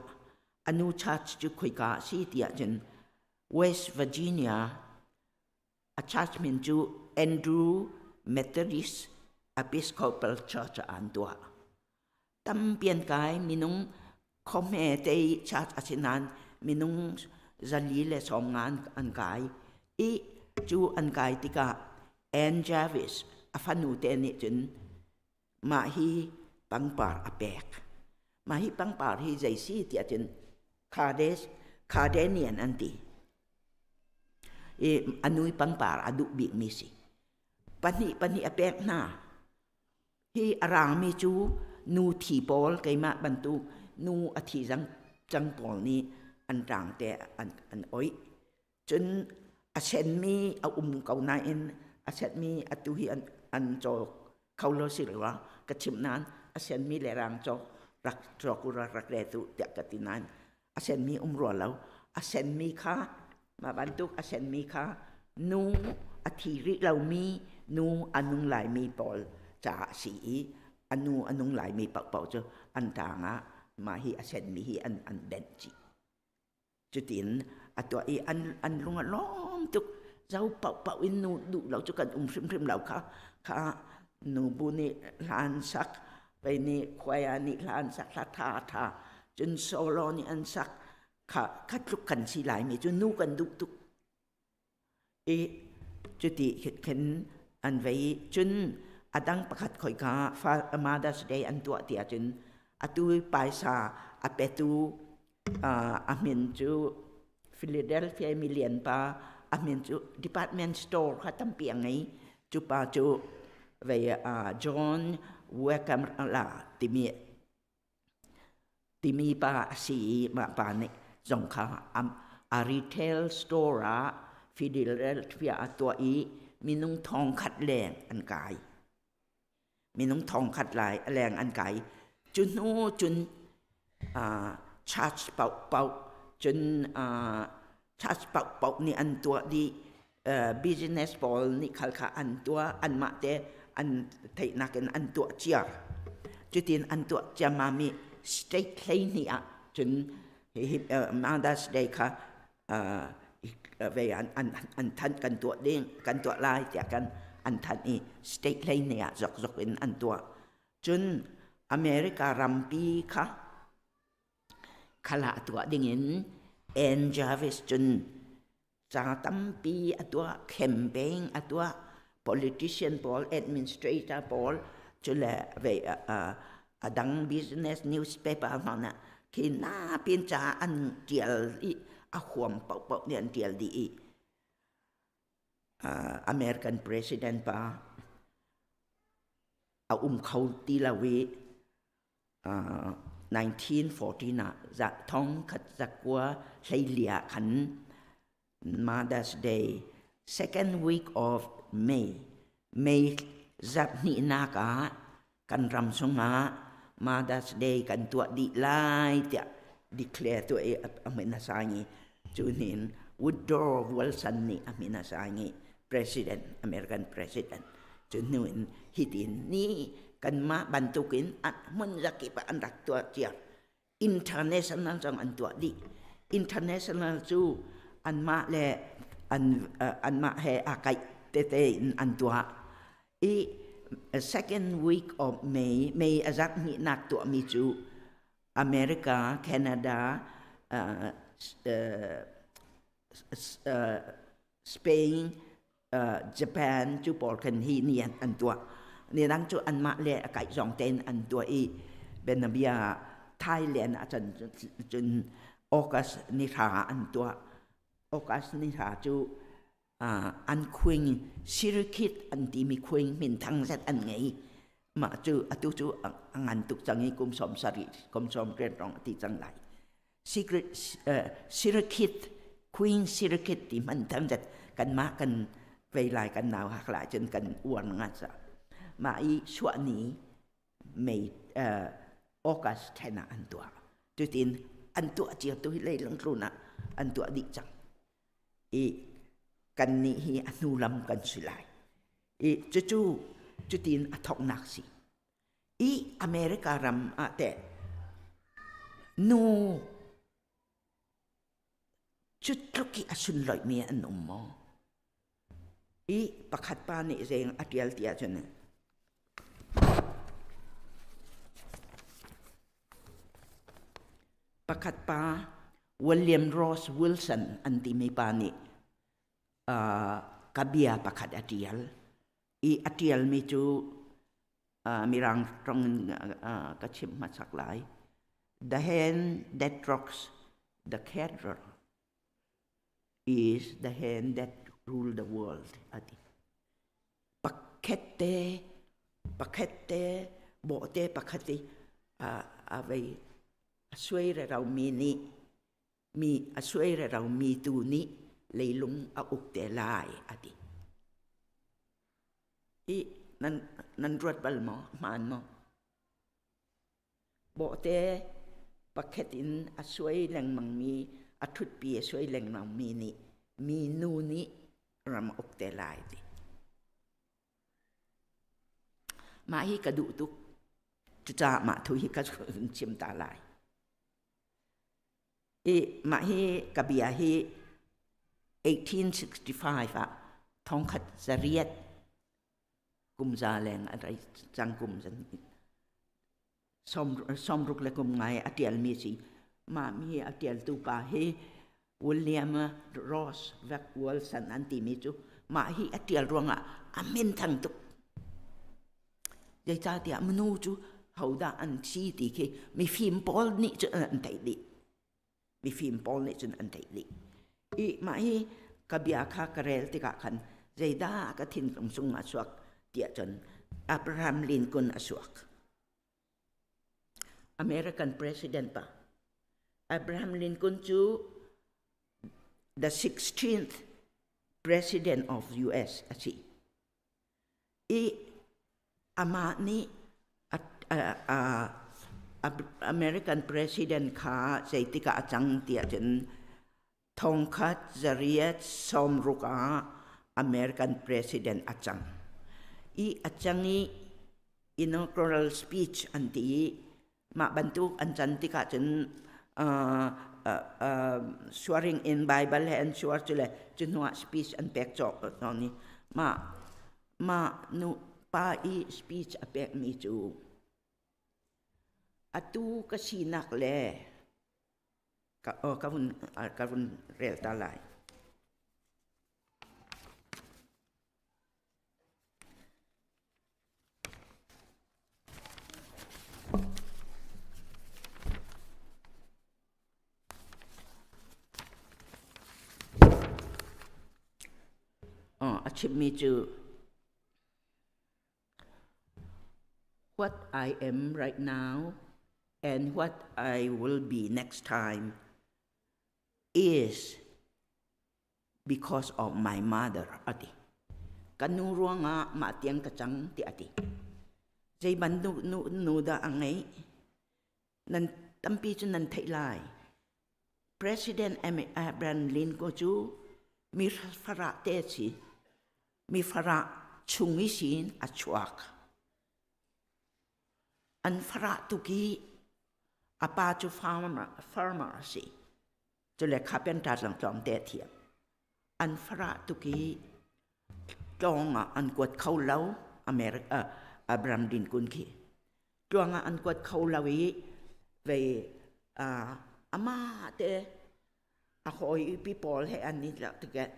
A nu church cu khoika a si tiah cun West Virginia a church min cu Andrew Methodist Episcopal Church ah an tuah. Tampi an kai minung khuahme te i church a si nain minung zali le sawm nga an kai i cu an kai tikah Ann Jarvis a fanu te nih cun mah hi pangpar a pek. Mah hi pangpar hi zei si tiah cun Khades Khadenian an ti. I a nui pangpar a duh bikmi si. Pahnih pahnih a pek hna. Hi a rangmi cu nu thi pawl keimah bantuk nu a thi cang pawl nih an rang te an, an oih. Cun a senmi a um ko nain a senmi atu hi an, an caw kho lo si rua ka chimh nain a senmi le rang caw rak cawk u rak rak re tu tiah ka ti nain a senmi um rua lo a senmi kha mah bantuk a senmi kha nu a thi rih lomi nu a nung laimi pawl caah a si i a nu a nung laimi paohpaoh cu an ṭang ah mah hi a senmi hi an an benh chih. Cutin a tuah i an an lung a lawm tuk. Zo paohpaoh in nu duh lo cu kan um hrimhrim lo kha kha nu bu nih hla an sak pei nih choir nih hla an sak hla tha tha cun solo nih an sak kha kha tluk kan si lai mi cu nu kan duh tuk i cuti khin an vei cun a dang pakhat khoika Mother's Day an tuah ti ahcun atu paisa a petu a min cu Philadelphia milian pa a min cu department store kha tampi a ngei cu pa cu vei John Wickham la timi timi pa a si i mah pa nih zong kha a retail store ah Philadelphia a tuah i minung thong khat leng an kai. Minung thong khat lai leng an kai. Cu hnu cun church paohpaoh cun church paohpaoh nih an tuah dih business pawl nih khal kha an tuah anmah te an theihnak in an tuah cia cutin an tuah ciammam i state 12 ah cun hi Mother's Day kha ve an an an thanh kan tuah ding kan tuah lai tiah kan an thanh i state 12 ah zokzok in an tuah cun America rampi kha khala tuah dingin Ann Jarvis cun ca tampi a tuah campaign a tuah politician pawl administrator pawl cu le ve a dang business newspaper hmang ah khi na pin ca an tial i a huam paohpaoh nih an tial dih i American president pa a um kho ti lo i 1914 ah thong khat zakua hleili ah khan Mother's Day second week of May May zarhhnihnak ah kan ram chungah Mother's Day kan tuah dih lai tiah declare tuah i a min a sang i cu hnin Woodrow Wilson nih a min a sang i president American president cu hnu in hitin ni kanmah bantukin hmun zakip ah an rak tuah cia. International zong an tuah dih. International cu anmah le an anmah he aa kaih tete in an tuah. I second week of May, May a zarh hnihnak tuahmi cu America, Canada, uh, uh, uh, Spain, Japan cu pawl khan hi ni an tuah. Ni dang cu anmah le a kaih zong tein an tuah i bianabia Thailand ah cun cun August ni hra ah an tuah. August ni hra cu an khuing Sirikit an timi khuing minthang zet an ngei. Mah cu atu cu a ngan tuk cang i kum 70 kum 80 rong a ti cang lai. Secret Sirikit Queen Sirikit ti hman thang zet kanmah kan vei lai kan nau hak lai cun kan uar nga sa mah i suah ni May August 10 ah an tuah cutin an tuah cio tu hi leilung tlun ah an tuah dih cang i kan nih hi a hnu lam kan si lai i cucu cutin a thoknak si I America ram ah teh nu cu tluk i a sunloihmi an um maw? I pakhat pa nih zeing a ṭial ti ahcun pakhat pa William Ross Wilson an timi pa nih uh, ka bia pakhat a ṭial. I a ṭialmi cu Mirang ṭong in ka chimh hmasak lai. The hand that rocks the cathedral is the hand that rule the world ati. Pakhat te pakhat te bawhte pakhat i a vei a suai rero mi nih mi a suai rero mi tu nih leilung a uk te lai ati. I nan nan ruat bal maw? Hmaan maw? Bawhte pakhat in a suai lengmangmi, a ṭhutpi a suai lengmangmi nih mi nu nih ram a uk te lai ti. Mah hi ka duh tuk. Cucaah mah thu hi ka chim ta lai. I mah hi ka bia hi 1865 ah thongkhat zariat kum za leng a rei cang kum zan sawmruk le kum ngai a tialmi si mah mi a tialtu pa hi William Ross Wilson an timi cu mah hi a tial ruangah a min thang tuk Zeicahtiah minu cu hodah an si ti khi mifim pawl nih cun an theih dih. Mifim pawl nih cun an theih dih. I mah hi ka bia kha ka rel tikah khan zeidah ka thinlung chung a chuak tiah cun Abraham Lincoln a chuak. American president pa. Abraham Lincoln cu the 16th president of US a si. I amah nih American president kha zeitik ah a cang ti ahcun thongkhat zariat sawmruk ah American president a cang. I a cang i inaugural speech an ti i mah bantuk an can tikah cun swearing in Bible he an suar cu le cu hnuah speech an pek cawk ni mah mah nu pa i speech a pekmi cu atu ka sinak le ka ka vun ka vun rel ta lai. A chimmi cu What I am right now and what I will be next time is because of my mother a ti. Ka nu ruangah mah tiang ka cang ti a ti. Zei bantuk nu, nu dah a ngeih? Nan tampi cu nan theih lai. President Abraham Lincoln cu mi farah te si. Mi farah chung i sin a chuak. An farah tuk i. A pa cu farmer, farmer a si. Cule carpenter zong tlawmte a thiam. An farah tuk i tlawng ah an kuat kho lo America Abraham Lincoln khi. Tluang ah an kuat kho lo i vei uh, amah te a hawi pi pawl he an i tikah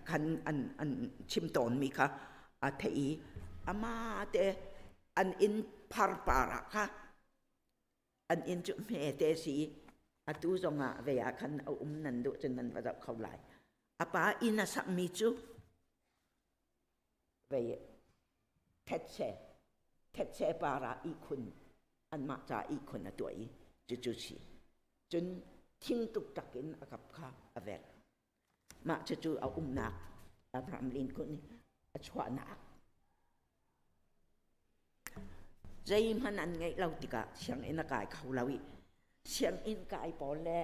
khan an an chim tawnmi kha a theih i amah te an inn pharpar ah kha an inn cu hme te si atu zongah ve ah khan a um nan duh cun nan va zoh kho lai a pa inn a sakmi cu vei thetse thetse par ah ihkhun anmah ca ihkhun a tuah i cucu si cun thing tuktak in a kap kha a velh mah cucu a umnak Abraham Lincoln a chuahnak zeihmanh an ngeih lo tikah sianginn a kai kho lo i sianginn kai pawl le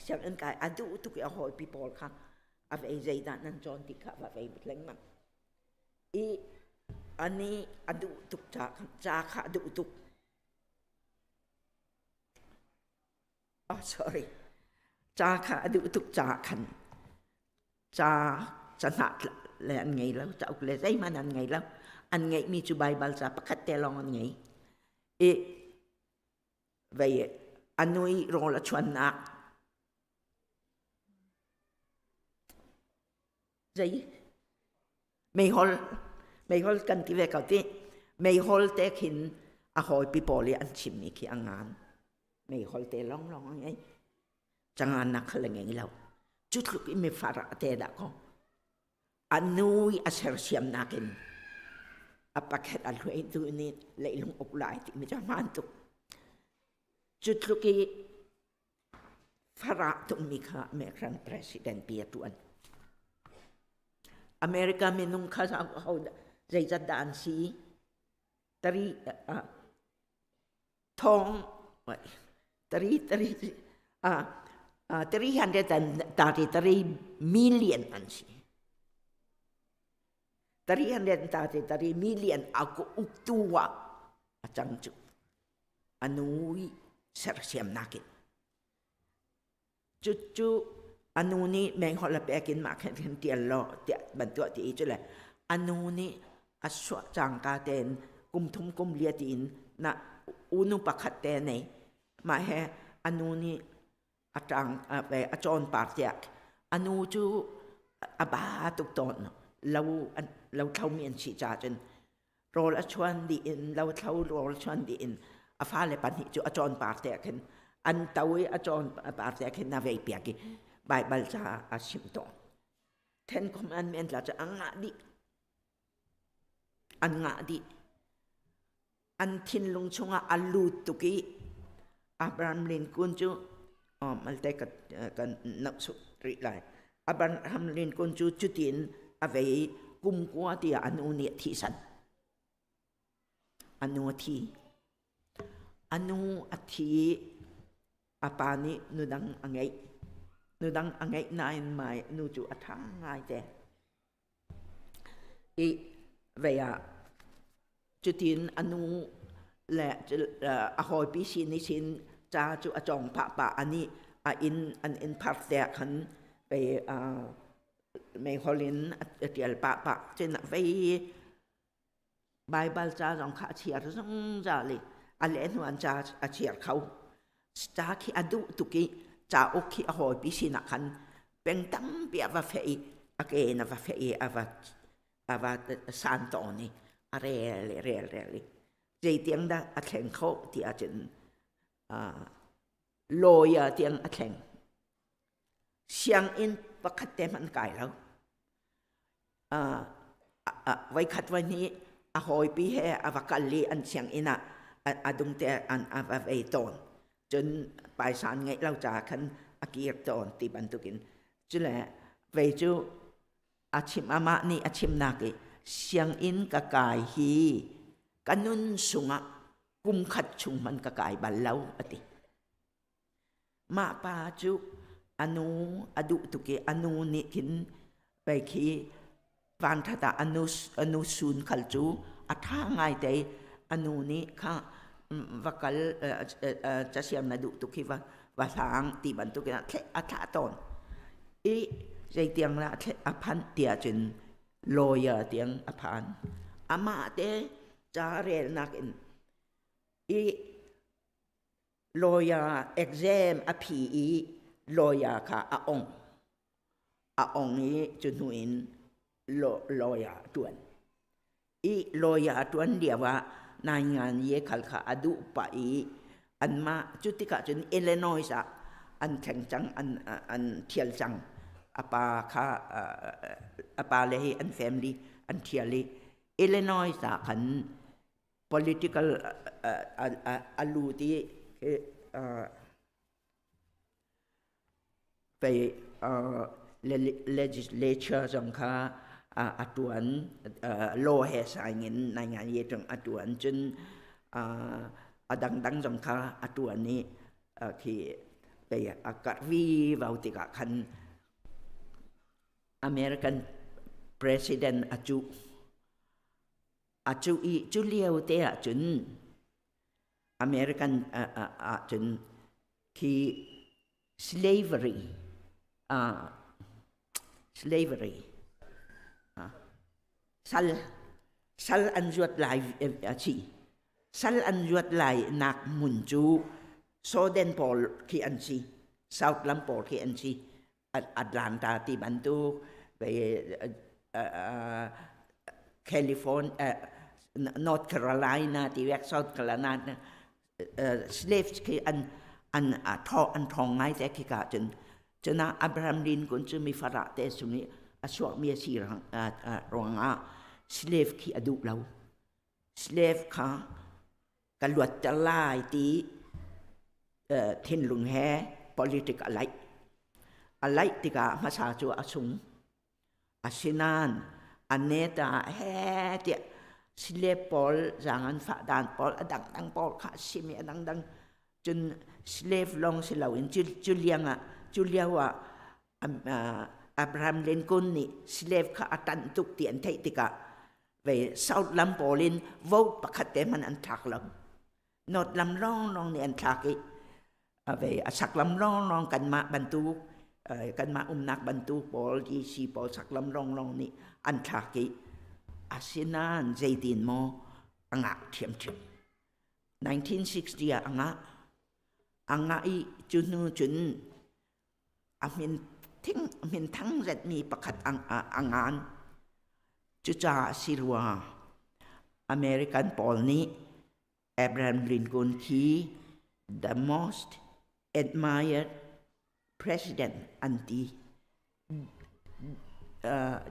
sianginn kai a duh tuk i a hawipi pawl kha a vei zeidah nan cawn ti kha va vei lengmang i ani a duh tuk ca ca kha a duh tuk oh sorry ca kha a duh tuk ca khan ca cahnah le an ngei lo cauk le zeihmanh an ngei lo an ngeihmi cu Baibal ca pakhat te lawng an ngei i vei a nui rawl a chuannak zei meihol meihol kan ti ve ko ti meihol te khin a hawipi pawl i an chimmi khi a ngan meihol te long long a ngei cangan nak kha le ngei lo cu tluk i mi far te dah ko a nu i a sersiamnak in a pakhat a hluai tu nih leilung uk lai ti mi cu hmaan tuk cu tluk i Farah tungmi kha American president pi a ṭuan. America minung kha ho zeizat dah an si? Tari thong tari tari 333 million an si. 333 million a uktu ah a cang cu. A nu i sersiamnak in. Cucu a nu nih mengholh a pek in mah khan khan tial law tiah bantuah ti i cu le a nu nih a suah cangka tein kum thum kum lia tiin na unu pakhat te nei mah he a nu nih a ṭang a cawn par tiah a nu cu a ba tuk tawn lo lo thlomi an si caah cun rawl a chuan dih in lothlo rawl chuan dih in a fale pahnih cu a cawn par te ah khin an to i a cawn par te ah khin a vei piak i Baibal ca a chimh tawn. Ten Commandment la cu a ngah dih. An ngah dih. An thinlung chungah a lut tuk i Abraham Lincoln cu oh, malte ka kan nohsuk rih lai. Abraham Lincoln cu cutin a vei i kum kua tiah a nu nih a thihsan. A nu a thi. A nu a thi i a pa nih nu dang a ngeih. Nu dang a ngeih nain mai nu cu a ṭha ngaite. I vei ah cutin a nu le a hawipi sin i sin ca cu a cawng pah pah anih a inn an inn phar te ah khan pei meihol in a ṭial pah pah cun vei Baibal ca zong kha a chiar zungzal i a leh hnu an ca a chiar kho ca khi a duh tuk i cauk khi a hawipi sinah khan peng tampi a va feh i a ke in a va feh i a va a va san tawn i a rel i rel rel i zeitiang dah a thleng khawh ti ahcun lawyer tiang a thleng sianginn pakhat te hmanh kai lo voikhat voihnih a hawipi he a va kal i an sianginn ah a dungte an a va vei tawn cun paisa an ngeih lo caah khan a kir tawn ti bantukin cule vei cu a chim amah nih a chimnak i sianginn ka kai hi ka nun sungah kum khat chung hmanh ka kai bal lo a ti Mah pa cu a nu a duh tuk i a nu nih khin pei khi vanṭhat ah a nu, a nu sun khal cu a ṭha ngaite i a nu nih kha Va kal casiam na duh tuk hi va va hlang ti bantukin a thleh a thlah tawn. I zeitiang lah a phanh tiah cun lawyer tiang a phan. Amah te ca relnak in i lawyer exam a phi i lawyer kha a ong. A ong i cu hnu in lawyer a ṭuan. I lawyer a ṭuan lio ah naingan ye khal kha a duh pah i anmah cu tikah cun Illinois ah an thleng cang, an an ṭhial cang. A pa kha a pa le hi an family an ṭhial i Illinois ah khan political a lut i pei legislature zong kha a ṭuan law he saing in naingan ye ṭung a ṭuan cun a dangdang zong kha a ṭuan i khi pei a karh vivo tikah khan American president a cuh a cuh i cu lio te ah cun American ah cun khi slavery slavery sal sal an zuat lai a si sal an zuat lai nak hmun cu Southern pawl khi an si South lam pawl khi an si Atlanta ti bantuk California North Carolina ti vek South Carolina slaves khi an an an ṭhawng ngai te khi ka cun cuna Abraham Lincoln cu mi farah te sung i a chuakmi a si ruangah slave khi a duh lo slave kha ka luatter lai ti thinlung he politic a laih. A laih tikah hmasa cu a sung. Asinain a neta he tiah slave pawl zaang an fah dan pawl a dangdang pawl kha a simi a dangdang cun slave lawng si loin cu liang ah cu lio ah Abraham Lincoln nih slave kha a ṭanh tuk ti an theih tikah ve South lam pawl in vote pakhat te hmanh an thlak lo. North lam lawnglawng nih an thlak i ve a sak lam lawnglawng kanmah bantuk kanmah umnak bantuk pawl DC pawl sak lam lawnglawng nih an thlak i asinain zeitin maw a ngah ṭhiamṭhiam. 1960 ah a ngah. A ngah i cu hnu cun a min thing min thang zetmi pakhat a ngan. Cucaah si rua American pawl nih Abraham Lincoln khi the most admired president an ti.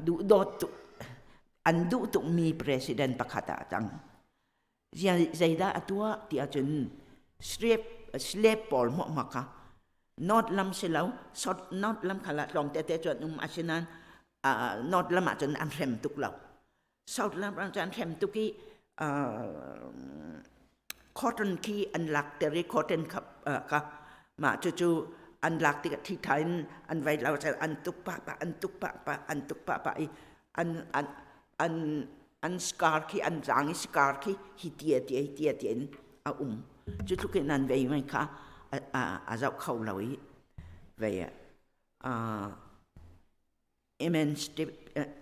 Duhdawt tuk an duh tukmi president pakhat ah a cang. Zeidah a tuah ti ahcun slave, slave pawl hmuahhmuah kha North lam si lo, South North lam kha lah tlawm tete cu an um asinain uh, North lam ahcun an hrem tuk lo. South lam ah cun an hrem tuk i uh, cotton khi an lak ter i cotton kha, uh, kha mah cucu an lak tikah ṭhiṭha in an vai lo an tuk pah pah an tuk pah pah an tuk pah pah i an an an an scar khi an zaang i scar khi hi tia tia hi tia tia in a um cu tluk in an vei mai kha a zoh kho lo i vei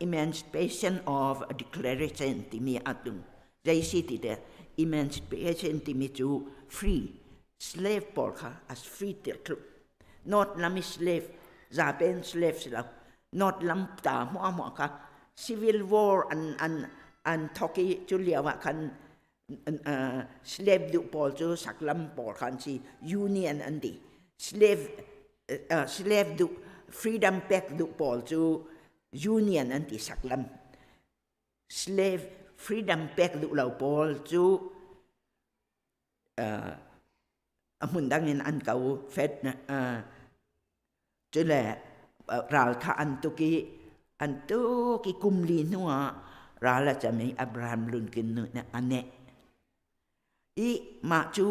emancipation of a declaration timi a tung zei si ti te emancipation timi cu free slave pawl kha as free tir tluk not lam slave zapen slave si lo North lam ta hmuahhmuah kha civil war an an an thok i cu lio ah khan slave duh pawl cu saklam pawl kha an si union an ti slave slave duh freedom pek duh pawl cu union an ti saklam slave freedom pek duh lo pawl cu a hmun dang in an ko fet cule ral kha an tuk i an tuk i kum li hnu ah ral a cam i Abraham Lincoln nih a neh i mah cu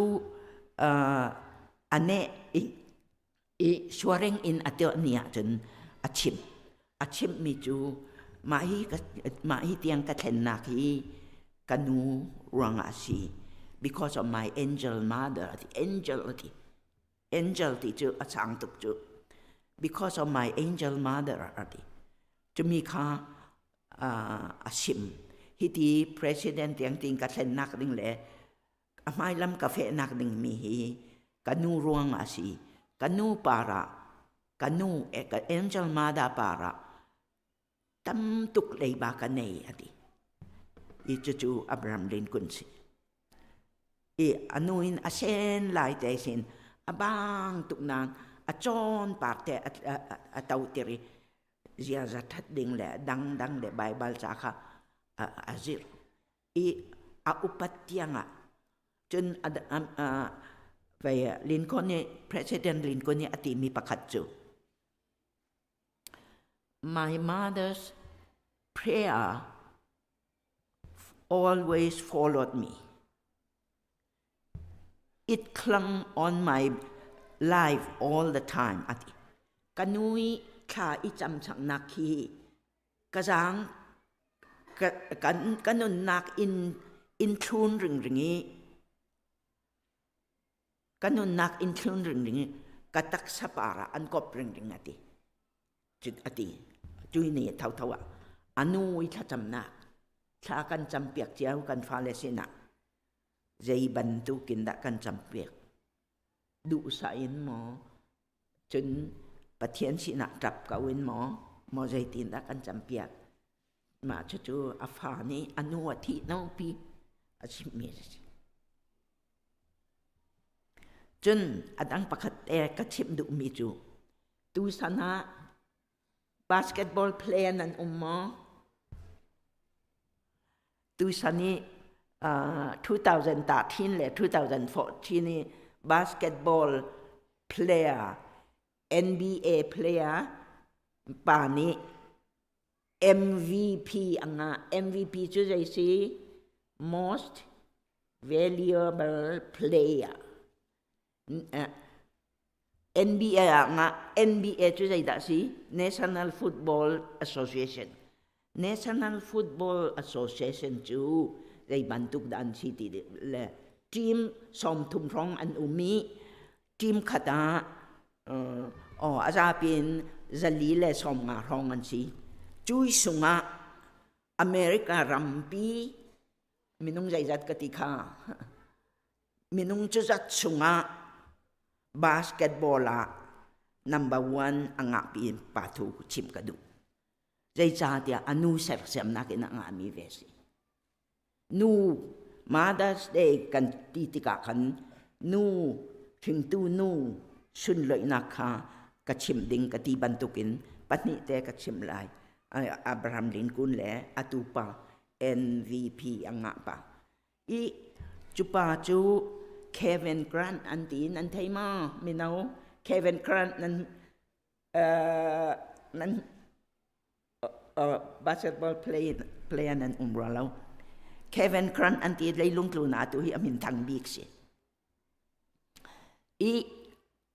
a neh i i swearing in a tuah ni ahcun a chim a chimhmi cu mah hi mah hi tiang ka thlennak hi ka nu ruangah a si. Because of my angel mother ati angel ati angel ti cu a chang tuk cu because of my angel mother ati cumi kha a sim hiti president tiang ting ka thlennak ding le a hmailam ka fehnak ding mi hi ka nu ruang a si ka nu para ka nu e ka angel mother para tam tuk leiba ka nei ati i cucu Abraham Lincoln si i anu in a sen lai te sin a bang tuk nan a chawn pak te a to tiri ziaza that ding le dang dang le Bible ca kha a zir i a upat tiangah cun vei Lincoln nih President Lincoln nih a timi pakhat cu My mother's prayer always followed me. It clung on my life all the time. Ati. Kanui thla i cam changnak hi ka zaang kan ka nunnak in in thlun ringring i ka nunnak in thlun ringring i ka taksa par ah an kop ringring ati cun ati tui ni thotho ah anu i thlacamnak thla kan campiak cio kan fale sinah zei bantukin dah kan campiak duhsah in maw cun Pathian sinah ṭap ko in maw maw zeitin dah kan campiak mah cucu a fa nih a nu a thih nopi a chimmi a si Cun a dang pakhat te ka chimh duhmi cu tusan ah basketball player nan um maw? Tusan i 2013 le 2014 i basketball player NBA player pa nih MVP a ngah. MVP cu zei si? Most valuable player. NBA ah ngah. NBA cu zeidah si? National Football Association. National Football Association cu zei bantuk dah an si ti le team 30 hrawng an um i team khat ah aw a zapi in 450 hrawng an si. Cui sungah America rampi minung zeizat ka ti kha minung cu zat chungah basketball ah number one a ngahpi in pa thu chim ka duh. Zeicahtiah a nu sersiamnak in a ngahmi ve si. Nu Mother's Day kan ti tikah khan nu hringtu nu sunloihnak kha ka chim ding ka ti bantukin pahnih te ka chim lai. Abraham Lincoln le atu pa MVP a ngah pa. I cu pa cu Kevin Grant an ti nan thei ma mino Kevin Grant nan nan basketball play player nan um rua lo Kevin Grant an ti leilung tlu na tu hi a min thang bik si i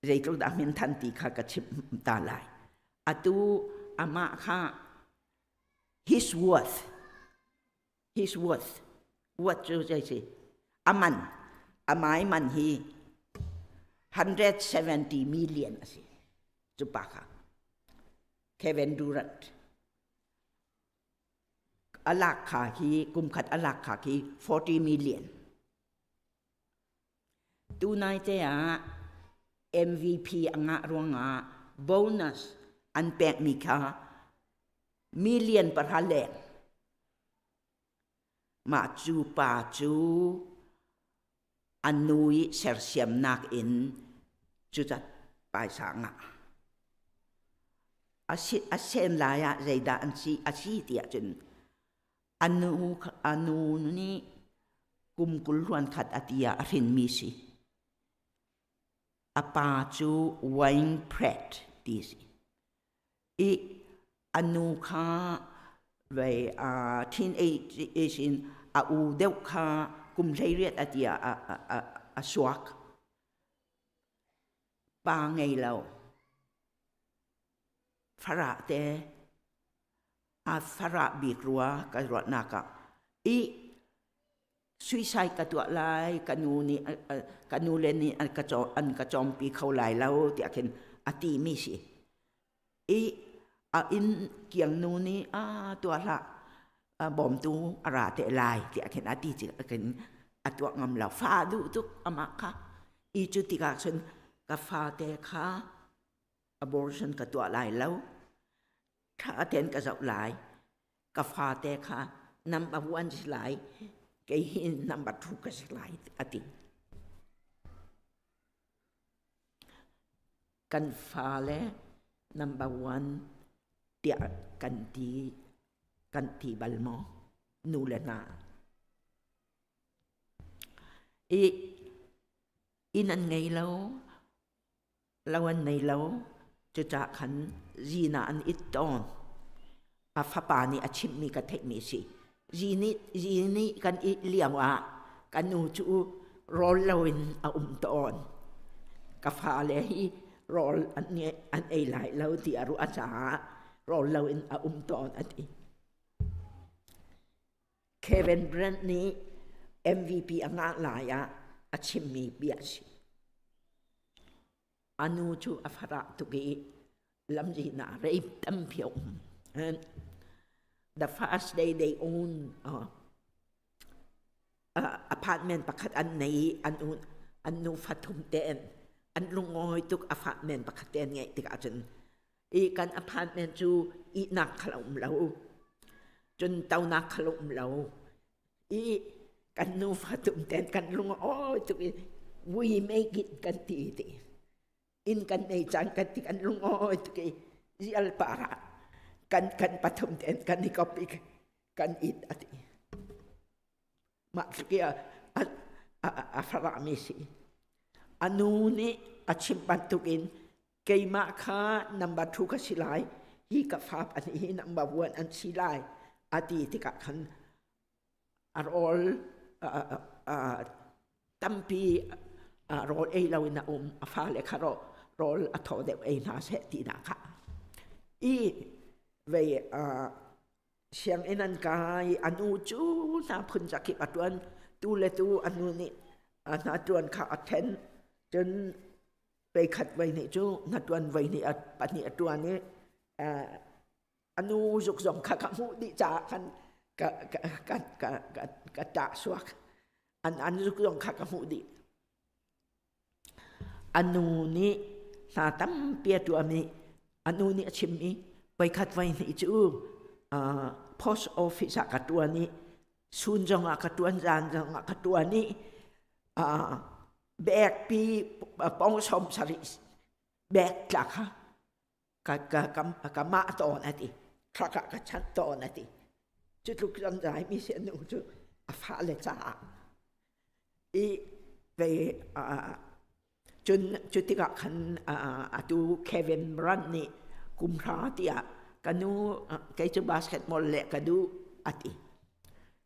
zeitluk dah min than ti kha ka chim ta lai atu amah kha his worth his worth worth cu zei si aman amai man hi 170 million a si cu pa kha Kevin Durant a lak kha hi kum khat a lak kha khi 40 million tunai te ah MVP a ngah ruangah bonus an pekmi kha million pahra leng Mah cu pa cu an nu i sersiamnak in cucat paisa ngah. A sen lai ah zeidah an si a si tiah cun a nu a nu nih kum 20 hluan khat a ti ah a hrinmi si. A pa cu Wayne Pratt ti si. I a nu kha vei teenage in a u deuh kha kum 18 a ti ah a suak. Pa ngei lo. Farah te a farah bik rua ka ruahnak ah. I Suicide ka tuah lai, ka nu nih ka nu le nih an ka an ka cawmpi kho lai lo tiah khin a ti mi si. I a inn kiang nu nih a tuah hlah bawmtu a ra te lai tiah khin a ti khin a tuah ngam lo. Fa duh tuk amah kha. I cu tikah cun ka fate kha abortion ka tuah lai lo. Tha ten ka zoh lai. Ka fate kha number one si lai. Kei hi number two ka si lai a ti. Kan fale number one tiah kan ti kan ti bal maw nu le hna? I inn an ngei lo, lo an nei lo, cucah khan zin ah an it tawn. A fapa nih a chimhmi ka theihmi a si. Zi nih kan ih lio ah ka nu cu rawl loin a um tawn. Ka fale hi rawl an ei lai lo ti a ruah caah rawl loin a um tawn a ti. Kevin Durant nih MVP a ngah lai ah a chimmi bia a si. A nu cu a farah tuk i lamzin ah rei tampi a um. The first day they own apartment pakhat an nei i an an nu fathum tein an lungawi tuk apartment pakhat te an ngeih tikah cun i kan apartment cu ihnak khal a um lo cun tonak khal a um lo i kan nufa tum ten kan lung awi tuk i we make it kan ti ti inn kan nei cang kan ti kan lung awi tuk i zial para kan kan pathum ten kan i kop i kan it ati mah tluk i a a farami si anu nih a chim bantukin keimah kha number 2 ka si lai hi ka fa pahnih hi number 1 an si lai a ti tikah khan a rawl tampi rawl ei lo in a um a fale kha rawl a thaw deuh ei hna seh tinak kha i vei sianginn an kai a nu cu hna phun zakip a ṭuan tu le tu a nu nih hna ṭuan kha a ṭhen cun peikhat voi nih cu na ṭuan voi nih pahnih a ṭuan i a nu zuk zong kha ka hmuh dih caah khan ka ka ka ka ka ka ṭah suak an an zuk zong kha ka hmuh dih A nu nih hna tampi a tuahmi a nu nih a chim i voikhat voihnih cu post office ah ka ṭuan i sun zongah ka ṭuan zan zongah ka ṭuan i bag pi pong 70 bag tla kha ka ka ka ka mah tawn a ti truck ah ka chanh tawn a ti cu tluk zan zai mi si nu cu a fale caah i ve cun cu tikah khan atu Kevin Brand nih kum hra tiah ka nu kei cu basketball le ka duh a ti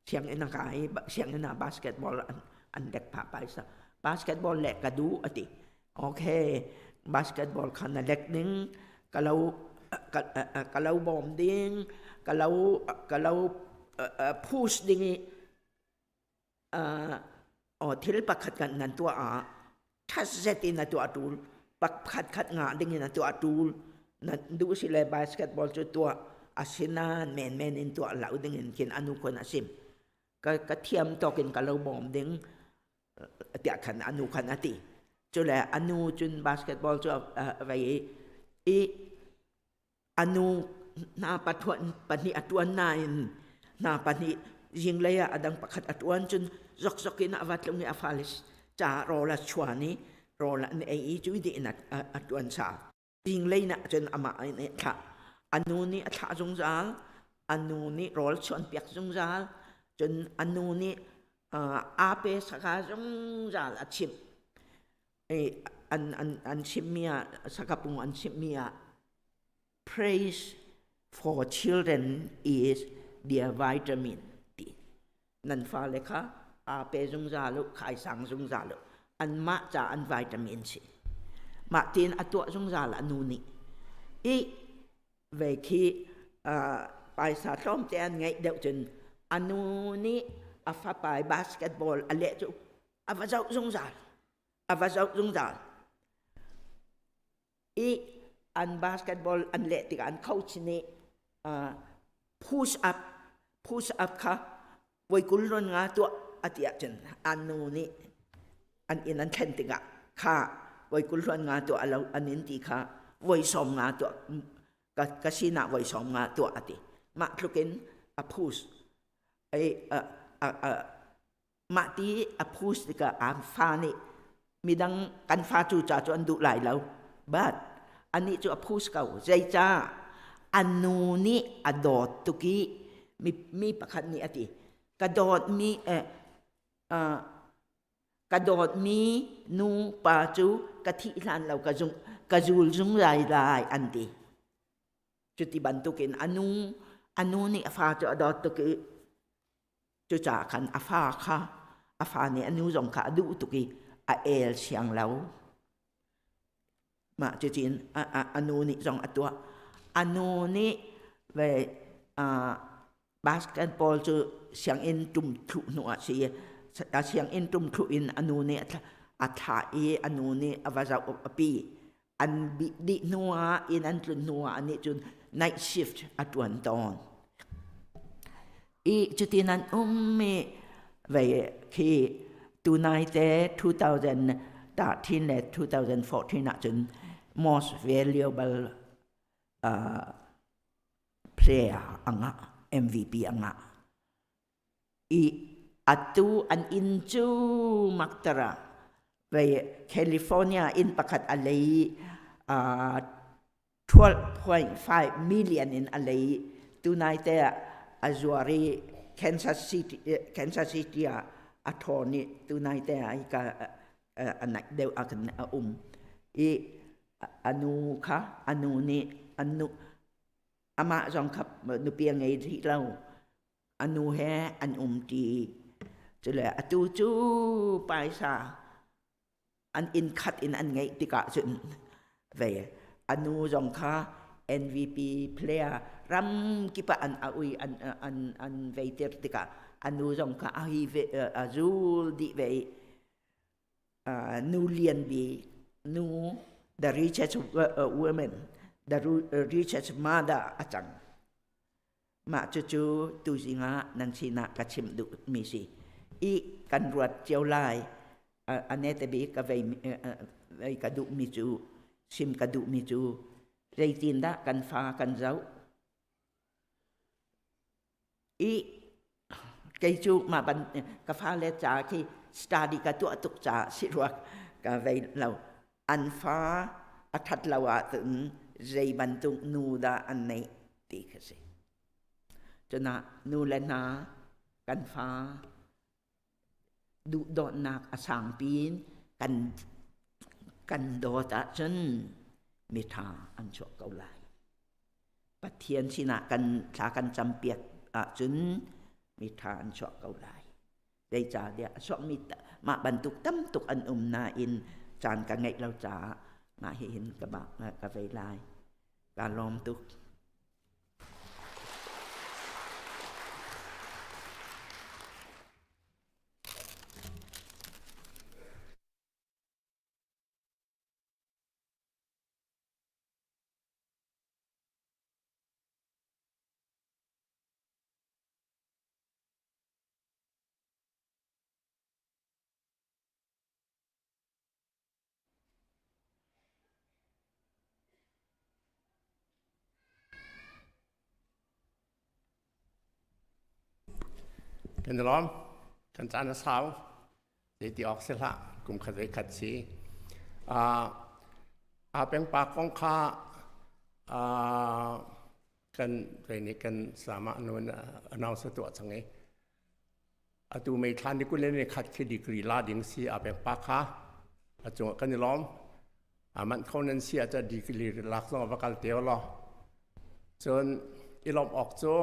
sianginn a kai sianginn ah basketball an an dek phah paisa basketball le ka duh a ti Okay, basketball kha na lek ding, ka lo ka, ka lo bawm ding, ka lo ka lo push ding i uh, thil pakhat kan nan tuah ah ṭhat in na tuah ṭul pakhat khat ngah ding in na tuah ṭul na duh si le basketball cu tuah asinain men men in tuah lo ding in khin anu khon a sim ka ka thiam tawk in ka lo bawm ding tiah khan a nu khan a ti. Cule a nu cun basketball cu a vei i, i a nu hna pathuan pahnih a ṭuan nain hna pahnih zinglei ah a dang pakhat a ṭuan cun zokzok in a va tlung i a fale caah rawl a chuan i rawl an ei i cu dih in a ṭuan sa. Zinglei ah cun amah in a thlah. A nu nih a thlah zungzal. A nu nih rawl chuanpiak zungzal. Cun a nu nih aa pe saka zungzal a chimh. An, an, an chimmi ah, sakapung an chimmi ah, praise for children is their vitamin ti. Nan fale kha aa pe zungzal u, khaisang zungzal u. Anmah ca an vitamin si. Mah tiin a tuah zungzal a nu nih. I ve khi paisa tlawmte an ngeih deuh cun a nu nih A fapa i basketball a leh cu a va zoh zungzal. A va zoh zungzal. I an basketball an leh tikah an coach nih push up push up kha voi 20 ron nga tuah a ti ahcun an nu nih an inn an thlen tikah kha voi 20 ron nga tuah lo an in ti kha voi 50 tuah ka, ka sinah voi 50 tuah a ti. Mah tlukin a push ai a, a, a, mah ti a push tikah an fa nih midang kan fa cu ca cu an duh lai lo but anih cu a push ko zeicah an nu nih a dawt tuk i mi, mi pakhat nih a ti ka dawt mi eh, uh, ka dawtmi nu pa cu ka thih hlan lo ka zung ka zul zungzal lai an ti cuti bantukin anu anu nih a fa cu a dawt tuk i Cucaah khan a fa kha a fa nih a nu zong kha a duh tuk i a el siang lo. Mah cutin a nu nih zong a tuah. A nu nih ve basketball cu sianginn tum thluh hnu ah si a sianginn tum thluh in a nu nih a thlah i a nu nih a va zoh a pi. An dih hnu ah inn an tlun hnu ah anih cun night shift a ṭuan tawn. I cutin an um i vei khi tunai te 2013 le 2014 ahcun most valuable player a ngah MVP a ngah. I atu an inn cu maktara vei California inn pakhat a lei 12.5 million in a lei tunai te ah a zuar i Kansas City Kansas City ah a thawn i tunai te ah hika a naih deuh ah khan a um i a nu kha a nu nih an nu amah zong kha nupi a ngei rih lo a nu he an um ṭi. Cule atu cu paisa an inn khat in an ngeih tikah cun vei a nu zong kha NVP player ram kip ah an a ui an an an veiter tikah a nu zong kha a hi ve a zul dih ve i nu lian bik nu the richest woman the richest mother a cang. Mah cucu tuzing ah nan sinah ka chim duhmi si. I kan ruat cio lai. A nete bik ka vei, vei ka duhmi cu, sim ka duhmi cu, zeitindah kan fa kan zoh? I kei cu mah ban ka fale ca khi study ka tuah tuk caah si rua ka vei lo. An fa a ṭhat lo ahcun zei bantuk nu dah an neih ti kha si. Cunah nu le hna kan fa duhdawtnak a sangpi in kan kan dawt ahcun miṭha an chuak ko lai. Pathian sinah kan thla kan campiak ahcun miṭha an chuak ko lai. Zeicahtiah a chuakmi mah bantuk tam tuk an um nain caan ka ngeih lo caah mah hihin ka ka vei lai. Kaa lawm tuk. Kan i lawm. Kan caan a sau. Zeiti awk si hlah. Kum khat voi khat si. Aa peng pa kong kha kan kei nih kan sama nun announce tuah cang i atu mei thla ni 20 ni khat khi degree la ding si a pek pa kha a cung kan i lawm a man kho nan si a ca degree lak zong va kal teo lo cun i lawm awk cu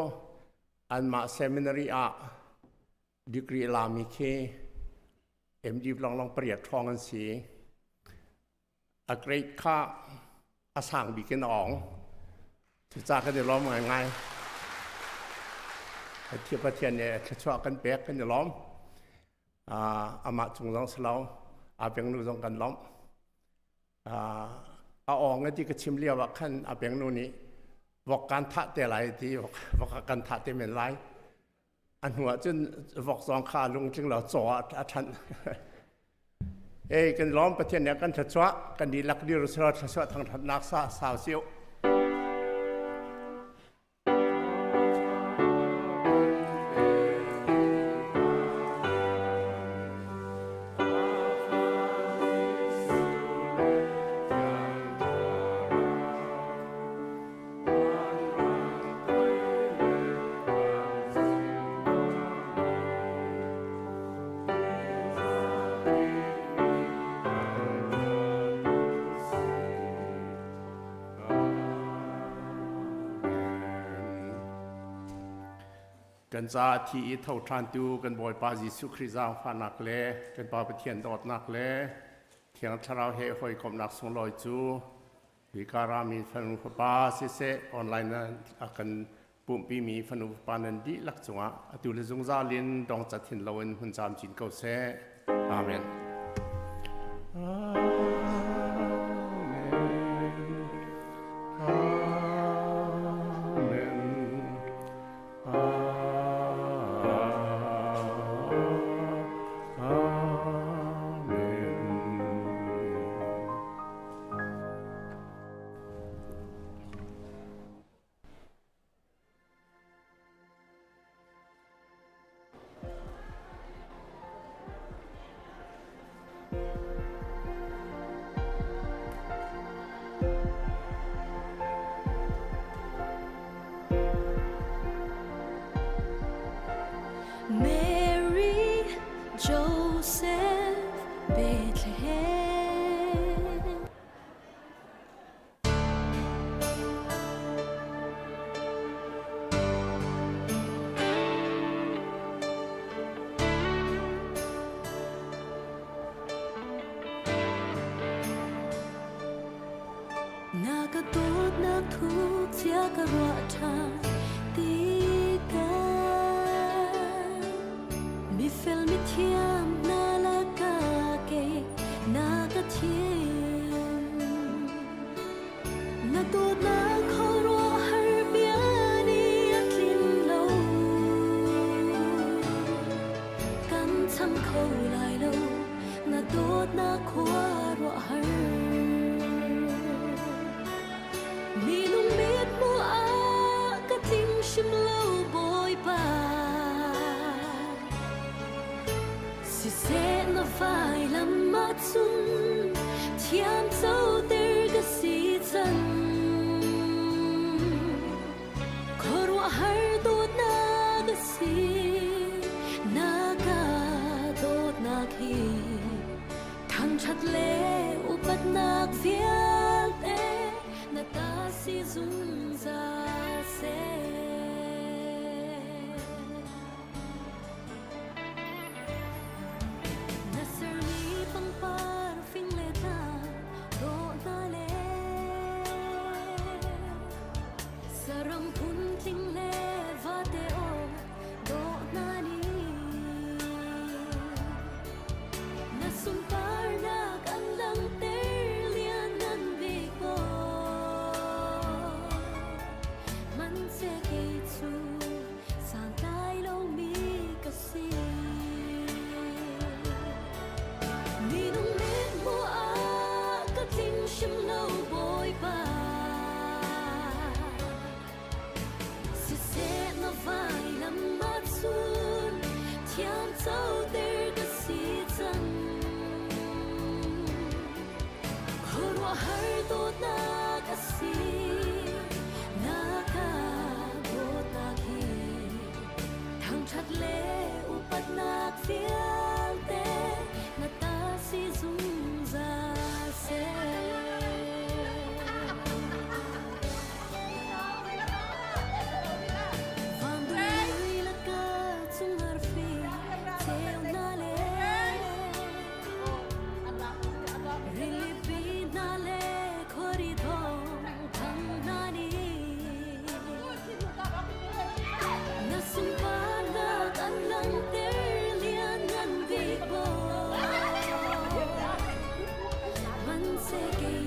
anmah seminary ah degree la mi khi MD long long pariat ṭhawng an si a grade kha a sang bik in a ong. Cucaah kan i lawm ngaingai. Pathian nih thluachuah kan pek kan i lawm. Amah cung zong si lo, a pengnu zong kan lawmh. A awng ti ka chim lio ah khan a pengnu nih vok kan thah te lai ti vok kan thah te men lai. A hnu ah cun vok zong kha lungtling lo caw ah a ṭhan. Ei kan lawm Pathian nih kan thluachuah kan dihlak dir selaw thluachuah thangṭhatnak sa sau siu. Kan ca thi i tho ṭhantu kan Bawipa Jesuh Khrih zaangfahnak le kan Pa Pathian dawtnak le Thiang Thlarau he hawikomhnak sunglawi cu Hika rami fanu fapa siseh online a kan pumhpimi fanu fapa nan dihlak cungah atu le zungzal in dongcat hin loin hun camcin ko seh. Amen. Amen. Amen. Amen. Mary, Joseph, Bethlehem. Na ka dawtnak thuk cia ka ruah ṭhan tikah mifel mithiam na lakah kei na ka thim. Na dawtnak khuaruahhar bia nih a tlin lo. Kan cham kho lai lo na dawtnak khuaruahhar. Minung mithmuh ah ka tling hrim lo Bawipa. Siseh na vailam ahcun thiam coter ka si cang. Khuaruahhar dawtnak a si, na ka dawtnak hi. Thangṭhat le upatnak vialte na ta si zungzal seh. Na sermi pangpar fing le tlang dawh hna le saram phuntling le vate aw dawh hna nih na sunparnak an langhter lianngan bik maw hmanhseh kei cu santlai lomi ka si. Minung mithmuh ah ka tling hrim lo Bawipa. Siseh na vailam ahcun thiam coter ka si cang. Khuaruahhar dawtnak a si, na ka dawtnak hi. Thangṭhat le upatnak vialte.